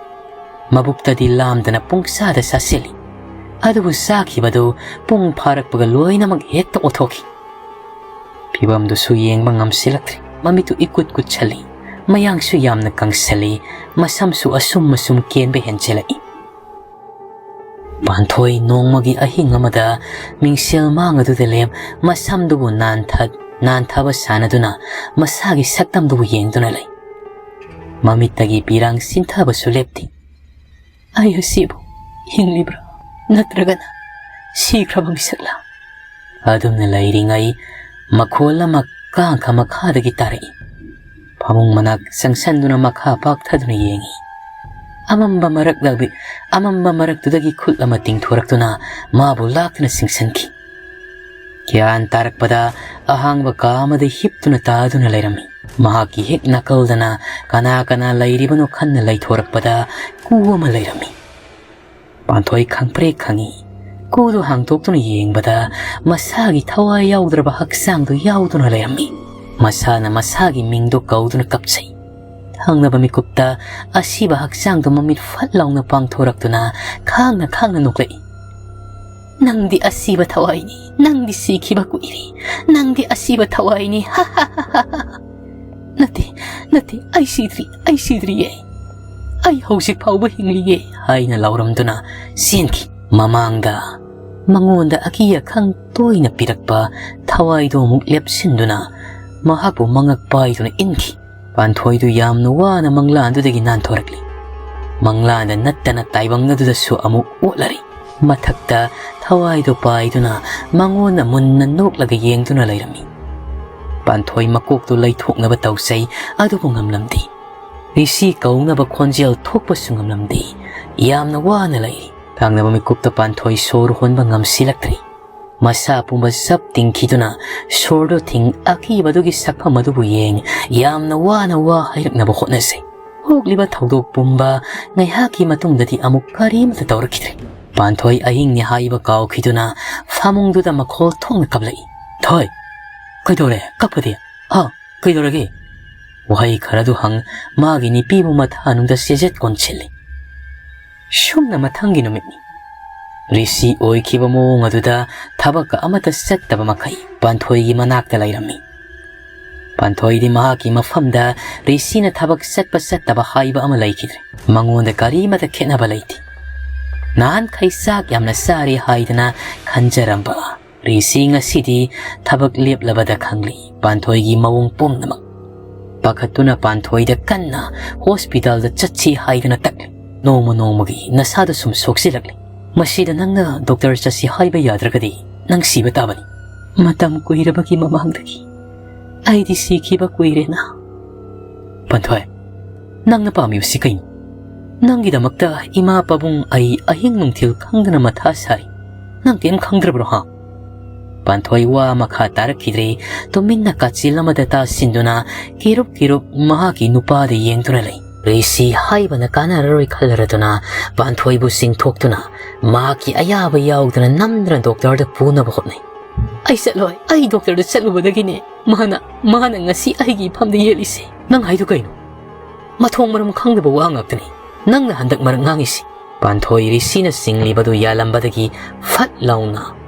ꯃꯕꯨꯛꯇꯗꯤ ꯂꯥꯝꯗꯅ ꯄꯨꯡꯆꯥꯗ ꯆꯥꯁꯤꯜꯂꯤ꯫ ꯑꯗꯨꯕꯨ ꯆꯥꯈꯤꯕꯗꯨ ꯄꯨꯡ ꯐꯥꯔꯛꯄꯒ ꯂꯣꯏꯅꯃꯛ ꯍꯦꯛꯇ ꯑꯣꯊꯣꯛꯈꯤ꯫ ꯐꯤꯕꯝꯗꯨꯁꯨ ꯌꯦꯡꯕ ꯉꯝꯁꯤꯜꯂꯛꯇ꯭ꯔꯦ꯫ ꯃꯃꯤꯠꯇꯨ ꯏꯀꯨꯠ ꯀꯨꯠꯁꯜꯂꯤ꯫ ꯃꯌꯥꯡꯁꯨ ꯌꯥꯝꯅ ꯀꯪꯁꯜꯂꯤ꯫ ꯃꯁꯝꯁꯨ ꯑꯁꯨꯝ ꯑꯁꯨꯝ ꯀꯦꯟꯕ ꯍꯦꯟꯖꯤꯜꯂꯛꯏ꯫ ꯄꯥꯟꯊꯣꯏ ꯅꯣꯡꯃꯒꯤ ꯑꯍꯤꯡ ꯑꯃꯗ ꯃꯤꯡꯁꯦꯜ ꯃꯥꯡ ꯑꯗꯨꯗ ꯂꯦꯞ ꯃꯁꯝꯗꯨꯕꯨ ꯅꯥꯟꯊ-, ꯅꯥꯟꯊꯕ ꯁꯥꯟꯅꯗꯨꯅ ꯃꯁꯥꯒꯤ ꯁꯛꯇꯝꯗꯨꯕꯨ ꯌꯦꯡꯗꯨꯅ ꯂꯩ꯫ ꯃꯃꯤꯠꯇꯒꯤ ꯄꯤꯔꯥꯡ ꯆꯤꯟꯊꯕꯁꯨ ꯂꯦꯞꯇꯦ꯫ "ꯑꯩ ꯑꯁꯤꯕꯨ ꯍꯤꯡꯂꯤꯕ꯭ꯔꯥ, ꯅꯠꯇ꯭ꯔꯒꯅ ꯁꯤꯈ꯭ꯔꯕ ꯃꯤꯁꯛꯂꯥ?" ꯑꯗꯨꯝꯅ ꯂꯩꯔꯤꯉꯩ ꯃꯈꯣꯜ ꯑꯃ ꯀꯥꯡꯈ ꯃꯈꯥꯗꯒꯤ ꯇꯥꯔꯛꯏ꯫ ꯐꯃꯨꯡ ꯃꯅꯥꯛ ꯆꯪꯁꯟꯗꯨꯅ ꯃꯈꯥ ꯄꯥꯛꯊꯗꯨꯅ ꯌꯦꯡꯉꯤ꯫ ꯑꯃꯝꯕ ꯃꯔꯛꯇꯒꯤ, ꯑꯃꯝꯕ ꯃꯔꯛꯇꯨꯗꯒꯤ ꯈꯨꯠ ꯑꯃ ꯇꯤꯡꯊꯣꯔꯛꯇꯨꯅ ꯃꯥꯕꯨ ꯂꯥꯛꯇꯨꯅ ꯆꯤꯡꯁꯤꯟꯈꯤ꯫ ꯒ꯭ꯌꯥꯟ ꯇꯥꯔꯛꯄꯗ ꯑꯍꯥꯡꯕ ꯀꯥ ꯑꯃꯗ ꯍꯤꯞꯇꯨꯅ ꯇꯥꯗꯨꯅ ꯂꯩꯔꯝꯃꯤ꯫ ꯃꯍꯥꯛꯀꯤ ꯍꯦꯛ ꯅꯥꯀꯜꯗꯅ ꯀꯅꯥ ꯀꯅꯥ ꯂꯩꯔꯤꯕꯅꯣ ꯈꯟꯅ ꯂꯩꯊꯣꯔꯛꯄꯗ ꯀꯨ ꯑꯃ ꯂꯩꯔꯝꯃꯤ꯫ ꯄꯥꯟꯊꯣꯏ ꯈꯪꯄ꯭ꯔꯦꯛ ꯈꯪꯉꯤ꯫ ꯀꯨꯗꯨ ꯍꯥꯡꯗꯣꯛꯇꯨꯅ ꯌꯦꯡꯕꯗ ꯃꯁꯥꯒꯤ ꯊꯋꯥꯏ ꯌꯥꯎꯗ꯭ꯔꯕ ꯍꯛꯆꯥꯡꯗꯨ ꯌꯥꯎꯗꯨꯅ ꯂꯩꯔꯝꯃꯤ꯫ ꯃꯁꯥꯅ ꯃꯁꯥꯒꯤ ꯃꯤꯡꯗꯨ ꯀꯧꯗꯨꯅ ꯀꯞꯆꯩ꯫ ꯊꯪꯅꯕ ꯃꯤꯀꯨꯞꯇ ꯑꯁꯤꯕ ꯍꯛꯆꯥꯡꯗꯨ ꯃꯃꯤꯠ ꯐꯠ ꯂꯥꯎꯅ ꯄꯥꯡꯊꯣꯔꯛꯇꯨꯅ ꯈꯥꯡꯅ ꯈꯥꯡꯅ ꯅꯣꯛꯂꯛꯏ꯫ "ꯅꯪꯗꯤ ꯑꯁꯤꯕ ꯊꯋꯥꯏꯅꯤ, ꯅꯪꯗꯤ ꯁꯤꯈꯤꯕ ꯀꯨꯏꯔꯦ, ꯅꯪꯗꯤ ꯑꯁꯤꯕ ꯊꯋꯥꯏꯅꯤ, ꯍꯥ ꯍꯥ ꯍꯥ ꯍꯥ ꯍꯥ꯫ ꯅꯠꯇꯦ, ꯅꯠꯇꯦ, ꯑꯩ ꯁꯤꯗ꯭ꯔꯤ, ꯑꯩ ꯁꯤꯗ꯭ꯔꯤꯌꯦ, ꯑꯩ ꯍꯧꯖꯤꯛ ꯐꯥꯎꯕ ꯍꯤꯡꯂꯤꯌꯦ" ꯍꯥꯏꯅ ꯂꯥꯎꯔꯝꯗꯨꯅ ꯆꯦꯟꯈꯤ꯫ ꯃꯃꯥꯡꯗ ꯃꯉꯣꯟꯗ ꯑꯀꯤ ꯑꯈꯪ ꯇꯣꯏꯅ ꯄꯤꯔꯛꯄ ꯊꯋꯥꯏꯗꯨ ꯑꯃꯨꯛ ꯂꯦꯞꯁꯤꯟꯗꯨꯅ ꯃꯍꯥꯛꯄꯨ ꯃꯉꯛ ꯄꯥꯏꯗꯨꯅ ꯏꯟꯈꯤ꯫ ꯄꯥꯟꯊꯣꯏꯗꯨ ꯌꯥꯝꯅ ꯋꯥꯅ ꯃꯪꯂꯥꯟꯗꯨꯗꯒꯤ ꯅꯥꯟꯊꯣꯔꯛꯂꯤ꯫ ꯃꯪꯂꯥꯟꯗ ꯅꯠꯇꯅ ꯇꯥꯏꯕꯪ ꯑꯗꯨꯗꯁꯨ ꯑꯃꯨꯛ ꯑꯣꯠꯂꯔꯤ꯫ ꯃꯊꯛꯇ ꯊꯋꯥꯏꯗꯨ ꯄꯥꯏꯗꯨꯅ ꯃꯉꯣꯟꯗ ꯃꯨꯟꯅ ꯅꯣꯛꯂꯒ ꯌꯦꯡꯗꯨꯅ ꯂꯩꯔꯝꯃꯤ꯫ ꯄꯥꯟꯊꯣꯏ ꯃꯀꯣꯛꯇꯨ ꯂꯩꯊꯣꯛꯅꯕ ꯇꯧꯖꯩ, ꯑꯗꯨꯕꯨ ꯉꯝꯂꯝꯗꯦ꯫ ꯔꯤꯁꯤ ꯀꯧꯅꯕ ꯈꯣꯟꯖꯦꯜ ꯊꯣꯛꯄꯁꯨ ꯉꯝꯂꯝꯗꯦ꯫ ꯌꯥꯝꯅ ꯋꯥꯅ ꯂꯩꯔꯤ꯫ ꯊꯪꯅꯕ ꯃꯤꯀꯨꯞꯇ ꯄꯥꯟꯊꯣꯏ ꯁꯣꯔ ꯍꯣꯟꯕ ꯉꯝꯁꯤꯜꯂꯛꯇ꯭ꯔꯤ꯫ ꯃꯁꯥ ꯄꯨꯝꯕ ꯆꯞ ꯇꯤꯡꯈꯤꯗꯨꯅ ꯁꯣꯔꯗꯨ ꯊꯤꯡ ꯑꯀꯤꯕꯗꯨꯒꯤ ꯁꯛꯐꯝ ꯑꯗꯨꯕꯨ ꯌꯦꯡ ꯌꯥꯝꯅ ꯋꯥꯅ ꯋꯥ ꯍꯥꯏꯔꯛꯅꯕ ꯍꯣꯠꯅꯖꯩ꯫ ꯊꯣꯛꯂꯤꯕ ꯊꯧꯗꯣꯛ ꯄꯨꯝꯕ ꯉꯥꯏꯍꯥꯛꯀꯤ ꯃꯇꯨꯡꯗꯗꯤ ꯑꯃꯨꯛ ꯀꯔꯤꯃꯠꯇ ꯇꯧꯔꯛꯈꯤꯗ꯭ꯔꯦ꯫ ꯄꯥꯟꯊꯣꯏ ꯑꯍꯤꯡꯅꯤ ꯍꯥꯏꯕ ꯀꯥꯎꯈꯤꯗꯨꯅ ꯐꯃꯨꯡꯗꯨꯗ ꯃꯈꯣꯜ ꯊꯣꯛꯅ ꯀꯞꯂꯛꯏ꯫ "ꯊꯣꯏ, ꯀꯩꯗꯧꯔꯦ? ꯀꯞꯄꯗꯤ? ꯍꯥ? ꯀꯩꯗꯧꯔꯒꯦ?" ꯋꯥꯍꯩ ꯈꯔꯗꯨ ꯍꯪ ꯃꯥꯒꯤ ꯅꯨꯄꯤꯕꯨ ꯃꯊꯥꯅꯨꯡꯗ ꯆꯦꯖꯦꯠ ꯀꯣꯟꯁꯤꯜꯂꯤ꯫ ꯁꯨꯝꯅ ꯃꯊꯪꯒꯤ ꯅꯨꯃꯤꯠꯅꯤ꯫ ꯔꯤꯁꯤ ꯑꯣꯏꯈꯤꯕ ꯃꯑꯣꯡ ꯑꯗꯨꯗ ꯊꯕꯛꯀ ꯑꯃꯠꯇ ꯆꯠꯇꯕ ꯃꯈꯩ ꯄꯥꯟꯊꯣꯏꯒꯤ ꯃꯅꯥꯛꯇ ꯂꯩꯔꯝꯃꯤ꯫ ꯄꯥꯟꯊꯣꯏꯗꯤ ꯃꯍꯥꯛꯀꯤ ꯃꯐꯝꯗ ꯔꯤꯁꯤꯅ ꯊꯕꯛ ꯆꯠꯄ ꯆꯠꯇꯕ ꯍꯥꯏꯕ ꯑꯃ ꯂꯩꯈꯤꯗ꯭ꯔꯦ꯫ ꯃꯉꯣꯟꯗ ꯀꯔꯤꯃꯠꯇ ꯈꯦꯠꯅꯕ ꯂꯩꯇꯦ꯫ ꯅꯍꯥꯟꯈꯩ ꯆꯥꯛ ꯌꯥꯝꯅ ꯆꯥꯔꯦ ꯍꯥꯏꯗꯅ ꯈꯟꯖꯔꯝꯕ ꯔꯤꯁꯤ ꯉꯁꯤꯗꯤ ꯊꯕꯛ ꯂꯦꯞꯂꯕꯗ ꯈꯪꯂꯤ ꯄꯥꯟꯊꯣꯏꯒꯤ ꯃꯑꯣꯡ ꯄꯨꯝꯅꯃꯛ꯫ ꯄꯥꯈꯠꯇꯨꯅ ꯄꯥꯟꯊꯣꯏꯗ ꯀꯟꯅ ꯍꯣꯁꯄꯤꯇꯥꯜꯗ ꯆꯠꯁꯤ ꯍꯥꯏꯗꯨꯅ ꯇꯛꯂꯤ꯫ "ꯅꯣꯡꯃ ꯅꯣꯡꯃꯒꯤ ꯅꯁꯥꯗ ꯁꯨꯝ ꯁꯣꯛꯆꯤꯜꯂꯛꯂꯤ꯫ ꯃꯁꯤꯗ ꯅꯪꯅ ꯗꯣꯛꯇꯔ ꯆꯠꯁꯤ ꯍꯥꯏꯕ ꯌꯥꯗ꯭ꯔꯒꯗꯤ ꯅꯪ ꯁꯤꯕ ꯇꯥꯕꯅꯤ꯫ ꯃꯇꯝ ꯀꯨꯏꯔꯕꯒꯤ ꯃꯃꯥꯡꯗꯒꯤ ꯑꯩꯗꯤ ꯁꯤꯈꯤꯕ ꯀꯨꯏꯔꯦꯅ꯫" "ꯄꯥꯟꯊꯣꯏ, ꯅꯪꯅ ꯄꯥꯝꯃꯤꯕꯁꯤ ꯀꯩꯅꯣ? ꯅꯪꯒꯤꯗꯃꯛꯇ ꯏꯃꯥ ꯄꯥꯕꯨꯡ ꯑꯩ ꯑꯍꯤꯡ ꯅꯨꯡꯊꯤꯜ ꯈꯪꯗꯅ ꯃꯊꯥ ꯁꯥꯔꯤ꯫ ꯅꯪ ꯀꯔꯤꯝ ꯈꯪꯗ꯭ꯔꯕ꯭ꯔꯣ, ꯍꯥ?" ꯄꯥꯟꯊꯣꯏ ꯋꯥ ꯃꯈꯥ ꯇꯥꯔꯛꯈꯤꯗ꯭ꯔꯦ꯫ ꯇꯨꯃꯤꯟꯅ ꯀꯥꯆꯤꯜ ꯑꯃꯗ ꯇꯥꯁꯤꯟꯗꯨꯅ ꯀꯤꯔꯨꯞ ꯀꯤꯔꯨꯞ ꯃꯍꯥꯛꯀꯤ ꯅꯨꯄꯥꯗ ꯌꯦꯡꯗꯨꯅ ꯂꯩ꯫ ꯔꯤꯁꯤ ꯍꯥꯏꯕꯅ ꯀꯥꯟꯅꯔꯔꯣꯏ ꯈꯜꯂꯔꯗꯨꯅ ꯄꯥꯟꯊꯣꯏꯕꯨ ꯆꯤꯡꯊꯣꯛꯇꯨꯅ ꯃꯍꯥꯛꯀꯤ ꯑꯌꯥꯕ ꯌꯥꯎꯗꯅ ꯅꯝꯗꯨꯅ ꯗꯣꯛꯇꯔꯗ ꯄꯨꯅꯕ ꯍꯣꯠꯅꯩ꯫ "ꯑꯩ ꯆꯠꯂꯣꯏ, ꯑꯩ ꯗꯣꯛꯇꯔꯗ ꯆꯠꯂꯨꯕꯗꯒꯤꯅꯦ ꯃꯥꯅ, ꯃꯥꯅ ꯉꯁꯤ ꯑꯩꯒꯤ ꯏꯐꯝꯗ ꯌꯦꯠꯂꯤꯁꯦ꯫" "ꯅꯪ ꯍꯥꯏꯗꯨ ꯀꯩꯅꯣ? ꯃꯊꯣꯡ ꯃꯔꯝ ꯈꯪꯗꯕ ꯋꯥ ꯉꯥꯛꯇꯅꯤ ꯅꯪꯅ ꯍꯟꯗꯛ ꯃꯔꯛ ꯉꯥꯡꯉꯤꯁꯤ꯫" ꯄꯥꯟꯊꯣꯏ ꯔꯤꯁꯤꯅ ꯆꯤꯡꯂꯤꯕꯗꯨ ꯌꯥꯜꯂꯝꯕꯗꯒꯤ ꯐꯠ ꯂꯥꯎꯅ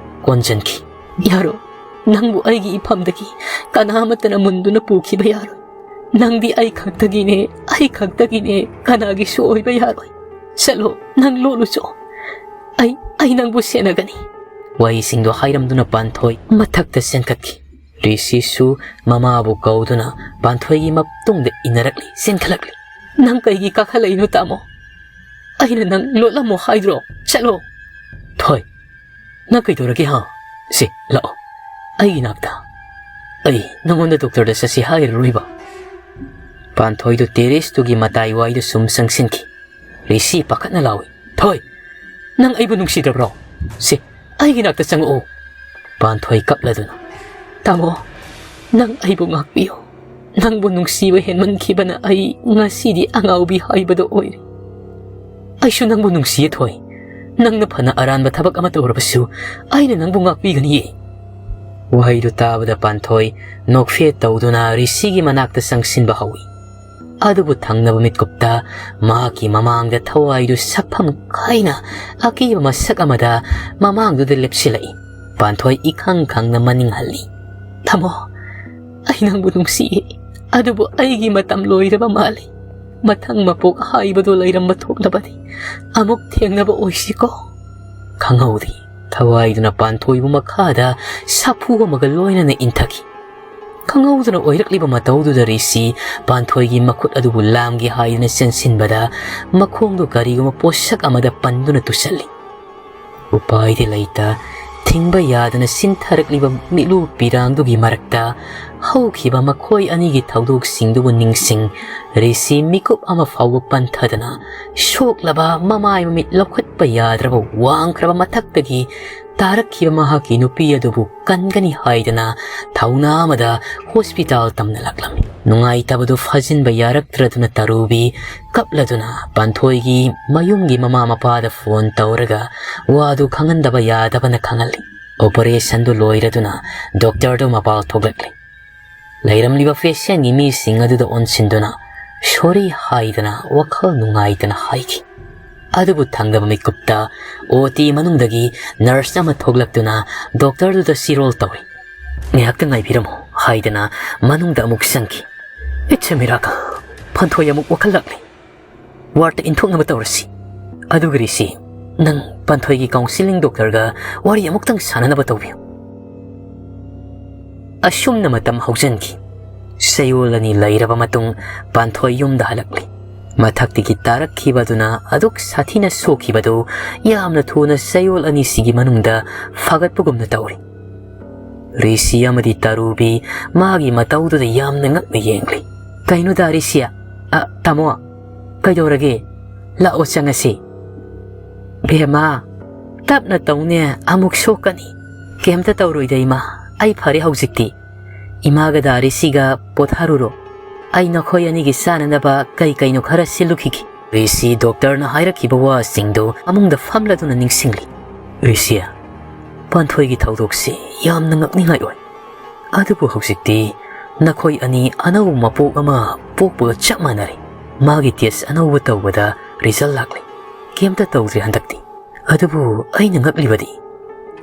ꯀꯣꯟꯖꯟꯈꯤ꯫ "ꯌꯥꯔꯣꯏ, ꯅꯪꯕꯨ ꯑꯩꯒꯤ ꯏꯐꯝꯗꯒꯤ ꯀꯅꯥ ꯑꯃꯠꯇꯅ ꯃꯨꯟꯗꯨꯅ ꯄꯨꯈꯤꯕ ꯌꯥꯔꯣꯏ꯫ ꯅꯪꯗꯤ ꯑꯩ ꯈꯛꯇꯒꯤꯅꯦ, ꯑꯩ ꯈꯛꯇꯒꯤꯅꯦ, ꯀꯅꯥꯒꯤꯁꯨ ꯑꯣꯏꯕ ꯌꯥꯔꯣꯏ꯫ ꯆꯠꯂꯣ, ꯅꯪ ꯂꯣꯠꯂꯨꯆꯣ꯫ ꯑꯩ, ꯑꯩ ꯅꯪꯕꯨ ꯁꯦꯟꯅꯒꯅꯤ꯫" ꯋꯥꯍꯩꯁꯤꯡꯗꯣ ꯍꯥꯏꯔꯝꯗꯨꯅ ꯄꯥꯟꯊꯣꯏ ꯃꯊꯛꯇ ꯆꯦꯟꯈꯠꯈꯤ꯫ ꯔꯤꯁꯤꯁꯨ ꯃꯃꯥꯕꯨ ꯀꯧꯗꯨꯅ ꯄꯥꯟꯊꯣꯏꯒꯤ ꯃꯇꯨꯡꯗ ꯏꯟꯅꯔꯛꯂꯤ, ꯆꯦꯟꯈꯠꯂꯛꯂꯤ꯫ "ꯅꯪ ꯀꯩꯒꯤ ꯀꯥꯈꯠꯂꯛꯏꯅꯣ, ꯇꯥꯃꯣ? ꯑꯩꯅ ꯅꯪ ꯂꯣꯠꯂꯝꯃꯣ ꯍꯥꯏꯗ꯭ꯔꯣ? ꯆꯠꯂꯣ꯫" "ꯊꯣꯏ, ꯅꯪ ꯀꯩꯗꯧꯔꯒꯦ, ꯍꯥ? ꯁꯦ, ꯂꯥꯛꯑꯣ, ꯑꯩꯒꯤ ꯅꯥꯛꯇ꯫ ꯑꯩ ꯅꯪꯉꯣꯟꯗ ꯗꯣꯛꯇꯔꯗ ꯆꯠꯁꯤ ꯍꯥꯏꯔꯔꯣꯏꯕ꯫" ꯄꯥꯟꯊꯣꯏꯗꯨ ꯇꯦꯔꯦꯁꯇꯨꯒꯤ ꯃꯇꯥꯏ ꯋꯥꯏꯗ ꯁꯨꯝ ꯆꯪꯁꯤꯟꯈꯤ꯫ ꯔꯤꯁꯤ ꯄꯥꯈꯠꯅ ꯂꯥꯎꯏ, "ꯊꯣꯏ, ꯅꯪ ꯑꯩꯕꯨ ꯅꯨꯡꯁꯤꯗ꯭ꯔꯕ꯭ꯔꯣ? ꯁꯦ, ꯑꯩꯒꯤ ꯅꯥꯛꯇ ꯆꯪꯉꯛꯑꯣ꯫" ꯄꯥꯟꯊꯣꯏ ꯀꯞꯂꯗꯨꯅ, "ꯇꯥꯃꯣ, ꯅꯪ ꯑꯩꯕꯨ ꯉꯥꯛꯄꯤꯌꯨ꯫ ꯅꯪꯕꯨ ꯅꯨꯡꯁꯤꯕ ꯍꯦꯟꯃꯟꯈꯤꯕꯅ ꯑꯩ ꯉꯁꯤꯗꯤ ꯑꯉꯥꯎꯕꯤ ꯍꯥꯏꯕꯗꯣ ꯑꯣꯏꯔꯦ꯫ ꯑꯩꯁꯨ ꯅꯪꯕꯨ ꯅꯨꯡꯁꯤꯌꯦ, ꯊꯣꯏ꯫ ꯅꯪꯅ ꯐꯅ ꯑꯔꯥꯟꯕ ꯊꯕꯛ ꯑꯃ ꯇꯧꯔꯕꯁꯨ ꯑꯩꯅ ꯅꯪꯕꯨ ꯉꯥꯛꯄꯤꯒꯅꯤꯌꯦ꯫ ꯋꯥꯍꯩꯗꯨ ꯇꯥꯕꯗ ꯄꯥꯟꯊꯣꯏ ꯅꯣꯛꯐꯦꯠ ꯇꯧꯗꯨꯅ ꯔꯤꯁꯤꯒꯤ ꯃꯅꯥꯛꯇ ꯆꯪꯁꯤꯟꯕ ꯍꯧꯏ꯫ ꯑꯗꯨꯕꯨ ꯊꯪꯅꯕ ꯃꯤꯠꯀꯨꯞꯇ ꯃꯍꯥꯛꯀꯤ ꯃꯃꯥꯡꯗ ꯊꯋꯥꯏꯗꯨ ꯁꯛꯐꯝ ꯀꯥꯏꯅ ꯑꯀꯤꯕ ꯃꯁꯛ ꯑꯃꯗ ꯃꯃꯥꯡꯗꯨꯗ ꯂꯦꯞꯁꯤꯜꯂꯛꯏ꯫ ꯄꯥꯟꯊꯣꯏ ꯏꯈꯪ ꯈꯪꯅ ꯃꯅꯤꯡ ꯍꯜꯂꯤ꯫ "ꯇꯥꯃꯣ, ꯑꯩ ꯅꯪꯕꯨ ꯅꯨꯡꯁꯤꯌꯦ, ꯑꯗꯨꯕꯨ ꯑꯩꯒꯤ ꯃꯇꯝ ꯂꯣꯏꯔꯕ ꯃꯥꯜꯂꯤ꯫ ꯃꯊꯪ ꯃꯄꯣꯛ ꯍꯥꯏꯕꯗꯨ ꯂꯩꯔꯝꯕ ꯊꯣꯛꯂꯕꯗꯤ ꯑꯃꯨꯛ ꯊꯦꯡꯅꯕ ꯑꯣꯏꯁꯤꯀꯣ?" ꯈꯪꯍꯧꯗꯦ꯫ ꯊꯋꯥꯏꯗꯨꯅ ꯄꯥꯟꯊꯣꯏꯕꯨ ꯃꯈꯥꯗ ꯁꯥꯐꯨ ꯑꯃꯒ ꯂꯣꯏꯅꯅ ꯏꯟꯊꯈꯤ꯫ ꯈꯪꯍꯧꯗꯅ ꯑꯣꯏꯔꯛꯂꯤꯕ ꯃꯇꯧꯗꯨꯗ ꯔꯤꯁꯤ ꯄꯥꯟꯊꯣꯏꯒꯤ ꯃꯈꯨꯠ ꯑꯗꯨꯕꯨ ꯂꯥꯝꯒꯦ ꯍꯥꯏꯗꯨꯅ ꯆꯦꯟꯁꯤꯟꯕꯗ ꯃꯈꯣꯡꯗꯨ ꯀꯔꯤꯒꯨꯝꯕ ꯄꯣꯠꯁꯛ ꯑꯃꯗ ꯄꯟꯗꯨꯅ ꯇꯨꯁꯜꯂꯤ꯫ ꯎꯄꯥꯏꯗꯤ ꯂꯩꯇ, ꯊꯤꯡꯕ ꯌꯥꯗꯅ ꯆꯤꯟꯊꯔꯛꯂꯤꯕ ꯃꯤꯠꯂꯨ ꯄꯤꯔꯥꯡꯗꯨꯒꯤ ꯃꯔꯛꯇ ꯍꯧꯈꯤꯕ ꯃꯈꯣꯏ ꯑꯅꯤꯒꯤ ꯊꯧꯗꯣꯛꯁꯤꯡꯗꯨꯕꯨ ꯅꯤꯡꯁꯤꯡ, ꯔꯤꯁꯤ ꯃꯤꯀꯨꯞ ꯑꯃ ꯐꯥꯎꯕ ꯄꯟꯊꯗꯅ ꯁꯣꯛꯂꯕ ꯃꯃꯥꯏ ꯃꯃꯤꯠ ꯂꯧꯈꯠꯄ ꯌꯥꯗ꯭ꯔꯕ ꯋꯥꯡꯈ꯭ꯔꯕ ꯃꯊꯛꯇꯒꯤ ꯇꯥꯔꯛꯈꯤꯕ ꯃꯍꯥꯛꯀꯤ ꯅꯨꯄꯤ ꯑꯗꯨꯕꯨ ꯀꯟꯒꯅꯤ ꯍꯥꯏꯗꯅ ꯊꯧꯅꯥ ꯑꯃꯗ ꯍꯣꯁꯄꯤꯇꯥꯜ ꯇꯝꯅ ꯂꯥꯛꯂꯝꯃꯤ꯫ ꯅꯨꯡꯉꯥꯏꯇꯕꯗꯨ ꯐꯥꯖꯤꯟꯕ ꯌꯥꯔꯛꯇ꯭ꯔꯗꯨꯅ ꯇꯔꯨꯕꯤ ꯀꯞꯂꯗꯨꯅ ꯄꯥꯟꯊꯣꯏꯒꯤ ꯃꯌꯨꯝꯒꯤ ꯃꯃꯥ ꯃꯄꯥꯗ ꯐꯣꯟ ꯇꯧꯔꯒ ꯋꯥꯗꯨ ꯈꯪꯍꯟꯗꯕ ꯌꯥꯗꯕꯅ ꯈꯪꯍꯜꯂꯤ꯫ ꯑꯣꯄꯔꯦꯁꯟꯗꯨ ꯂꯣꯏꯔꯗꯨꯅ ꯗꯣꯛꯇꯔꯗꯨ ꯃꯄꯥꯜ ꯊꯣꯛꯂꯛꯂꯤ꯫ ꯂꯩꯔꯝꯂꯤꯕ ꯐꯦꯁꯟꯒꯤ ꯃꯤꯁꯤꯡ ꯑꯗꯨꯗ ꯑꯣꯟꯁꯤꯟꯗꯨꯅ "ꯁꯣꯔꯤ" ꯍꯥꯏꯗꯅ ꯋꯥꯈꯜ ꯅꯨꯡꯉꯥꯏꯇꯅ ꯍꯥꯏꯈꯤ꯫ ꯑꯗꯨꯕꯨ ꯊꯪꯅꯕ ꯃꯤꯀꯨꯞꯇ ꯑꯣ ꯇꯤ ꯃꯅꯨꯡꯗꯒꯤ ꯅꯔꯁ ꯑꯃ ꯊꯣꯛꯂꯛꯇꯨꯅ ꯗꯣꯛꯇꯔꯗꯨꯗ ꯁꯤꯔꯣꯜ ꯇꯧꯏ꯫ "ꯉꯥꯏꯍꯥꯛꯇ ꯉꯥꯏꯕꯤꯔꯝꯃꯨ" ꯍꯥꯏꯗꯅ ꯃꯅꯨꯡꯗ ꯑꯃꯨꯛ ꯆꯪꯈꯤ꯫ "It's a miracle! ꯄꯥꯟꯊꯣꯏ ꯑꯃꯨꯛ ꯋꯥꯈꯜ ꯂꯥꯛꯂꯦ꯫ ꯋꯥꯔꯗꯇ ꯏꯟꯊꯣꯛꯅꯕ ꯇꯧꯔꯁꯤ꯫ ꯑꯗꯨꯒ ꯔꯤꯁꯤ, ꯅꯪ ꯄꯥꯟꯊꯣꯏꯒꯤ ꯀꯥꯎꯟꯁꯤꯂꯤꯡ ꯗꯣꯛꯇꯔꯒ ꯋꯥꯔꯤ ꯑꯃꯨꯛꯇꯪ ꯁꯥꯟꯅꯅꯕ ꯇꯧꯕꯤꯌꯨ꯫" ꯑꯁꯨꯝꯅ ꯃꯇꯝ ꯍꯧꯖꯤꯟꯈꯤ꯫ ꯆꯌꯣꯜ ꯑꯅꯤ ꯂꯩꯔꯕ ꯃꯇꯨꯡ ꯄꯥꯟꯊꯣꯏ ꯌꯨꯝꯗ ꯍꯜꯂꯛꯂꯤ꯫ ꯃꯊꯛꯇꯒꯤ ꯇꯥꯔꯛꯈꯤꯕꯗꯨꯅ ꯑꯗꯨꯛ ꯁꯥꯊꯤꯅ ꯁꯣꯛꯈꯤꯕꯗꯨ ꯌꯥꯝꯅ ꯊꯨꯅ ꯆꯌꯣꯜ ꯑꯅꯤꯁꯤꯒꯤ ꯃꯅꯨꯡꯗ ꯐꯒꯠꯄꯒꯨꯝꯅ ꯇꯧꯔꯤ꯫ ꯔꯤꯁꯤ ꯑꯃꯗꯤ ꯇꯔꯨꯕꯤ ꯃꯥꯒꯤ ꯃꯇꯧꯗꯨꯗ ꯌꯥꯝꯅ ꯉꯛꯅ ꯌꯦꯡꯂꯤ꯫ "ꯀꯩꯅꯣꯗ ꯔꯤꯁꯤ? ꯑ, ꯇꯥꯃꯣ, ꯀꯩꯗꯧꯔꯒꯦ? ꯂꯥꯛꯑꯣ ꯆꯪꯉꯁꯤ꯫" "ꯕꯦꯝꯃ, ꯇꯞꯅ ꯇꯧꯅꯦ, ꯑꯃꯨꯛ ꯁꯣꯛꯀꯅꯤ꯫" "ꯀꯩꯝꯇ ꯇꯧꯔꯣꯏꯗ ꯏꯃꯥ, ꯑꯩ ꯐꯔꯦ ꯍꯧꯖꯤꯛꯇꯤ꯫ ꯏꯃꯥꯒ ꯗꯥꯔꯤꯁꯤꯒ ꯄꯣꯊꯥꯔꯨꯔꯣ꯫ ꯑꯩ ꯅꯈꯣꯏ ꯑꯅꯤꯒꯤ ꯆꯥꯅꯅꯕ ꯀꯩ ꯀꯩꯅꯣ ꯈꯔ ꯁꯤꯜꯂꯨꯈꯤꯒꯦ꯫" ꯔꯤꯁꯤ ꯗꯣꯛꯇꯔꯅ ꯍꯥꯏꯔꯛꯈꯤꯕ ꯋꯥꯁꯤꯡꯗꯨ ꯐꯃꯨꯡꯗ ꯐꯝꯂꯗꯨꯅ ꯅꯤꯡꯁꯤꯡꯂꯤ꯫ "ꯔꯤꯁꯤ, ꯄꯥꯟꯊꯣꯏꯒꯤ ꯊꯧꯗꯣꯛꯁꯤ ꯌꯥꯝꯅ ꯉꯛꯅꯤꯡꯉꯥꯏ ꯑꯣꯏ꯫ ꯑꯗꯨꯕꯨ ꯍꯧꯖꯤꯛꯇꯤ ꯅꯈꯣꯏ ꯑꯅꯤ ꯑꯅꯧꯕ ꯃꯄꯣꯛ ꯑꯃ ꯄꯣꯛꯄꯒ ꯆꯞ ꯃꯥꯟꯅꯔꯦ꯫ ꯃꯥꯒꯤ ꯇꯦꯁ ꯑꯅꯧꯕ ꯇꯧꯕꯗ ꯔꯤꯖꯜ ꯂꯥꯛꯂꯦ꯫ ꯀꯩꯝꯇ ꯇꯧꯗ꯭ꯔꯦ ꯍꯟꯗꯛꯇꯤ꯫ ꯑꯗꯨꯕꯨ ꯑꯩꯅ ꯉꯛꯂꯤꯕꯗꯤ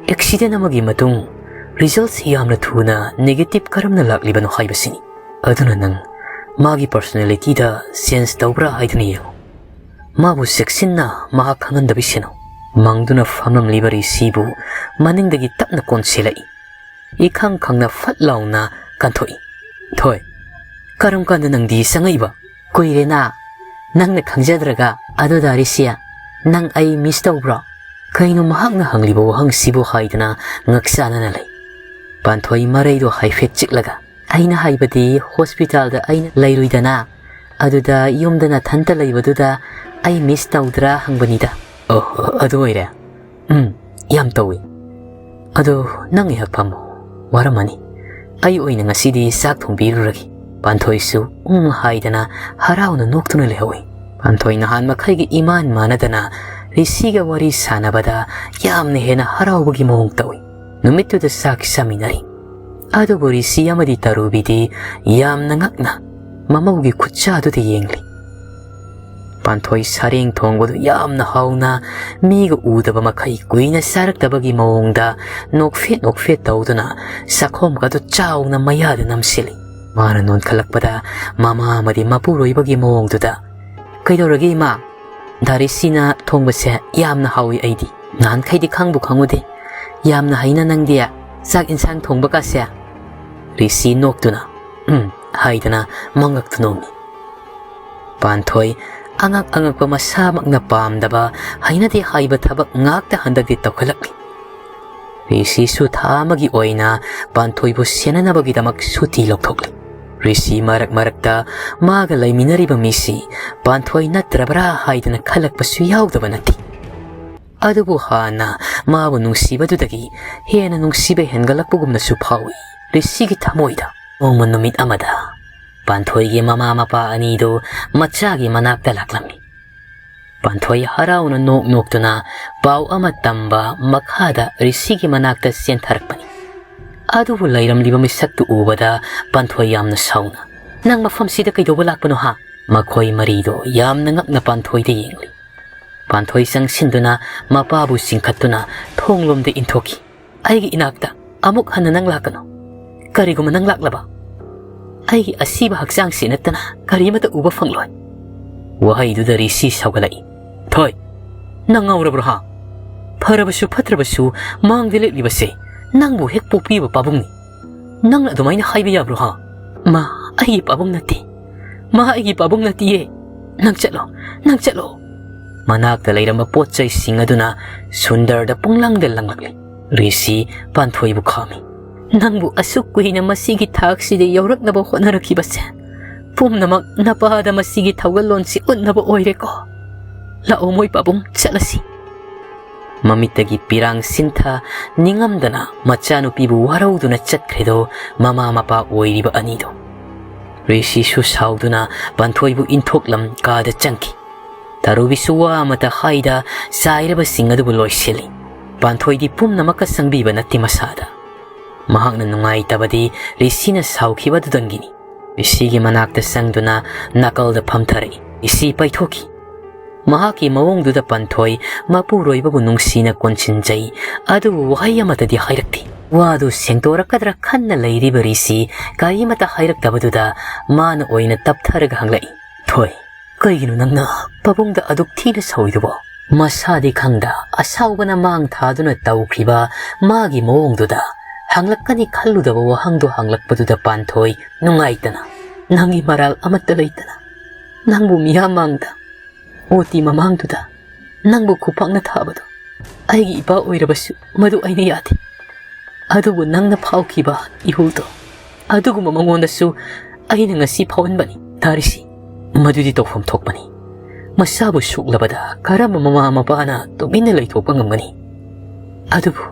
ꯑꯦꯛꯁꯤꯗꯦꯟ ꯑꯃꯒꯤ ꯃꯇꯨꯡ ꯔꯤꯖꯜꯁꯤ ꯌꯥꯝꯅ ꯊꯨꯅ ꯅꯦꯒꯦꯇꯤꯚ ꯀꯔꯝꯅ ꯂꯥꯛꯂꯤꯕꯅꯣ ꯍꯥꯏꯕꯁꯤꯅꯤ꯫ ꯑꯗꯨꯅ ꯅꯪ ꯃꯥꯒꯤ ꯄꯔꯁꯣꯅꯦꯂꯤꯇꯤꯗ ꯆꯦꯟꯖ ꯇꯧꯕ꯭ꯔꯥ ꯍꯥꯏꯗꯨꯅ ꯌꯦꯡꯉꯨ꯫ ꯃꯥꯕꯨ ꯆꯦꯛꯁꯤꯟꯅ ꯃꯍꯥꯛ ꯈꯪꯍꯟꯗꯕꯤ ꯁꯦꯟꯅꯧ꯫" ꯃꯪꯗꯨꯅ ꯐꯝꯂꯝꯂꯤꯕ ꯔꯤꯁꯤꯕꯨ ꯃꯅꯤꯡꯗꯒꯤ ꯇꯞꯅ ꯀꯣꯟꯁꯤꯜꯂꯛꯏ꯫ ꯏꯈꯪ ꯈꯪꯅ ꯐꯠ ꯂꯥꯎꯅ ꯀꯟꯊꯣꯛꯏ꯫ "ꯊꯣꯏ, ꯀꯔꯝ ꯀꯥꯟꯗ ꯅꯪꯗꯤ ꯆꯪꯉꯛꯏꯕ?" "ꯀꯨꯏꯔꯦꯅ, ꯅꯪꯅ ꯈꯪꯖꯗ꯭ꯔꯒ꯫ ꯑꯗꯨꯗ ꯔꯤꯁꯤ, ꯅꯪ ꯑꯩ ꯃꯤꯁ ꯇꯧꯕ꯭ꯔꯣ?" ꯀꯩꯅꯣ ꯃꯍꯥꯛꯅ ꯍꯪꯂꯤꯕ ꯋꯥꯍꯪꯁꯤꯕꯨ ꯍꯥꯏꯗꯅ ꯉꯛ ꯆꯥꯟꯅꯅ ꯂꯩ꯫ ꯄꯥꯟꯊꯣꯏ ꯃꯔꯩꯗꯣ ꯍꯥꯏꯐꯦꯠ ꯆꯤꯛꯂꯒ, "ꯑꯩꯅ ꯍꯥꯏꯕꯗꯤ ꯍꯣꯁꯄꯤꯇꯥꯜꯗ ꯑꯩꯅ ꯂꯩꯔꯨꯏꯗꯅ, ꯑꯗꯨꯗ ꯌꯨꯝꯗ ꯅꯊꯟꯇ ꯂꯩꯕꯗꯨꯗ ꯑꯩ ꯃꯤꯁ ꯇꯧꯗ꯭ꯔꯥ ꯍꯪꯕꯅꯤꯗ꯫" "ꯑꯣ, ꯑꯗꯨ ꯑꯣꯏꯔꯦ꯫ ꯎꯝ, ꯌꯥꯝ ꯇꯧꯏ꯫ ꯑꯗꯣ ꯅꯪ ꯉꯥꯏꯍꯥꯛ ꯐꯝꯃꯣ, ꯋꯥꯔꯝꯃꯅꯤ꯫ ꯑꯩ ꯑꯣꯏꯅ ꯉꯁꯤꯗꯤ ꯆꯥꯛ ꯊꯣꯡꯕꯤꯔꯨꯔꯒꯦ꯫" ꯄꯥꯟꯊꯣꯏꯁꯨ ꯎꯝ ꯍꯥꯏꯗꯅ ꯍꯔꯥꯎꯅ ꯅꯣꯛꯇꯨꯅ ꯂꯩꯍꯧꯏ꯫ ꯄꯥꯟꯊꯣꯏ ꯅꯍꯥꯟ ꯃꯈꯩꯒꯤ ꯏꯃꯥꯟ ꯃꯥꯟꯅꯗꯅ ꯔꯤꯁꯤꯒ ꯋꯥꯔꯤ ꯁꯥꯟꯅꯕꯗ ꯌꯥꯝꯅ ꯍꯦꯟꯅ ꯍꯔꯥꯎꯕꯒꯤ ꯃꯑꯣꯡ ꯇꯧꯏ꯫ ꯅꯨꯃꯤꯠꯇꯨꯗ ꯆꯥꯛ ꯆꯥꯃꯤꯟꯅꯔꯤ꯫ ꯑꯗꯨꯕꯨ ꯔꯤꯁꯤ ꯑꯃꯗꯤ ꯇꯔꯨꯕꯤꯗꯤ ꯌꯥꯝꯅ ꯉꯛꯅ ꯃꯃꯧꯒꯤ ꯈꯨꯠꯁꯥꯗꯨꯗ ꯌꯦꯡꯂꯤ꯫ ꯄꯥꯟꯊꯣꯏ ꯁꯔꯦꯡ ꯊꯣꯡꯕꯗꯨ ꯌꯥꯝꯅ ꯍꯥꯎꯅ, ꯃꯤꯒ ꯎꯗꯕ ꯃꯈꯩ ꯀꯨꯏꯅ ꯆꯥꯔꯛꯇꯕꯒꯤ ꯃꯑꯣꯡꯗ ꯅꯣꯛꯐꯦꯠ ꯅꯣꯛꯐꯦꯠ ꯇꯧꯗꯨꯅ ꯆꯥꯛꯈꯣꯝꯒꯗꯨ ꯆꯥꯎꯅ ꯃꯌꯥꯗ ꯅꯝꯁꯤꯜꯂꯤ꯫ ꯃꯥꯅ ꯅꯣꯟꯈꯠꯂꯛꯄꯗ ꯃꯃꯥ ꯑꯃꯗꯤ ꯃꯄꯨꯔꯣꯏꯕꯒꯤ ꯃꯑꯣꯡꯗꯨꯗ, "ꯀꯩꯗꯧꯔꯒꯦ ꯏꯃꯥ? ꯗꯥ ꯔꯤꯁꯤꯅ ꯊꯣꯡꯕꯁꯦ ꯌꯥꯝꯅ ꯍꯥꯎꯏ꯫ ꯑꯩꯗꯤ ꯅꯍꯥꯟꯈꯩꯗꯤ ꯈꯪꯕꯨ ꯈꯪꯉꯨꯗꯦ꯫ ꯌꯥꯝꯅ ꯍꯩꯅ ꯅꯪꯗꯤ ꯆꯥꯛ ꯏꯟꯁꯥꯡ ꯊꯣꯡꯕ ꯀꯥꯁꯦ?" ꯔꯤꯁꯤ ꯅꯣꯛꯇꯨꯅ "ꯎꯝ" ꯍꯥꯏꯗꯅ ꯃꯉꯛꯇꯨ ꯅꯣꯝꯃꯤ꯫ ꯄꯥꯟꯊꯣꯏ ꯑꯉꯛ ꯑꯉꯛꯄ, ꯃꯁꯥꯃꯛꯅ ꯄꯥꯝꯗꯕ, ꯍꯩꯅꯗꯦ ꯍꯥꯏꯕ ꯊꯕꯛ ꯉꯥꯛꯇ ꯍꯟꯗꯛꯇꯤ ꯇꯧꯈꯠꯂꯛꯂꯤ꯫ ꯔꯤꯁꯤꯁꯨ ꯊꯥ ꯑꯃꯒꯤ ꯑꯣꯏꯅ ꯄꯥꯟꯊꯣꯏꯕꯨ ꯁꯦꯟꯅꯅꯕꯒꯤꯗꯃꯛ ꯁꯨꯇꯤ ꯂꯧꯊꯣꯛꯂꯤ꯫ ꯔꯤꯁꯤ ꯃꯔꯛ ꯃꯔꯛꯇ ꯃꯥꯒ ꯂꯩꯃꯤꯟꯅꯔꯤꯕ ꯃꯤꯁꯤ ꯄꯥꯟꯊꯣꯏ ꯅꯠꯇ꯭ꯔꯕ꯭ꯔꯥ ꯍꯥꯏꯗꯅ ꯈꯜꯂꯛꯄꯁꯨ ꯌꯥꯎꯗꯕ ꯅꯠꯇꯦ꯫ ꯑꯗꯨꯕꯨ ꯍꯥꯟꯅ ꯃꯥꯕꯨ ꯅꯨꯡꯁꯤꯕꯗꯨꯗꯒꯤ ꯍꯦꯟꯅ ꯅꯨꯡꯁꯤꯕ ꯍꯦꯟꯒꯠꯂꯛꯄꯒꯨꯝꯅꯁꯨ ꯐꯥꯎꯏ ꯔꯤꯁꯤꯒꯤ ꯊꯃꯣꯏꯗ꯫ ꯅꯣꯡꯃ ꯅꯨꯃꯤꯠ ꯑꯃꯗ ꯄꯥꯟꯊꯣꯏꯒꯤ ꯃꯃꯥ ꯃꯄꯥ ꯑꯅꯤꯗꯨ ꯃꯆꯥꯒꯤ ꯃꯅꯥꯛꯇ ꯂꯥꯛꯂꯝꯃꯤ꯫ ꯄꯥꯟꯊꯣꯏ ꯍꯔꯥꯎꯅ ꯅꯣꯛ ꯅꯣꯛꯇꯨꯅ ꯄꯥꯎ ꯑꯃ ꯇꯝꯕ ꯃꯈꯥꯗ ꯔꯤꯁꯤꯒꯤ ꯃꯅꯥꯛꯇ ꯆꯦꯟꯊꯔꯛꯄꯅꯤ꯫ ꯑꯗꯨꯕꯨ ꯂꯩꯔꯝꯂꯤꯕ ꯃꯤꯁꯛꯇꯨ ꯎꯕꯗ ꯄꯥꯟꯊꯣꯏ ꯌꯥꯝꯅ ꯁꯥꯎꯅ, "ꯅꯪ ꯃꯐꯝꯁꯤꯗ ꯀꯩꯗꯧꯕ ꯂꯥꯛꯄꯅꯣ ꯍꯥ?" ꯃꯈꯣꯏ ꯃꯔꯤꯗꯣ ꯌꯥꯝꯅ ꯉꯛꯅ ꯄꯥꯟꯊꯣꯏꯗ ꯌꯦꯡꯂꯤ꯫ ꯄꯥꯟꯊꯣꯏ ꯆꯪꯁꯤꯟꯗꯨꯅ ꯃꯄꯥꯕꯨ ꯆꯤꯡꯈꯠꯇꯨꯅ ꯊꯣꯡꯂꯣꯝꯗ ꯏꯟꯊꯣꯛꯈꯤ꯫ "ꯑꯩꯒꯤ ꯏꯅꯥꯛꯇ ꯑꯃꯨꯛ ꯍꯟꯅ ꯅꯪ ꯂꯥꯛꯀꯅꯨ꯫ ꯀꯔꯤꯒꯨꯝꯕ ꯅꯪ ꯂꯥꯛꯂꯕ, ꯑꯩꯒꯤ ꯑꯁꯤꯕ ꯍꯛꯆꯥꯡꯁꯤ ꯅꯠꯇꯅ ꯀꯔꯤꯃꯠꯇ ꯎꯕ ꯐꯪꯂꯣꯏ꯫" ꯋꯥꯍꯩꯗꯨꯗ ꯔꯤꯁꯤ ꯁꯥꯎꯒꯠꯂꯛꯏ꯫ "ꯊꯣꯏ, ꯅꯪ ꯉꯥꯎꯔꯕ꯭ꯔꯣ ꯍꯥ? ꯐꯔꯕꯁꯨ ꯐꯠꯇ꯭ꯔꯕꯁꯨ ꯃꯥꯡꯗ ꯂꯦꯞꯂꯤꯕꯁꯦ ꯅꯪꯕꯨ ꯍꯦꯛ ꯄꯣꯛꯄꯤꯕ ꯄꯥꯕꯨꯡꯅꯤ꯫ ꯅꯪꯅ ꯑꯗꯨꯃꯥꯏꯅ ꯍꯥꯏꯕ ꯌꯥꯕ꯭ꯔꯣ ꯍꯥ?" "ꯃꯥ ꯑꯩꯒꯤ ꯄꯥꯕꯨꯡ ꯅꯠꯇꯦ꯫ ꯃꯥ ꯑꯩꯒꯤ ꯄꯥꯕꯨꯡ ꯅꯠꯇꯤꯌꯦ꯫ ꯅꯪ ꯆꯠꯂꯣ, ꯅꯪ ꯆꯠꯂꯣ꯫" ꯃꯅꯥꯛꯇ ꯂꯩꯔꯝꯕ ꯄꯣꯠ ꯆꯩꯁꯤꯡ ꯑꯗꯨꯅ ꯁꯨꯟꯗꯔꯗ ꯄꯨꯡꯂꯪꯗ ꯂꯪꯂꯛꯂꯤ꯫ ꯔꯤꯁꯤ ꯄꯥꯟꯊꯣꯏꯕꯨ ꯈꯥꯝꯃꯤ꯫ "ꯅꯪꯕꯨ ꯑꯁꯨꯛ ꯀꯨꯏꯅ ꯃꯁꯤꯒꯤ ꯊꯥꯛꯁꯤꯗ ꯌꯧꯔꯛꯅꯕ ꯍꯣꯠꯅꯔꯛꯈꯤꯕꯁꯦ ꯄꯨꯝꯅꯃꯛ ꯅꯄꯥꯗ ꯃꯁꯤꯒꯤ ꯊꯧꯒꯜꯂꯣꯟꯁꯤ ꯎꯠꯅꯕ ꯑꯣꯏꯔꯦꯀꯣ꯫ ꯂꯥꯛꯑꯣ ꯃꯣꯏ ꯄꯥꯕꯨꯡ, ꯆꯠꯂꯁꯤ꯫" ꯃꯃꯤꯠꯇꯒꯤ ꯄꯤꯔꯥꯡ ꯁꯤꯟꯊ ꯅꯤꯡꯉꯝꯗꯅ ꯃꯆꯥꯅꯨꯄꯤꯕꯨ ꯋꯥꯔꯧꯗꯨꯅ ꯆꯠꯈ꯭ꯔꯦꯗꯣ ꯃꯃꯥ ꯃꯄꯥ ꯑꯣꯏꯔꯤꯕ ꯑꯅꯤꯗꯣ꯫ ꯔꯤꯁꯤꯁꯨ ꯁꯥꯎꯗꯨꯅ ꯄꯥꯟꯊꯣꯏꯕꯨ ꯏꯟꯊꯣꯛꯂꯝ ꯀꯥꯗ ꯆꯪꯈꯤ꯫ ꯇꯔꯨꯕꯤꯁꯨ ꯋꯥ ꯑꯃꯠꯇ ꯍꯥꯏꯗ ꯆꯥꯏꯔꯕꯁꯤꯡ ꯑꯗꯨꯕꯨ ꯂꯣꯏꯁꯤꯜꯂꯤ꯫ ꯄꯥꯟꯊꯣꯏꯗꯤ ꯄꯨꯝꯅꯃꯛꯀ ꯆꯪꯕꯤꯕ ꯅꯠꯇꯦ ꯃꯁꯥꯗ꯫ ꯃꯍꯥꯛꯅ ꯅꯨꯡꯉꯥꯏꯇꯕꯗꯤ ꯔꯤꯁꯤꯅ ꯁꯥꯎꯈꯤꯕꯗꯨꯗꯪꯒꯤꯅꯤ꯫ ꯔꯤꯁꯤꯒꯤ ꯃꯅꯥꯛꯇ ꯆꯪꯗꯨꯅ ꯅꯥꯀꯜꯗ ꯐꯝꯊꯔꯛꯏ꯫ ꯔꯤꯁꯤ ꯄꯥꯏꯊꯣꯛꯈꯤ꯫ ꯃꯍꯥꯛꯀꯤ ꯃꯑꯣꯡꯗꯨꯗ ꯄꯥꯟꯊꯣꯏ ꯃꯄꯨꯔꯣꯏꯕꯕꯨ ꯅꯨꯡꯁꯤꯅ ꯀꯣꯟꯁꯤꯟꯖꯩ, ꯑꯗꯨꯕꯨ ꯋꯥꯍꯩ ꯑꯃꯠꯇꯗꯤ ꯍꯥꯏꯔꯛꯇꯦ꯫ ꯋꯥꯗꯨ ꯁꯦꯡꯗꯣꯔꯛꯀꯗ꯭ꯔꯥ ꯈꯟꯅ ꯂꯩꯔꯤꯕ ꯔꯤꯁꯤ ꯀꯔꯤꯃꯠꯇ ꯍꯥꯏꯔꯛꯇꯕꯗꯨꯗ ꯃꯥꯅ ꯑꯣꯏꯅ ꯇꯞꯊꯔꯒ ꯍꯪꯂꯛꯏ, "ꯊꯣꯏ, ꯀꯩꯒꯤꯅꯣ ꯅꯪꯅ ꯄꯥꯕꯨꯡꯗ ꯑꯗꯨꯛ ꯊꯤꯅ ꯁꯥꯎꯏꯗꯨꯕꯣ?" ꯃꯁꯥꯗꯤ ꯈꯪꯗ ꯑꯁꯥꯎꯕꯅ ꯃꯥꯡ ꯊꯥꯗꯨꯅ ꯇꯧꯈꯤꯕ ꯃꯥꯒꯤ ꯃꯑꯣꯡꯗꯨꯗ ꯍꯪꯂꯛꯀꯅꯤ ꯈꯜꯂꯨꯗꯕ ꯋꯥꯍꯪꯗꯨ ꯍꯪꯂꯛꯄꯗꯨꯗ ꯄꯥꯟꯊꯣꯏ ꯅꯨꯡꯉꯥꯏꯇꯅ, "ꯅꯪꯒꯤ ꯃꯔꯥꯜ ꯑꯃꯠꯇ ꯂꯩꯇꯅ ꯅꯪꯕꯨ ꯃꯤꯌꯥꯝ ꯃꯥꯡꯗ, ꯑꯣꯇꯤ ꯃꯃꯥꯡꯗꯨꯗ ꯅꯪꯕꯨ ꯈꯨꯄꯥꯛꯅ ꯊꯥꯕꯗꯣ ꯑꯩꯒꯤ ꯏꯄꯥ ꯑꯣꯏꯔꯕꯁꯨ ꯃꯗꯨ ꯑꯩꯅ ꯌꯥꯗꯦ꯫ ꯑꯗꯨꯕꯨ ꯅꯪꯅ ꯐꯥꯎꯈꯤꯕ ꯏꯍꯨꯜꯗꯣ ꯑꯗꯨꯒꯨꯝꯕ ꯃꯉꯣꯟꯗꯁꯨ ꯑꯩꯅ ꯉꯁꯤ ꯐꯥꯎꯍꯟꯕꯅꯤ ꯇꯥꯔꯤꯁꯤ꯫ ꯃꯗꯨꯗꯤ ꯇꯧꯐꯝ ꯊꯣꯛꯄꯅꯤ꯫ ꯃꯁꯥꯕꯨ ꯁꯣꯛꯂꯕꯗ ꯀꯔꯝꯕ ꯃꯃꯥ ꯃꯄꯥꯅ ꯇꯨꯃꯤꯟꯅ ꯂꯩꯊꯣꯛꯄ ꯉꯝꯒꯅꯤ? ꯑꯗꯨꯕꯨ,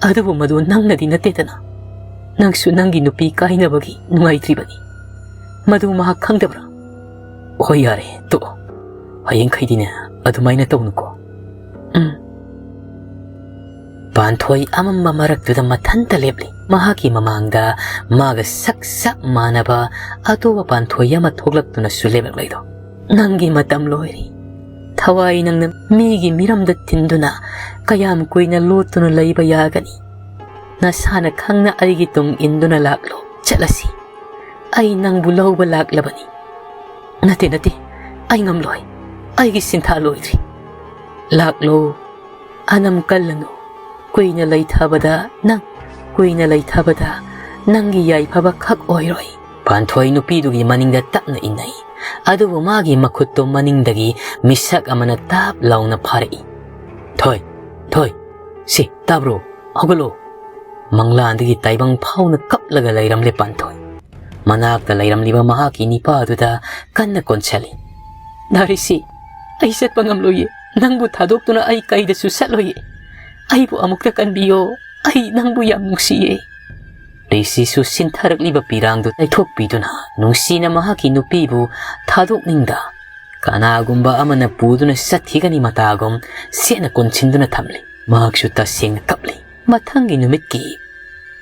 ꯑꯗꯨꯕꯨ ꯃꯗꯨ ꯅꯪꯅꯗꯤ ꯅꯠꯇꯦꯗꯅ꯫ ꯅꯪꯁꯨ ꯅꯪꯒꯤ ꯅꯨꯄꯤ ꯀꯥꯏꯅꯕꯒꯤ ꯅꯨꯡꯉꯥꯏꯇ꯭ꯔꯤꯕꯅꯤ꯫ ꯃꯗꯨ ꯃꯍꯥꯛ ꯈꯪꯗꯕ꯭ꯔꯥ?" "ꯍꯣꯏ, ꯌꯥꯔꯦ, ꯇꯣꯛꯑꯣ꯫ ꯍꯌꯦꯡꯈꯩꯗꯤꯅꯦ, ꯑꯗꯨꯃꯥꯏꯅ ꯇꯧꯅꯨꯀꯣ꯫ ꯎꯝ꯫ ꯄꯥꯟꯊꯣꯏ ꯑꯃꯝꯕ ꯃꯔꯛꯇꯨꯗ ꯃꯊꯟꯇ ꯂꯦꯞꯂꯤ꯫ ꯃꯍꯥꯛꯀꯤ ꯃꯃꯥꯡꯗ ꯃꯥꯒ ꯁꯛ ꯆꯞ ꯃꯥꯟꯅꯕ ꯑꯇꯣꯞꯄ ꯄꯥꯟꯊꯣꯏ ꯑꯃ ꯊꯣꯛꯂꯛꯇꯨꯅꯁꯨ ꯂꯦꯞꯂꯛꯂꯤꯗꯣ꯫ "ꯅꯪꯒꯤ ꯃꯇꯝ ꯂꯣꯏꯔꯦ꯫ ꯊꯋꯥꯏ ꯅꯪꯅ ꯃꯤꯒꯤ ꯃꯤꯔꯝꯗ ꯊꯤꯟꯗꯨꯅ ꯀꯌꯥꯝ ꯀꯨꯏꯅ ꯂꯣꯠꯇꯨꯅ ꯂꯩꯕ ꯌꯥꯒꯅꯤ? ꯅꯁꯥꯅ ꯈꯪꯅ ꯑꯩꯒꯤ ꯇꯨꯡ ꯏꯟꯗꯨꯅ ꯂꯥꯛꯂꯣ꯫ ꯆꯠꯂꯁꯤ꯫ ꯑꯩ ꯅꯪꯕꯨ ꯂꯧꯕ ꯂꯥꯛꯂꯕꯅꯤ꯫" "ꯅꯠꯇꯦ, ꯅꯠꯇꯦ, ꯑꯩ ꯉꯝꯂꯣꯏ꯫ ꯑꯩꯒꯤ ꯁꯤꯟꯊꯥ ꯂꯣꯏꯗ꯭ꯔꯤ꯫" "ꯂꯥꯛꯂꯣ, ꯑꯅꯝ ꯀꯜꯂꯅꯨ꯫ ꯀꯨꯏꯅ ꯂꯩꯊꯕꯗ ꯅꯪ, ꯀꯨꯏꯅ ꯂꯩꯊꯕꯗ ꯅꯪꯒꯤ ꯌꯥꯏꯐꯕ ꯈꯛ ꯑꯣꯏꯔꯣꯏ꯫" ꯄꯥꯟꯊꯣꯏ ꯅꯨꯄꯤꯗꯨꯒꯤ ꯃꯅꯤꯡꯗ ꯇꯞꯅ ꯏꯟꯅꯩ꯫ ꯑꯗꯨꯕꯨ ꯃꯥꯒꯤ ꯃꯈꯨꯠꯇꯣ ꯃꯅꯤꯡꯗꯒꯤ ꯃꯤꯁꯛ ꯑꯃꯅ ꯇꯥꯞ ꯂꯥꯎꯅ ꯐꯥꯔꯛꯏ꯫ "ꯊꯣꯏ, ꯊꯣꯏ, ꯁꯤ ꯇꯥꯕ꯭ꯔꯣ? ꯍꯧꯒꯠꯂꯣ!" ꯃꯪꯂꯥꯟꯗꯒꯤ ꯇꯥꯏꯕꯪ ꯐꯥꯎꯅ ꯀꯞꯂꯒ ꯂꯩꯔꯝꯂꯦ ꯄꯥꯟꯊꯣꯏ꯫ ꯃꯅꯥꯛꯇ ꯂꯩꯔꯝꯂꯤꯕ ꯃꯍꯥꯛꯀꯤ ꯅꯤꯄꯥꯗꯨꯗ ꯀꯟꯅ ꯀꯣꯟꯁꯤꯜꯂꯤ꯫ "ꯗꯥꯔꯤꯁꯤ, ꯑꯩ ꯆꯠꯄ ꯉꯝꯂꯣꯏꯌꯦ꯫ ꯅꯪꯕꯨ ꯊꯥꯗꯣꯛꯇꯨꯅ ꯑꯩ ꯀꯩꯗꯁꯨ ꯆꯠꯂꯣꯏꯌꯦ꯫ ꯑꯩꯕꯨ ꯑꯃꯨꯛꯇ ꯀꯟꯕꯤꯌꯣ꯫ ꯑꯩ ꯅꯪꯕꯨ ꯌꯥꯝ ꯅꯨꯡꯁꯤꯌꯦ꯫" ꯔꯤꯁꯤꯁꯨ ꯁꯤꯟꯊꯔꯛꯂꯤꯕ ꯄꯤꯔꯥꯡꯗꯨ ꯂꯩꯊꯣꯛꯄꯤꯗꯨꯅ ꯅꯨꯡꯁꯤꯅ ꯃꯍꯥꯛꯀꯤ ꯅꯨꯄꯤꯕꯨ ꯊꯥꯗꯣꯛꯅꯤꯡꯗ, ꯀꯅꯥꯒꯨꯝꯕ ꯑꯃꯅ ꯄꯨꯗꯨꯅ ꯆꯠꯈꯤꯒꯅꯤ ꯃꯇꯥꯒꯨꯝ ꯆꯦꯠꯅ ꯀꯣꯟꯁꯤꯟꯗꯨꯅ ꯊꯝꯂꯤ꯫ ꯃꯍꯥꯛꯁꯨ ꯇꯁꯦꯡꯅ ꯀꯞꯂꯤ꯫ ꯃꯊꯪꯒꯤ ꯅꯨꯃꯤꯠꯀꯤ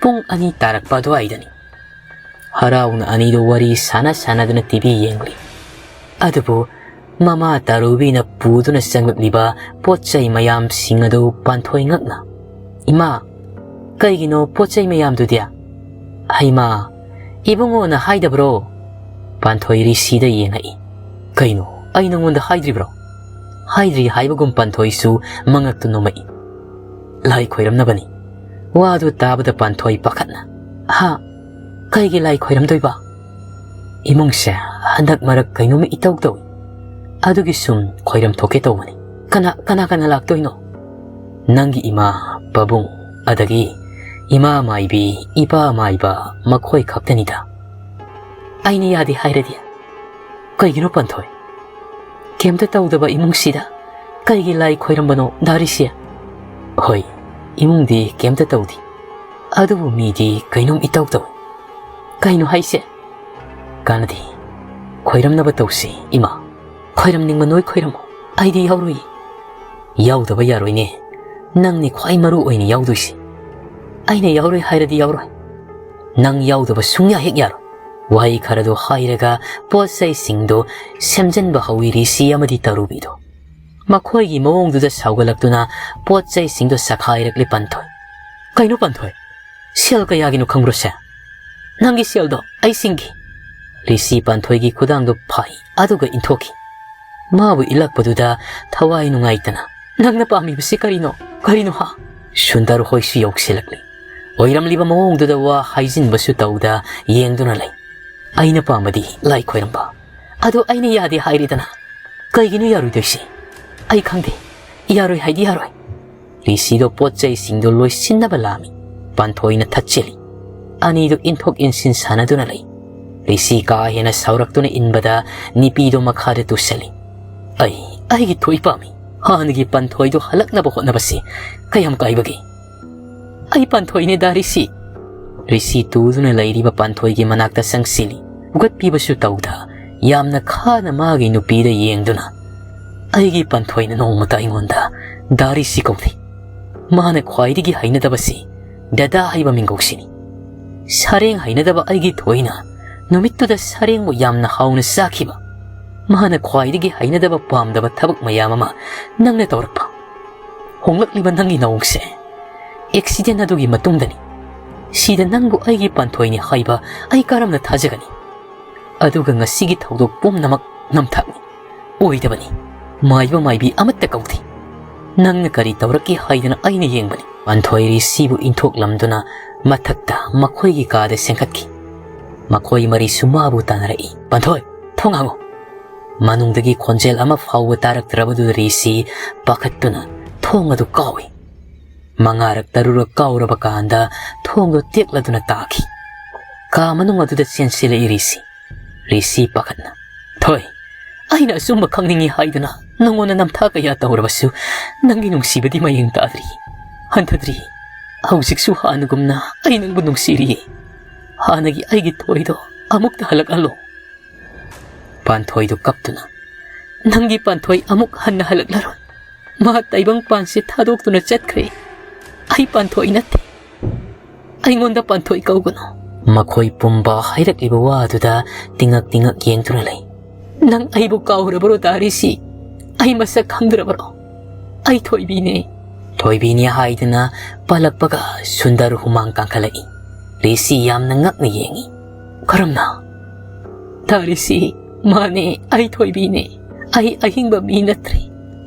ꯄꯨꯡ ꯑꯅꯤ ꯇꯥꯔꯛꯄ ꯑꯗꯨꯋꯥꯏꯗꯅꯤ꯫ ꯍꯔꯥꯎꯅ ꯑꯅꯤꯗꯨ ꯋꯥꯔꯤ ꯁꯥꯟꯅ ꯁꯥꯟꯅꯗꯨꯅ ꯇꯤꯚꯤ ꯌꯦꯡꯂꯤ꯫ ꯑꯗꯨꯕꯨ ꯃꯃꯥ ꯇꯥꯔꯨꯕꯤꯅ ꯄꯨꯗꯨꯅ ꯆꯪꯂꯛꯂꯤꯕ ꯄꯣꯠ ꯆꯩ ꯃꯌꯥꯝꯁꯤꯡ ꯑꯗꯨ ꯄꯥꯟꯊꯣꯏ ꯉꯛꯅ, "ꯏꯃꯥ, ꯀꯩꯒꯤꯅꯣ ꯄꯣꯠ ꯆꯩ ꯃꯌꯥꯝꯗꯨꯗꯤ?" "ꯍꯩꯃꯥ, ꯏꯕꯨꯡꯉꯣꯅ ꯍꯥꯏꯗꯕ꯭ꯔꯣ?" ꯄꯥꯟꯊꯣꯏ ꯔꯤꯁꯤꯗ ꯌꯦꯡꯉꯛꯏ꯫ "ꯀꯩꯅꯣ, ꯑꯩ ꯅꯉꯣꯟꯗ ꯍꯥꯏꯗ꯭ꯔꯤꯕ꯭ꯔꯣ?" ꯍꯥꯏꯗ꯭ꯔꯤ ꯍꯥꯏꯕꯒꯨꯝ ꯄꯥꯟꯊꯣꯏꯁꯨ ꯃꯉꯛꯇꯨ ꯅꯣꯝꯃꯛꯏ꯫ "ꯂꯥꯏ ꯈꯣꯏꯔꯝꯅꯕꯅꯤ꯫ ꯋꯥꯗꯨ ꯇꯥꯕꯗ ꯄꯥꯟꯊꯣꯏ ꯄꯥꯈꯠꯅ, "ꯍꯥ? ꯀꯩꯒꯤ ꯂꯥꯏ ꯈꯣꯏꯔꯝꯗꯣꯏꯕ? ꯏꯃꯨꯡꯁꯦ ꯍꯟꯗꯛ ꯃꯔꯛ ꯀꯩꯅꯣꯝꯃ ꯏꯇꯧ ꯇꯧꯏ꯫ ꯑꯗꯨꯒꯤ ꯁꯨꯝ ꯈꯣꯏꯔꯝ ꯊꯣꯛꯀꯦ ꯇꯧꯕꯅꯤ꯫" "ꯀꯅꯥ, ꯀꯅꯥ ꯀꯅꯥ ꯂꯥꯛꯇꯣꯏꯅꯣ?" "ꯅꯪꯒꯤ ꯏꯃꯥ, ꯄꯥꯕꯨꯡ, ꯑꯗꯒꯤ ꯏꯃꯥ ꯃꯥꯏꯕꯤ, ꯏꯄꯥ ꯃꯥꯏꯕ, ꯃꯈꯣꯏ ꯈꯛꯇꯅꯤꯗ꯫" "ꯑꯩꯅ ꯌꯥꯗꯦ ꯍꯥꯏꯔꯗꯤ?" "ꯀꯩꯒꯤꯅꯣ ꯄꯥꯟꯊꯣꯏ? ꯀꯩꯝꯇ ꯇꯧꯗꯕ ꯏꯃꯨꯡꯁꯤꯗ ꯀꯩꯒꯤ ꯂꯥꯏ ꯈꯣꯏꯔꯝꯕꯅꯣ ꯗꯥꯔꯤꯁꯦ?" "ꯍꯣꯏ, ꯏꯃꯨꯡꯗꯤ ꯀꯩꯝꯇ ꯇꯧꯗꯦ꯫ ꯑꯗꯨꯕꯨ ꯃꯤꯗꯤ ꯀꯩꯅꯣꯝ ꯏꯇꯧ ꯇꯧꯏ꯫" "ꯀꯩꯅꯣ ꯍꯥꯏꯁꯦ?" "ꯀꯥꯟꯅꯗꯦ꯫ ꯈꯣꯏꯔꯝꯅꯕ ꯇꯧꯁꯤ, ꯏꯃꯥ꯫ ꯈꯣꯏꯔꯝꯅꯤꯡꯕ ꯅꯣꯏ ꯈꯣꯏꯔꯝꯃꯣ꯫ "ꯑꯩꯗꯤ ꯌꯥꯎꯔꯨꯏ꯫" "ꯌꯥꯎꯗꯕ ꯌꯥꯔꯣꯏꯅꯦ꯫ ꯅꯪꯅꯤ ꯈ꯭ꯋꯥꯏ ꯃꯔꯨ ꯑꯣꯏꯅ ꯌꯥꯎꯗꯣꯏꯁꯤ꯫ ꯑꯩꯅ ꯌꯥꯎꯔꯣꯏ ꯍꯥꯏꯔꯗꯤ ꯌꯥꯎꯔꯣꯏ꯫ ꯅꯪ ꯌꯥꯎꯗꯕ ꯁꯨꯡꯌꯥ ꯍꯦꯛ ꯌꯥꯔꯣꯏ꯫" ꯋꯥꯍꯩ ꯈꯔꯗꯨ ꯍꯥꯏꯔꯒ ꯄꯣꯠ ꯆꯩꯁꯤꯡꯗꯨ ꯁꯦꯝꯖꯤꯟꯕ ꯍꯧꯏ ꯔꯤꯁꯤ ꯑꯃꯗꯤ ꯇꯔꯨꯕꯤꯗꯨ꯫ ꯃꯈꯣꯏꯒꯤ ꯃꯑꯣꯡꯗꯨꯗ ꯁꯥꯎꯒꯠꯂꯛꯇꯨꯅ ꯄꯣꯠ ꯆꯩꯁꯤꯡꯗꯨ ꯆꯈꯥꯏꯔꯛꯂꯤ ꯄꯥꯟꯊꯣꯏ꯫ "ꯀꯩꯅꯣ ꯄꯥꯟꯊꯣꯏ? ꯁꯦꯜ ꯀꯌꯥꯒꯤꯅꯣ ꯈꯪꯕ꯭ꯔꯣꯁꯦ? ꯅꯪꯒꯤ ꯁꯦꯜꯗꯣ ꯑꯩ ꯁꯤꯡꯒꯦ꯫" ꯔꯤꯁꯤ ꯄꯥꯟꯊꯣꯏꯒꯤ ꯈꯨꯗꯥꯡꯗꯨ ꯐꯥꯏ ꯑꯗꯨꯒ ꯏꯟꯊꯣꯛꯈꯤ꯫ ꯃꯥꯕꯨ ꯏꯜꯂꯛꯄꯗꯨꯗ ꯊꯋꯥꯏ ꯅꯨꯡꯉꯥꯏꯇꯅ, "ꯅꯪꯅ ꯄꯥꯝꯃꯤꯕꯁꯤ ꯀꯔꯤꯅꯣ? ꯀꯔꯤꯅꯣ ꯍꯥ?" ꯁꯨꯟꯗꯔ ꯍꯣꯏꯁꯨ ꯌꯧꯁꯤꯜꯂꯛꯂꯤ꯫ ꯑꯣꯏꯔꯝꯂꯤꯕ ꯃꯑꯣꯡꯗꯨꯗ ꯋꯥ ꯍꯥꯏꯖꯤꯟꯕꯁꯨ ꯇꯧꯗ ꯌꯦꯡꯗꯨꯅ ꯂꯩ꯫ "ꯑꯩꯅ ꯄꯥꯝꯕꯗꯤ ꯂꯥꯏ ꯈꯣꯏꯔꯝꯕ꯫ ꯑꯗꯣ ꯑꯩꯅ ꯌꯥꯗꯦ ꯍꯥꯏꯔꯤꯗꯅ꯫ ꯀꯩꯒꯤꯅꯣ ꯌꯥꯔꯣꯏꯗꯣꯏꯁꯦ? ꯑꯩ ꯈꯪꯗꯦ꯫ ꯌꯥꯔꯣꯏ ꯍꯥꯏꯗꯤ ꯌꯥꯔꯣꯏ꯫" ꯔꯤꯁꯤꯗꯣ ꯄꯣꯠ ꯆꯩꯁꯤꯡꯗꯣ ꯂꯣꯏꯁꯤꯟꯅꯕ ꯂꯥꯝꯃꯤ꯫ ꯄꯥꯟꯊꯣꯏꯅ ꯊꯠꯆꯤꯜꯂꯤ꯫ ꯑꯅꯤꯗꯨ ꯏꯟꯊꯣꯛ ꯏꯟꯁꯤꯟ ꯁꯥꯟꯅꯗꯨꯅ ꯂꯩ꯫ ꯔꯤꯁꯤ ꯀꯥ ꯍꯦꯟꯅ ꯁꯥꯎꯔꯛꯇꯨꯅ ꯏꯟꯕꯗ ꯅꯤꯄꯤꯗꯣ ꯃꯈꯥꯗ ꯇꯨꯁꯜꯂꯤ꯫ "ꯑꯩ, ꯑꯩꯒꯤ ꯊꯣꯏ ꯄꯥꯝꯃꯤ꯫ ꯍꯥꯟꯅꯒꯤ ꯄꯥꯟꯊꯣꯏꯗꯣ ꯍꯜꯂꯛꯅꯕ ꯍꯣꯠꯅꯕꯁꯤ ꯀꯌꯥꯝ ꯀꯥꯏꯕꯒꯦ?" "ꯑꯩ ꯄꯥꯟꯊꯣꯏꯅꯦ ꯗꯥ ꯔꯤꯁꯤ꯫" ꯔꯤꯁꯤ ꯇꯨꯗꯨꯅ ꯂꯩꯔꯤꯕ ꯄꯥꯟꯊꯣꯏꯒꯤ ꯃꯅꯥꯛꯇ ꯆꯪꯁꯤꯜꯂꯤ꯫ ꯐꯨꯒꯠꯄꯤꯕꯁꯨ ꯇꯧꯗ ꯌꯥꯝꯅ ꯈꯥꯅ ꯃꯥꯒꯤ ꯅꯨꯄꯤꯗ ꯌꯦꯡꯗꯨꯅ, "ꯑꯩꯒꯤ ꯄꯥꯟꯊꯣꯏꯅ ꯅꯣꯡꯃꯇ ꯑꯩꯉꯣꯟꯗ ꯗꯥ ꯔꯤꯁꯤ ꯀꯧꯗꯦ꯫ ꯃꯥꯅ ꯈ꯭ꯋꯥꯏꯗꯒꯤ ꯍꯩꯅꯗꯕꯁꯤ ꯗꯗꯥ ꯍꯥꯏꯕ ꯃꯤꯡꯒꯧꯁꯤꯅꯤ꯫ ꯁꯔꯦꯡ ꯍꯩꯅꯗꯕ ꯑꯩꯒꯤ ꯊꯣꯏꯅ ꯅꯨꯃꯤꯠꯇꯨꯗ ꯁꯔꯦꯡꯕꯨ ꯌꯥꯝꯅ ꯍꯥꯎꯅ ꯆꯥꯈꯤꯕ꯫ ꯃꯥꯅ ꯈ꯭ꯋꯥꯏꯗꯒꯤ ꯍꯩꯅꯗꯕ ꯄꯥꯝꯗꯕ ꯊꯕꯛ ꯃꯌꯥꯝ ꯑꯃ ꯅꯪꯅ ꯇꯧꯔꯛꯄ꯫ ꯍꯣꯡꯂꯛꯂꯤꯕ ꯅꯪꯒꯤ ꯅꯑꯣꯡꯁꯦ ꯑꯦꯛꯁꯤꯗꯦꯟ ꯑꯗꯨꯒꯤ ꯃꯇꯨꯡꯗꯅꯤ꯫ ꯁꯤꯗ ꯅꯪꯕꯨ ꯑꯩꯒꯤ ꯄꯥꯟꯊꯣꯏꯅꯤ ꯍꯥꯏꯕ ꯑꯩ ꯀꯔꯝꯅ ꯊꯥꯖꯒꯅꯤ? ꯑꯗꯨꯒ ꯉꯁꯤꯒꯤ ꯊꯧꯗꯣꯛ ꯄꯨꯝꯅꯃꯛ ꯅꯝꯊꯥꯛꯅꯤ꯫ ꯑꯣꯏꯗꯕꯅꯤ꯫ ꯃꯥꯏꯕ ꯃꯥꯏꯕꯤ ꯑꯃꯠꯇ ꯀꯧꯗꯦ꯫ ꯅꯪꯅ ꯀꯔꯤ ꯇꯧꯔꯛꯀꯦ ꯍꯥꯏꯗꯅ ꯑꯩꯅ ꯌꯦꯡꯕꯅꯤ꯫" ꯄꯥꯟꯊꯣꯏ ꯔꯤꯁꯤꯕꯨ ꯏꯟꯊꯣꯛꯂꯝꯗꯨꯅ ꯃꯊꯛꯇ ꯃꯈꯣꯏꯒꯤ ꯀꯥꯗ ꯆꯦꯟꯈꯠꯈꯤ꯫ ꯃꯈꯣꯏ ꯃꯔꯤꯁꯨ ꯃꯥꯕꯨ ꯇꯥꯟꯅꯔꯛꯏ꯫ "ꯄꯥꯟꯊꯣꯏ, ꯊꯣꯡ ꯍꯥꯡꯉꯨ!" ꯃꯅꯨꯡꯗꯒꯤ ꯈꯣꯟꯖꯦꯜ ꯑꯃ ꯐꯥꯎꯕ ꯇꯥꯔꯛꯇ꯭ꯔꯕꯗꯨꯗ ꯔꯤꯁꯤ ꯄꯥꯈꯠꯇꯨꯅ ꯊꯣꯡ ꯑꯗꯨ ꯀꯥꯎꯏ꯫ ꯃꯉꯥꯔꯛ ꯇꯔꯨꯛꯔꯛ ꯀꯥꯎꯔꯕ ꯀꯥꯟꯗ ꯊꯣꯡꯗꯨ ꯇꯦꯛꯂꯗꯨꯅ ꯇꯥꯈꯤ꯫ ꯀꯥ ꯃꯅꯨꯡ ꯑꯗꯨꯗ ꯆꯦꯟꯁꯤꯜꯂꯛꯏ ꯔꯤꯁꯤ꯫ ꯔꯤꯁꯤ ꯄꯥꯈꯠꯅ, "ꯊꯣꯏ, ꯑꯩꯅ ꯑꯆꯨꯝꯕ ꯈꯪꯅꯤꯡꯏ ꯍꯥꯏꯗꯨꯅ ꯅꯉꯣꯟꯗ ꯅꯝꯊꯥꯛ ꯀꯌꯥ ꯇꯧꯔꯕꯁꯨ ꯅꯪꯒꯤ ꯅꯨꯡꯁꯤꯕꯗꯤ ꯃꯌꯦꯡ ꯇꯥꯗ꯭ꯔꯤ, ꯍꯟꯊꯗ꯭ꯔꯤ꯫ ꯍꯧꯖꯤꯛꯁꯨ ꯍꯥꯟꯅꯒꯨꯝꯅ ꯑꯩ ꯅꯪꯕꯨ ꯅꯨꯡꯁꯤꯔꯤꯌꯦ꯫ ꯍꯥꯟꯅꯒꯤ ꯑꯩꯒꯤ ꯊꯣꯏꯗꯣ ꯑꯃꯨꯛꯇ ꯍꯜꯂꯛꯍꯜꯂꯣ꯫" ꯄꯥꯟꯊꯣꯏꯗꯨ ꯀꯞꯇꯨꯅ, ꯅꯪꯒꯤ ꯄꯥꯟꯊꯣꯏ ꯑꯃꯨꯛ ꯍꯟꯅ ꯍꯜꯂꯛꯂꯔꯣꯏ꯫ ꯃꯥ ꯇꯥꯏꯕꯪ ꯄꯥꯟꯁꯤ ꯊꯥꯗꯣꯛꯇꯨꯅ ꯆꯠꯈ꯭ꯔꯦ꯫ ꯑꯩ ꯄꯥꯟꯊꯣꯏ ꯅꯠꯇꯦ꯫ ꯑꯩꯉꯣꯟꯗ ꯄꯥꯟꯊꯣꯏ ꯀꯧꯒꯅꯨ꯫" ꯃꯈꯣꯏ ꯄꯨꯝꯕ ꯍꯥꯏꯔꯛꯂꯤꯕ ꯋꯥꯗꯨꯗ ꯇꯤꯉꯛ ꯇꯤꯉꯛ ꯌꯦꯡꯗꯨꯅ ꯂꯩ꯫ "ꯅꯪ ꯑꯩꯕꯨ ꯀꯥꯎꯔꯕ꯭ꯔꯣ ꯗꯥ ꯔꯤꯁꯤ? ꯑꯩ ꯃꯁꯛ ꯈꯪꯗ꯭ꯔꯕ꯭ꯔꯣ? ꯑꯩ ꯊꯣꯏꯕꯤꯅꯦ꯫" ꯊꯣꯏꯕꯤꯅꯤ ꯍꯥꯏꯗꯨꯅ ꯄꯜꯂꯛꯄꯒ ꯁꯨꯟꯗꯔ ꯍꯨꯃꯥꯡ ꯀꯥꯡꯈꯠꯂꯛꯏ꯫ ꯔꯤꯁꯤ ꯌꯥꯝꯅ ꯉꯛꯅ ꯌꯦꯡꯏ꯫ "ꯀꯔꯝꯅ?" "ꯗꯥ ꯔꯤꯁꯤ, ꯃꯥꯅꯦ, ꯑꯩ ꯊꯣꯏꯕꯤꯅꯦ꯫ ꯑꯩ ꯑꯍꯤꯡꯕ ꯃꯤ ꯅꯠꯇ꯭ꯔꯦ꯫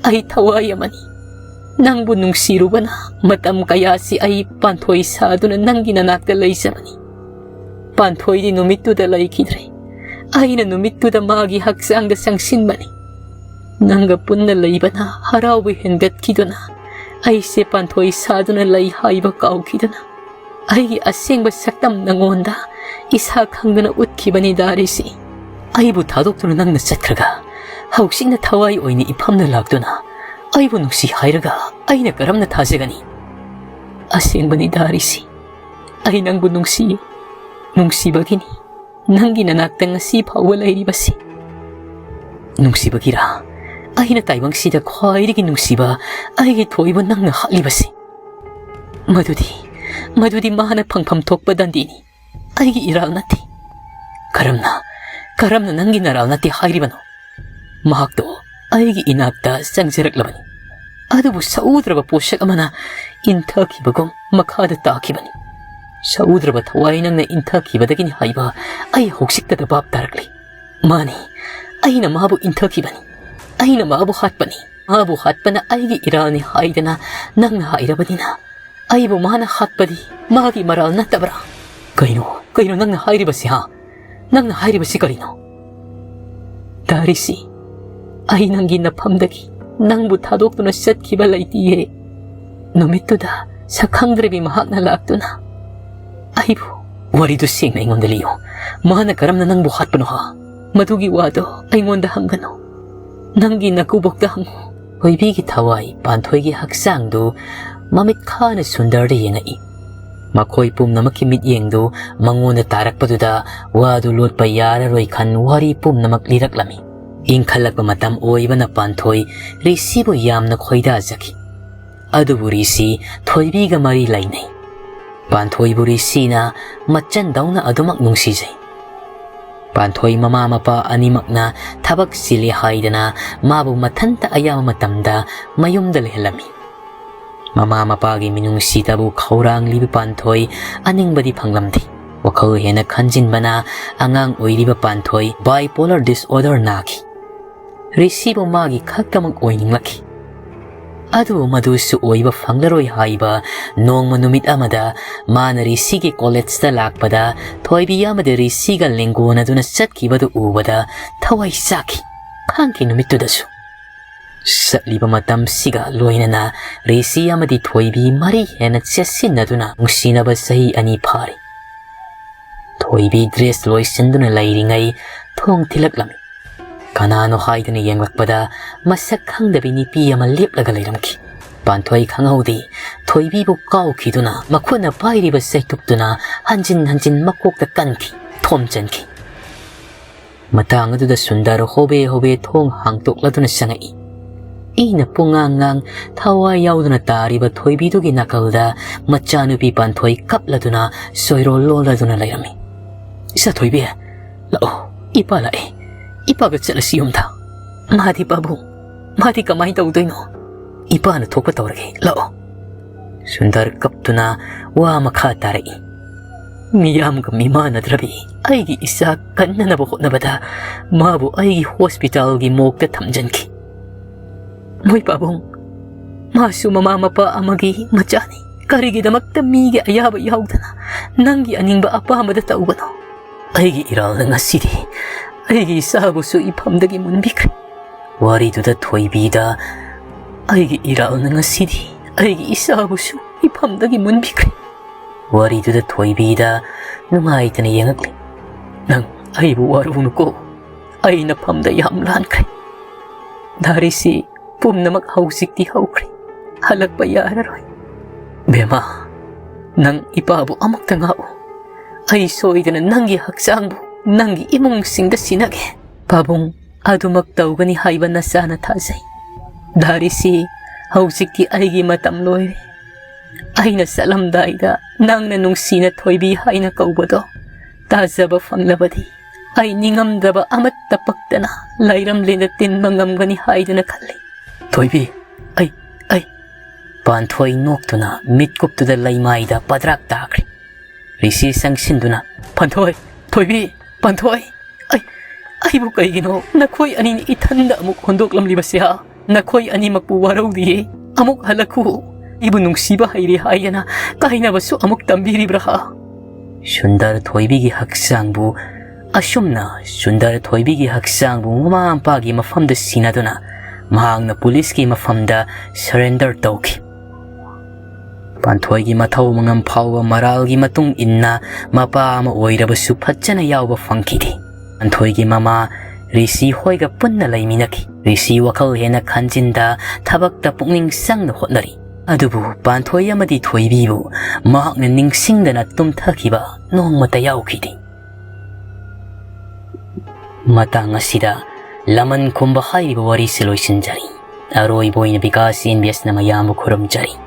ꯑꯩ ꯊꯋꯥꯏ ꯑꯃꯅꯤ꯫ ꯅꯪꯕꯨ ꯅꯨꯡꯁꯤꯔꯨꯕꯅ ꯃꯇꯝ ꯀꯌꯥꯁꯤ ꯑꯩ ꯄꯥꯟꯊꯣꯏ ꯁꯥꯗꯨꯅ ꯅꯪꯒꯤ ꯅꯅꯥꯛꯇ ꯂꯩꯖꯕꯅꯤ꯫ ꯄꯥꯟꯊꯣꯏꯗꯤ ꯅꯨꯃꯤꯠꯇꯨꯗ ꯂꯩꯈꯤꯗ꯭ꯔꯦ꯫ ꯑꯩꯅ ꯅꯨꯃꯤꯠꯇꯨꯗ ꯃꯥꯒꯤ ꯍꯛꯆꯥꯡꯗ ꯆꯪꯁꯤꯟꯕꯅꯤ꯫ ꯅꯪꯒ ꯄꯨꯟꯅ ꯂꯩꯕꯅ ꯍꯔꯥꯎꯕ ꯍꯦꯟꯒꯠꯈꯤꯗꯨꯅ ꯑꯩꯁꯦ ꯄꯥꯟꯊꯣꯏ ꯁꯥꯗꯨꯅ ꯂꯩ ꯍꯥꯏꯕ ꯀꯥꯎꯈꯤꯗꯨꯅ ꯑꯩꯒꯤ ꯑꯁꯦꯡꯕ ꯁꯛꯇꯝ ꯅꯉꯣꯟꯗ ꯏꯁꯥ ꯈꯪꯗꯅ ꯎꯠꯈꯤꯕꯅꯤ ꯗꯥ ꯔꯤꯁꯤ꯫ ꯑꯩꯕꯨ ꯊꯥꯗꯣꯛꯇꯨꯅ ꯅꯪꯅ ꯆꯠꯈ꯭ꯔꯒ ꯍꯧꯖꯤꯛꯅ ꯊꯋꯥꯏ ꯑꯣꯏꯅ ꯏꯐꯝꯗ ꯂꯥꯛꯇꯨꯅ ꯑꯩꯕꯨ ꯅꯨꯡꯁꯤ ꯍꯥꯏꯔꯒ ꯑꯩꯅ ꯀꯔꯝꯅ ꯊꯥꯖꯒꯅꯤ? ꯑꯁꯦꯡꯕꯅꯤ ꯗꯥ ꯔꯤꯁꯤ, ꯑꯩ ꯅꯪꯕꯨ ꯅꯨꯡꯁꯤ꯫ ꯅꯨꯡꯁꯤꯕꯒꯤꯅꯤ ꯅꯪꯒꯤ ꯅꯅꯥꯛꯇ ꯉꯁꯤ ꯐꯥꯎꯕ ꯂꯩꯔꯤꯕꯁꯤ꯫" "ꯅꯨꯡꯁꯤꯕꯒꯤꯔꯥ? ꯑꯩꯅ ꯇꯥꯏꯕꯪꯁꯤꯗ ꯈ꯭ꯋꯥꯏꯗꯒꯤ ꯅꯨꯡꯁꯤꯕ ꯑꯩꯒꯤ ꯊꯣꯏꯕ ꯅꯪꯅ ꯍꯥꯠꯂꯤꯕꯁꯤ? ꯃꯗꯨꯗꯤ, ꯃꯗꯨꯗꯤ ꯃꯥꯅ ꯐꯪꯐꯝ ꯊꯣꯛꯄ ꯗꯟꯗꯤꯅꯤ꯫ ꯑꯩꯒꯤ ꯏꯔꯥꯜ ꯅꯠꯇꯦ꯫" "ꯀꯔꯝꯅ, ꯀꯔꯝꯅ ꯅꯪꯒꯤ ꯅꯔꯥꯜ ꯅꯠꯇꯦ ꯍꯥꯏꯔꯤꯕꯅꯣ? ꯃꯍꯥꯛꯇꯣ ꯑꯩꯒꯤ ꯏꯅꯥꯛꯇ ꯆꯪꯖꯔꯛꯂꯕꯅꯤ꯫ ꯑꯗꯨꯕꯨ ꯁꯎꯗ꯭ꯔꯕ ꯄꯣꯠꯁꯛ ꯑꯃꯅ ꯏꯟꯊꯈꯤꯕꯒꯨꯝ ꯃꯈꯥꯗ ꯇꯥꯈꯤꯕꯅꯤ꯫ ꯁꯎꯗ꯭ꯔꯕ ꯊꯋꯥꯏ ꯅꯪꯅ ꯏꯟꯊꯈꯤꯕꯗꯒꯤꯅꯤ ꯍꯥꯏꯕ ꯑꯩ ꯍꯧꯖꯤꯛꯇꯗ ꯚꯥꯞ ꯇꯥꯔꯛꯂꯤ꯫ ꯃꯥꯅꯤ, ꯑꯩꯅ ꯃꯥꯕꯨ ꯏꯟꯊꯈꯤꯕꯅꯤ꯫ ꯑꯩꯅ ꯃꯥꯕꯨ ꯍꯥꯠꯄꯅꯤ꯫ ꯃꯥꯕꯨ ꯍꯥꯠꯄꯅ ꯑꯩꯒꯤ ꯏꯔꯥꯜꯅꯤ ꯍꯥꯏꯗꯅ ꯅꯪꯅ ꯍꯥꯏꯔꯕꯅꯤꯅ ꯑꯩꯕꯨ ꯃꯥꯅ ꯍꯥꯠꯄꯗꯤ ꯃꯥꯒꯤ ꯃꯔꯥꯜ ꯅꯠꯇꯕ꯭ꯔꯥ? ꯀꯩꯅꯣ, ꯀꯩꯅꯣ ꯅꯪꯅ ꯍꯥꯏꯔꯤꯕꯁꯤ, ꯍꯥ? ꯅꯪꯅ ꯍꯥꯏꯔꯤꯕꯁꯤ ꯀꯔꯤꯅꯣ?" "ꯗꯥ ꯔꯤꯁꯤ, ꯑꯩ ꯅꯪꯒꯤ ꯅꯐꯝꯗꯒꯤ ꯅꯪꯕꯨ ꯊꯥꯗꯣꯛꯇꯨꯅ ꯆꯠꯈꯤꯕ ꯂꯩꯇꯤꯌꯦ꯫ ꯅꯨꯃꯤꯠꯇꯨꯗ ꯁꯛꯈꯪꯗ꯭ꯔꯕꯤ ꯃꯍꯥꯛꯅ ꯂꯥꯛꯇꯨꯅ ꯑꯩꯕꯨ꯫" "ꯋꯥꯔꯤꯗꯨ ꯁꯦꯡꯅ ꯑꯩꯉꯣꯟꯗ ꯂꯤꯌꯨ꯫ ꯃꯥꯅ ꯀꯔꯝꯅ ꯅꯪꯕꯨ ꯍꯥꯠꯄꯅꯣ, ꯍꯥ? ꯃꯗꯨꯒꯤ ꯋꯥꯗꯣ ꯑꯩꯉꯣꯟꯗ ꯍꯪꯒꯅꯨ꯫ ꯅꯪꯒꯤ ꯅꯀꯨꯕꯣꯛꯇ ꯍꯪꯉꯨ꯫" ꯊꯣꯏꯕꯤꯒꯤ ꯊꯋꯥꯏ ꯄꯥꯟꯊꯣꯏꯒꯤ ꯍꯛꯆꯥꯡꯗꯨ ꯃꯃꯤꯠ ꯈꯥꯅ ꯁꯨꯟꯗꯔꯗ ꯌꯦꯡꯉꯛꯏ꯫ ꯃꯈꯣꯏ ꯄꯨꯝꯅꯃꯛꯀꯤ ꯃꯤꯠꯌꯦꯡꯗꯨ ꯃꯉꯣꯟꯗ ꯇꯥꯔꯛꯄꯗꯨꯗ ꯋꯥꯗꯨ ꯂꯣꯠꯄ ꯌꯥꯔꯔꯣꯏ ꯈꯟ ꯋꯥꯔꯤ ꯄꯨꯝꯅꯃꯛ ꯂꯤꯔꯛꯂꯝꯃꯤ꯫ ꯏꯪꯈꯠꯂꯛꯄ ꯃꯇꯝ ꯑꯣꯏꯕꯅ ꯄꯥꯟꯊꯣꯏ ꯔꯤꯁꯤꯕꯨ ꯌꯥꯝꯅ ꯈꯣꯏꯗꯥꯖꯈꯤ꯫ ꯑꯗꯨꯕꯨ ꯔꯤꯁꯤ ꯊꯣꯏꯕꯤꯒ ꯃꯔꯤ ꯂꯩꯅꯩ꯫ ꯄꯥꯟꯊꯣꯏꯕꯨ ꯔꯤꯁꯤꯅ ꯃꯆꯟꯗꯧꯅ ꯑꯗꯨꯃꯛ ꯅꯨꯡꯁꯤꯖꯩ꯫ ꯄꯥꯟꯊꯣꯏ ꯃꯃꯥ ꯃꯄꯥ ꯑꯅꯤꯃꯛꯅ ꯊꯕꯛ ꯆꯤꯜꯂꯤ ꯍꯥꯏꯗꯅ ꯃꯥꯕꯨ ꯃꯊꯟꯇ ꯑꯌꯥꯝꯕ ꯃꯇꯝꯗ ꯃꯌꯨꯝꯗ ꯂꯩꯍꯜꯂꯝꯃꯤ꯫ ꯃꯃꯥ ꯃꯄꯥꯒꯤ ꯃꯤꯅꯨꯡꯁꯤꯗꯕꯨ ꯈꯧꯔꯥꯡꯂꯤꯕ ꯄꯥꯟꯊꯣꯏ ꯑꯅꯤꯡꯕꯗꯤ ꯐꯪꯂꯝꯗꯦ꯫ ꯋꯥꯈꯜ ꯍꯦꯟꯅ ꯈꯟꯖꯤꯟꯕꯅ ꯑꯉꯥꯡ ꯑꯣꯏꯔꯤꯕ ꯄꯥꯟꯊꯣꯏ bipolar disorder ꯅꯥꯈꯤ꯫ ꯔꯤꯁꯤꯕꯨ ꯃꯥꯒꯤ ꯈꯛꯇꯃꯛ ꯑꯣꯏꯅꯤꯡꯂꯛꯈꯤ꯫ ꯑꯗꯨꯕꯨ ꯃꯗꯨꯁꯨ ꯑꯣꯏꯕ ꯐꯪꯂꯔꯣꯏ ꯍꯥꯏꯕ ꯅꯣꯡꯃ ꯅꯨꯃꯤꯠ ꯑꯃꯗ ꯃꯥꯅ ꯔꯤꯁꯤꯒꯤ ꯀꯣꯂꯦꯖꯇ ꯂꯥꯛꯄꯗ ꯊꯣꯏꯕꯤ ꯑꯃꯗꯤ ꯔꯤꯁꯤꯒ ꯂꯦꯡꯒꯣꯟꯅꯗꯨꯅ ꯆꯠꯈꯤꯕꯗꯨ ꯎꯕꯗ ꯊꯋꯥꯏ ꯆꯥꯛꯈꯤ꯫ ꯈꯪꯈꯤ ꯅꯨꯃꯤꯠꯇꯨꯗꯁꯨ꯫ ꯆꯠꯂꯤꯕ ꯃꯇꯝꯁꯤꯒ ꯂꯣꯏꯅꯅ ꯔꯤꯁꯤ ꯑꯃꯗꯤ ꯊꯣꯏꯕꯤ ꯃꯔꯤ ꯍꯦꯟꯅ ꯆꯦꯠꯁꯤꯟꯅꯗꯨꯅ ꯅꯨꯡꯁꯤꯅꯕ ꯆꯍꯤ ꯑꯅꯤ ꯐꯥꯔꯤ꯫ ꯊꯣꯏꯕꯤ ꯗ꯭ꯔꯦꯁ ꯂꯣꯏꯁꯤꯟꯗꯨꯅ ꯂꯩꯔꯤꯉꯩ ꯊꯣꯡ ꯊꯤꯜꯂꯛꯂꯝꯃꯤ꯫ ꯀꯅꯥꯅꯣ ꯍꯥꯏꯗꯨꯅ ꯌꯦꯡꯂꯛꯄꯗ ꯃꯁꯛ ꯈꯪꯗꯕꯤ ꯅꯨꯄꯤ ꯑꯃ ꯂꯦꯞꯂꯒ ꯂꯩꯔꯝꯈꯤ꯫ ꯄꯥꯟꯊꯣꯏ ꯈꯪꯍꯧꯗꯦ꯫ ꯊꯣꯏꯕꯤꯕꯨ ꯀꯥꯎꯈꯤꯗꯨꯅ ꯃꯈꯨꯠꯅ ꯄꯥꯏꯔꯤꯕ ꯆꯩꯇꯨꯞꯇꯨꯅ ꯍꯟꯖꯤꯟ ꯍꯟꯖꯤꯟ ꯃꯀꯣꯛꯇ ꯀꯟꯈꯤ, ꯊꯣꯝꯖꯤꯟꯈꯤ꯫ ꯃꯇꯥꯡ ꯑꯗꯨꯗ ꯁꯨꯟꯗꯔ ꯍꯣꯕꯦ ꯍꯣꯕꯦ ꯊꯣꯡ ꯍꯥꯡꯇꯣꯛꯂꯗꯨꯅ ꯆꯪꯉꯛꯏ꯫ ꯏꯅ ꯄꯨꯡꯉꯥꯡ ꯉꯥꯡ ꯊꯋꯥꯏ ꯌꯥꯎꯗꯨꯅ ꯇꯥꯔꯤꯕ ꯊꯣꯏꯕꯤꯗꯨꯒꯤ ꯅꯥꯀꯜꯗ ꯃꯆꯥꯅꯨꯄꯤ ꯄꯥꯟꯊꯣꯏ ꯀꯞꯂꯗꯨꯅ ꯁꯣꯏꯔꯣꯜ ꯂꯣꯜꯂꯗꯨꯅ ꯂꯩꯔꯝꯃꯤ꯫ "ꯏꯆꯥ ꯊꯣꯏꯕꯤ, ꯂꯥꯛꯑꯣ, ꯏꯄꯥ ꯂꯥꯛꯑꯦ꯫ ꯏꯄꯥꯒ ꯆꯠꯂꯁꯤ ꯌꯨꯝꯗ꯫ ꯃꯥꯗꯤ ꯄꯥꯕꯨꯡ, ꯃꯥꯗꯤ ꯀꯃꯥꯏꯅ ꯇꯧꯗꯣꯏꯅꯣ? ꯏꯄꯥꯅ ꯊꯣꯛꯄ ꯇꯧꯔꯒꯦ, ꯂꯥꯛꯑꯣ꯫" ꯁꯨꯟꯗꯔ ꯀꯞꯇꯨꯅ ꯋꯥ ꯃꯈꯥ ꯇꯥꯔꯛꯏ꯫ "ꯃꯤꯌꯥꯝꯒ ꯃꯤꯃꯥꯟꯅꯗ꯭ꯔꯕꯤ ꯑꯩꯒꯤ ꯏꯆꯥ ꯀꯟꯅꯅꯕ ꯍꯣꯠꯅꯕꯗ ꯃꯥꯕꯨ ꯑꯩꯒꯤ ꯍꯣꯁꯄꯤꯇꯥꯜꯒꯤ ꯃꯣꯛꯇ ꯊꯝꯖꯤꯟꯈꯤ꯫ ꯃꯣꯏ ꯄꯥꯕꯨꯡ, ꯃꯥꯁꯨ ꯃꯃꯥ ꯃꯄꯥ ꯑꯃꯒꯤ ꯃꯆꯥꯅꯤ꯫ ꯀꯔꯤꯒꯤꯗꯃꯛꯇ ꯃꯤꯒꯤ ꯑꯌꯥꯕ ꯌꯥꯎꯗꯅ ꯅꯪꯒꯤ ꯑꯅꯤꯡꯕ ꯑꯄꯥꯝꯕꯗ ꯇꯧꯕꯅꯣ? ꯑꯩꯒꯤ ꯏꯔꯥꯜꯅ ꯉꯁꯤꯗꯤ ꯑꯩꯒꯤ ꯏꯆꯥꯕꯨꯁꯨ ꯏꯐꯝꯗꯒꯤ ꯃꯨꯟꯕꯤꯈ꯭ꯔꯦ꯫" ꯋꯥꯔꯤꯗꯨꯗ ꯊꯣꯏꯕꯤꯗ, "ꯑꯩꯒꯤ ꯏꯔꯥꯜꯅ ꯉꯁꯤꯗꯤ ꯑꯩꯒꯤ ꯏꯆꯥꯕꯨꯁꯨ ꯏꯐꯝꯗꯒꯤ ꯃꯨꯟꯕꯤꯈ꯭ꯔꯦ꯫" ꯋꯥꯔꯤꯗꯨꯗ ꯊꯣꯏꯕꯤꯗ ꯅꯨꯡꯉꯥꯏꯇꯅ ꯌꯦꯡꯉꯛꯂꯤ꯫ "ꯅꯪ ꯑꯩꯕꯨ ꯋꯥꯔꯧꯅꯨꯀꯣ, ꯑꯩꯅ ꯐꯝꯗ ꯌꯥꯝ ꯂꯥꯟꯈ꯭ꯔꯦ꯫ ꯗꯥꯔꯤꯁꯤ ꯄꯨꯝꯅꯃꯛ ꯍꯧꯖꯤꯛꯇꯤ ꯍꯧꯈ꯭ꯔꯦ, ꯍꯜꯂꯛꯄ ꯌꯥꯔꯔꯣꯏ꯫ ꯕꯦꯝꯃ, ꯅꯪ ꯏꯄꯥꯕꯨ ꯑꯃꯨꯛꯇ ꯉꯥꯛꯎ꯫ ꯑꯩ ꯁꯣꯏꯗꯅ ꯅꯪꯒꯤ ꯍꯛꯆꯥꯡꯕꯨ ꯅꯪꯒꯤ ꯏꯃꯨꯡꯁꯤꯡꯗ ꯁꯤꯟꯅꯒꯦ꯫" "ꯄꯥꯕꯨꯡ, ꯑꯗꯨꯃꯛ ꯇꯧꯒꯅꯤ ꯍꯥꯏꯕ ꯅꯆꯥꯅ ꯊꯥꯖꯩ꯫ ꯗꯥ ꯔꯤꯁꯤ, ꯍꯧꯖꯤꯛꯇꯤ ꯑꯩꯒꯤ ꯃꯇꯝ ꯂꯣꯏꯔꯦ꯫ ꯑꯩꯅ ꯆꯠꯂꯝꯗꯥꯏꯗ ꯅꯪꯅ ꯅꯨꯡꯁꯤꯅ ꯊꯣꯏꯕꯤ ꯍꯥꯏꯅ ꯀꯧꯕꯗꯣ ꯇꯥꯖꯕ ꯐꯪꯂꯕꯗꯤ ꯑꯩ ꯅꯤꯡꯉꯝꯗꯕ ꯑꯃꯠꯇ ꯄꯛꯇꯅ ꯂꯩꯔꯝꯂꯦꯟꯗ ꯇꯤꯟꯕ ꯉꯝꯒꯅꯤ ꯍꯥꯏꯗꯨꯅ ꯈꯜꯂꯤ꯫ ꯊꯣꯏꯕꯤ, ꯑꯩ, ꯑꯩ꯫ ꯄꯥꯟꯊꯣꯏ ꯅꯣꯛꯇꯨꯅ ꯃꯤꯠꯀꯨꯞꯇꯨꯗ ꯂꯩꯃꯥꯏꯗ ꯄꯗ꯭ꯔꯥꯛ ꯇꯥꯈ꯭ꯔꯦ꯫ ꯔꯤꯁꯤ ꯆꯪꯁꯤꯟꯗꯨꯅ, "ꯄꯥꯟꯊꯣꯏ, ꯊꯣꯏꯕꯤ, ꯄꯥꯟꯊꯣꯏ, ꯑꯩ, ꯑꯩꯕꯨ ꯀꯩꯒꯤꯅꯣ ꯅꯈꯣꯏ ꯑꯅꯤꯅ ꯏꯊꯟꯗ ꯑꯃꯨꯛ ꯍꯨꯟꯗꯣꯛꯂꯝꯂꯤꯕꯁꯦ, ꯍꯥ? ꯅꯈꯣꯏ ꯑꯅꯤꯃꯛꯄꯨ ꯋꯥꯔꯧꯗꯤꯌꯦ꯫ ꯑꯃꯨꯛ ꯍꯜꯂꯛꯈꯨ꯫ ꯑꯩꯕꯨ ꯅꯨꯡꯁꯤꯕ ꯍꯩꯔꯦ ꯍꯥꯏꯗꯅ ꯀꯥꯏꯅꯕꯁꯨ ꯑꯃꯨꯛ ꯇꯝꯕꯤꯔꯤꯕ꯭ꯔꯥ, ꯍꯥ?" ꯁꯨꯟꯗꯔ ꯊꯣꯏꯕꯤꯒꯤ ꯍꯛꯆꯥꯡꯕꯨ, ꯑꯁꯨꯝꯅ ꯁꯨꯟꯗꯔ ꯊꯣꯏꯕꯤꯒꯤ ꯍꯛꯆꯥꯡꯕꯨ ꯃꯃꯥ ꯃꯄꯥꯒꯤ ꯃꯐꯝꯗ ꯁꯤꯟꯅꯗꯨꯅ ꯃꯍꯥꯛꯅ ꯄꯨꯂꯤꯁꯀꯤ ꯃꯐꯝꯗ surrender ꯇꯧꯈꯤ꯫ ꯄꯥꯟꯊꯣꯏꯒꯤ ꯃꯊꯧ ꯃꯉꯝ ꯐꯥꯎꯕ ꯃꯔꯥꯜꯒꯤ ꯃꯇꯨꯡ ꯏꯟꯅ ꯃꯄꯥ ꯑꯃ ꯑꯣꯏꯔꯕꯁꯨ ꯐꯠꯖꯅ ꯌꯥꯎꯕ ꯐꯪꯈꯤꯗꯦ꯫ ꯄꯥꯟꯊꯣꯏꯒꯤ ꯃꯃꯥ ꯔꯤꯁꯤ ꯍꯣꯏꯒ ꯄꯨꯟꯅ ꯂꯩꯃꯤꯟꯅꯈꯤ꯫ ꯔꯤꯁꯤ ꯋꯥꯈꯜ ꯍꯦꯟꯅ ꯈꯟꯖꯤꯟꯗ ꯊꯕꯛꯇ ꯄꯨꯛꯅꯤꯡ ꯆꯪꯅ ꯍꯣꯠꯅꯔꯤ꯫ ꯑꯗꯨꯕꯨ ꯄꯥꯟꯊꯣꯏ ꯑꯃꯗꯤ ꯊꯣꯏꯕꯤꯕꯨ ꯃꯍꯥꯛꯅ ꯅꯤꯡꯁꯤꯡꯗꯅ ꯇꯨꯝꯊꯈꯤꯕ ꯅꯣꯡꯃꯇ ꯌꯥꯎꯈꯤꯗꯦ꯫ ꯃꯇꯥꯡ ꯑꯁꯤꯗ ꯂꯃꯟ ꯈꯨꯝꯕ ꯍꯥꯏꯔꯤꯕ ꯋꯥꯔꯤꯁꯤ ꯂꯣꯏꯁꯤꯟꯖꯔꯤ꯫ ꯑꯔꯣꯏꯕ ꯑꯣꯏꯅ ꯕꯤꯀꯥꯁ ꯑꯦꯝ ꯕꯤ ꯑꯦꯁꯅ ꯃꯌꯥꯝꯕꯨ ꯈꯨꯔꯨꯝꯖꯔꯤ꯫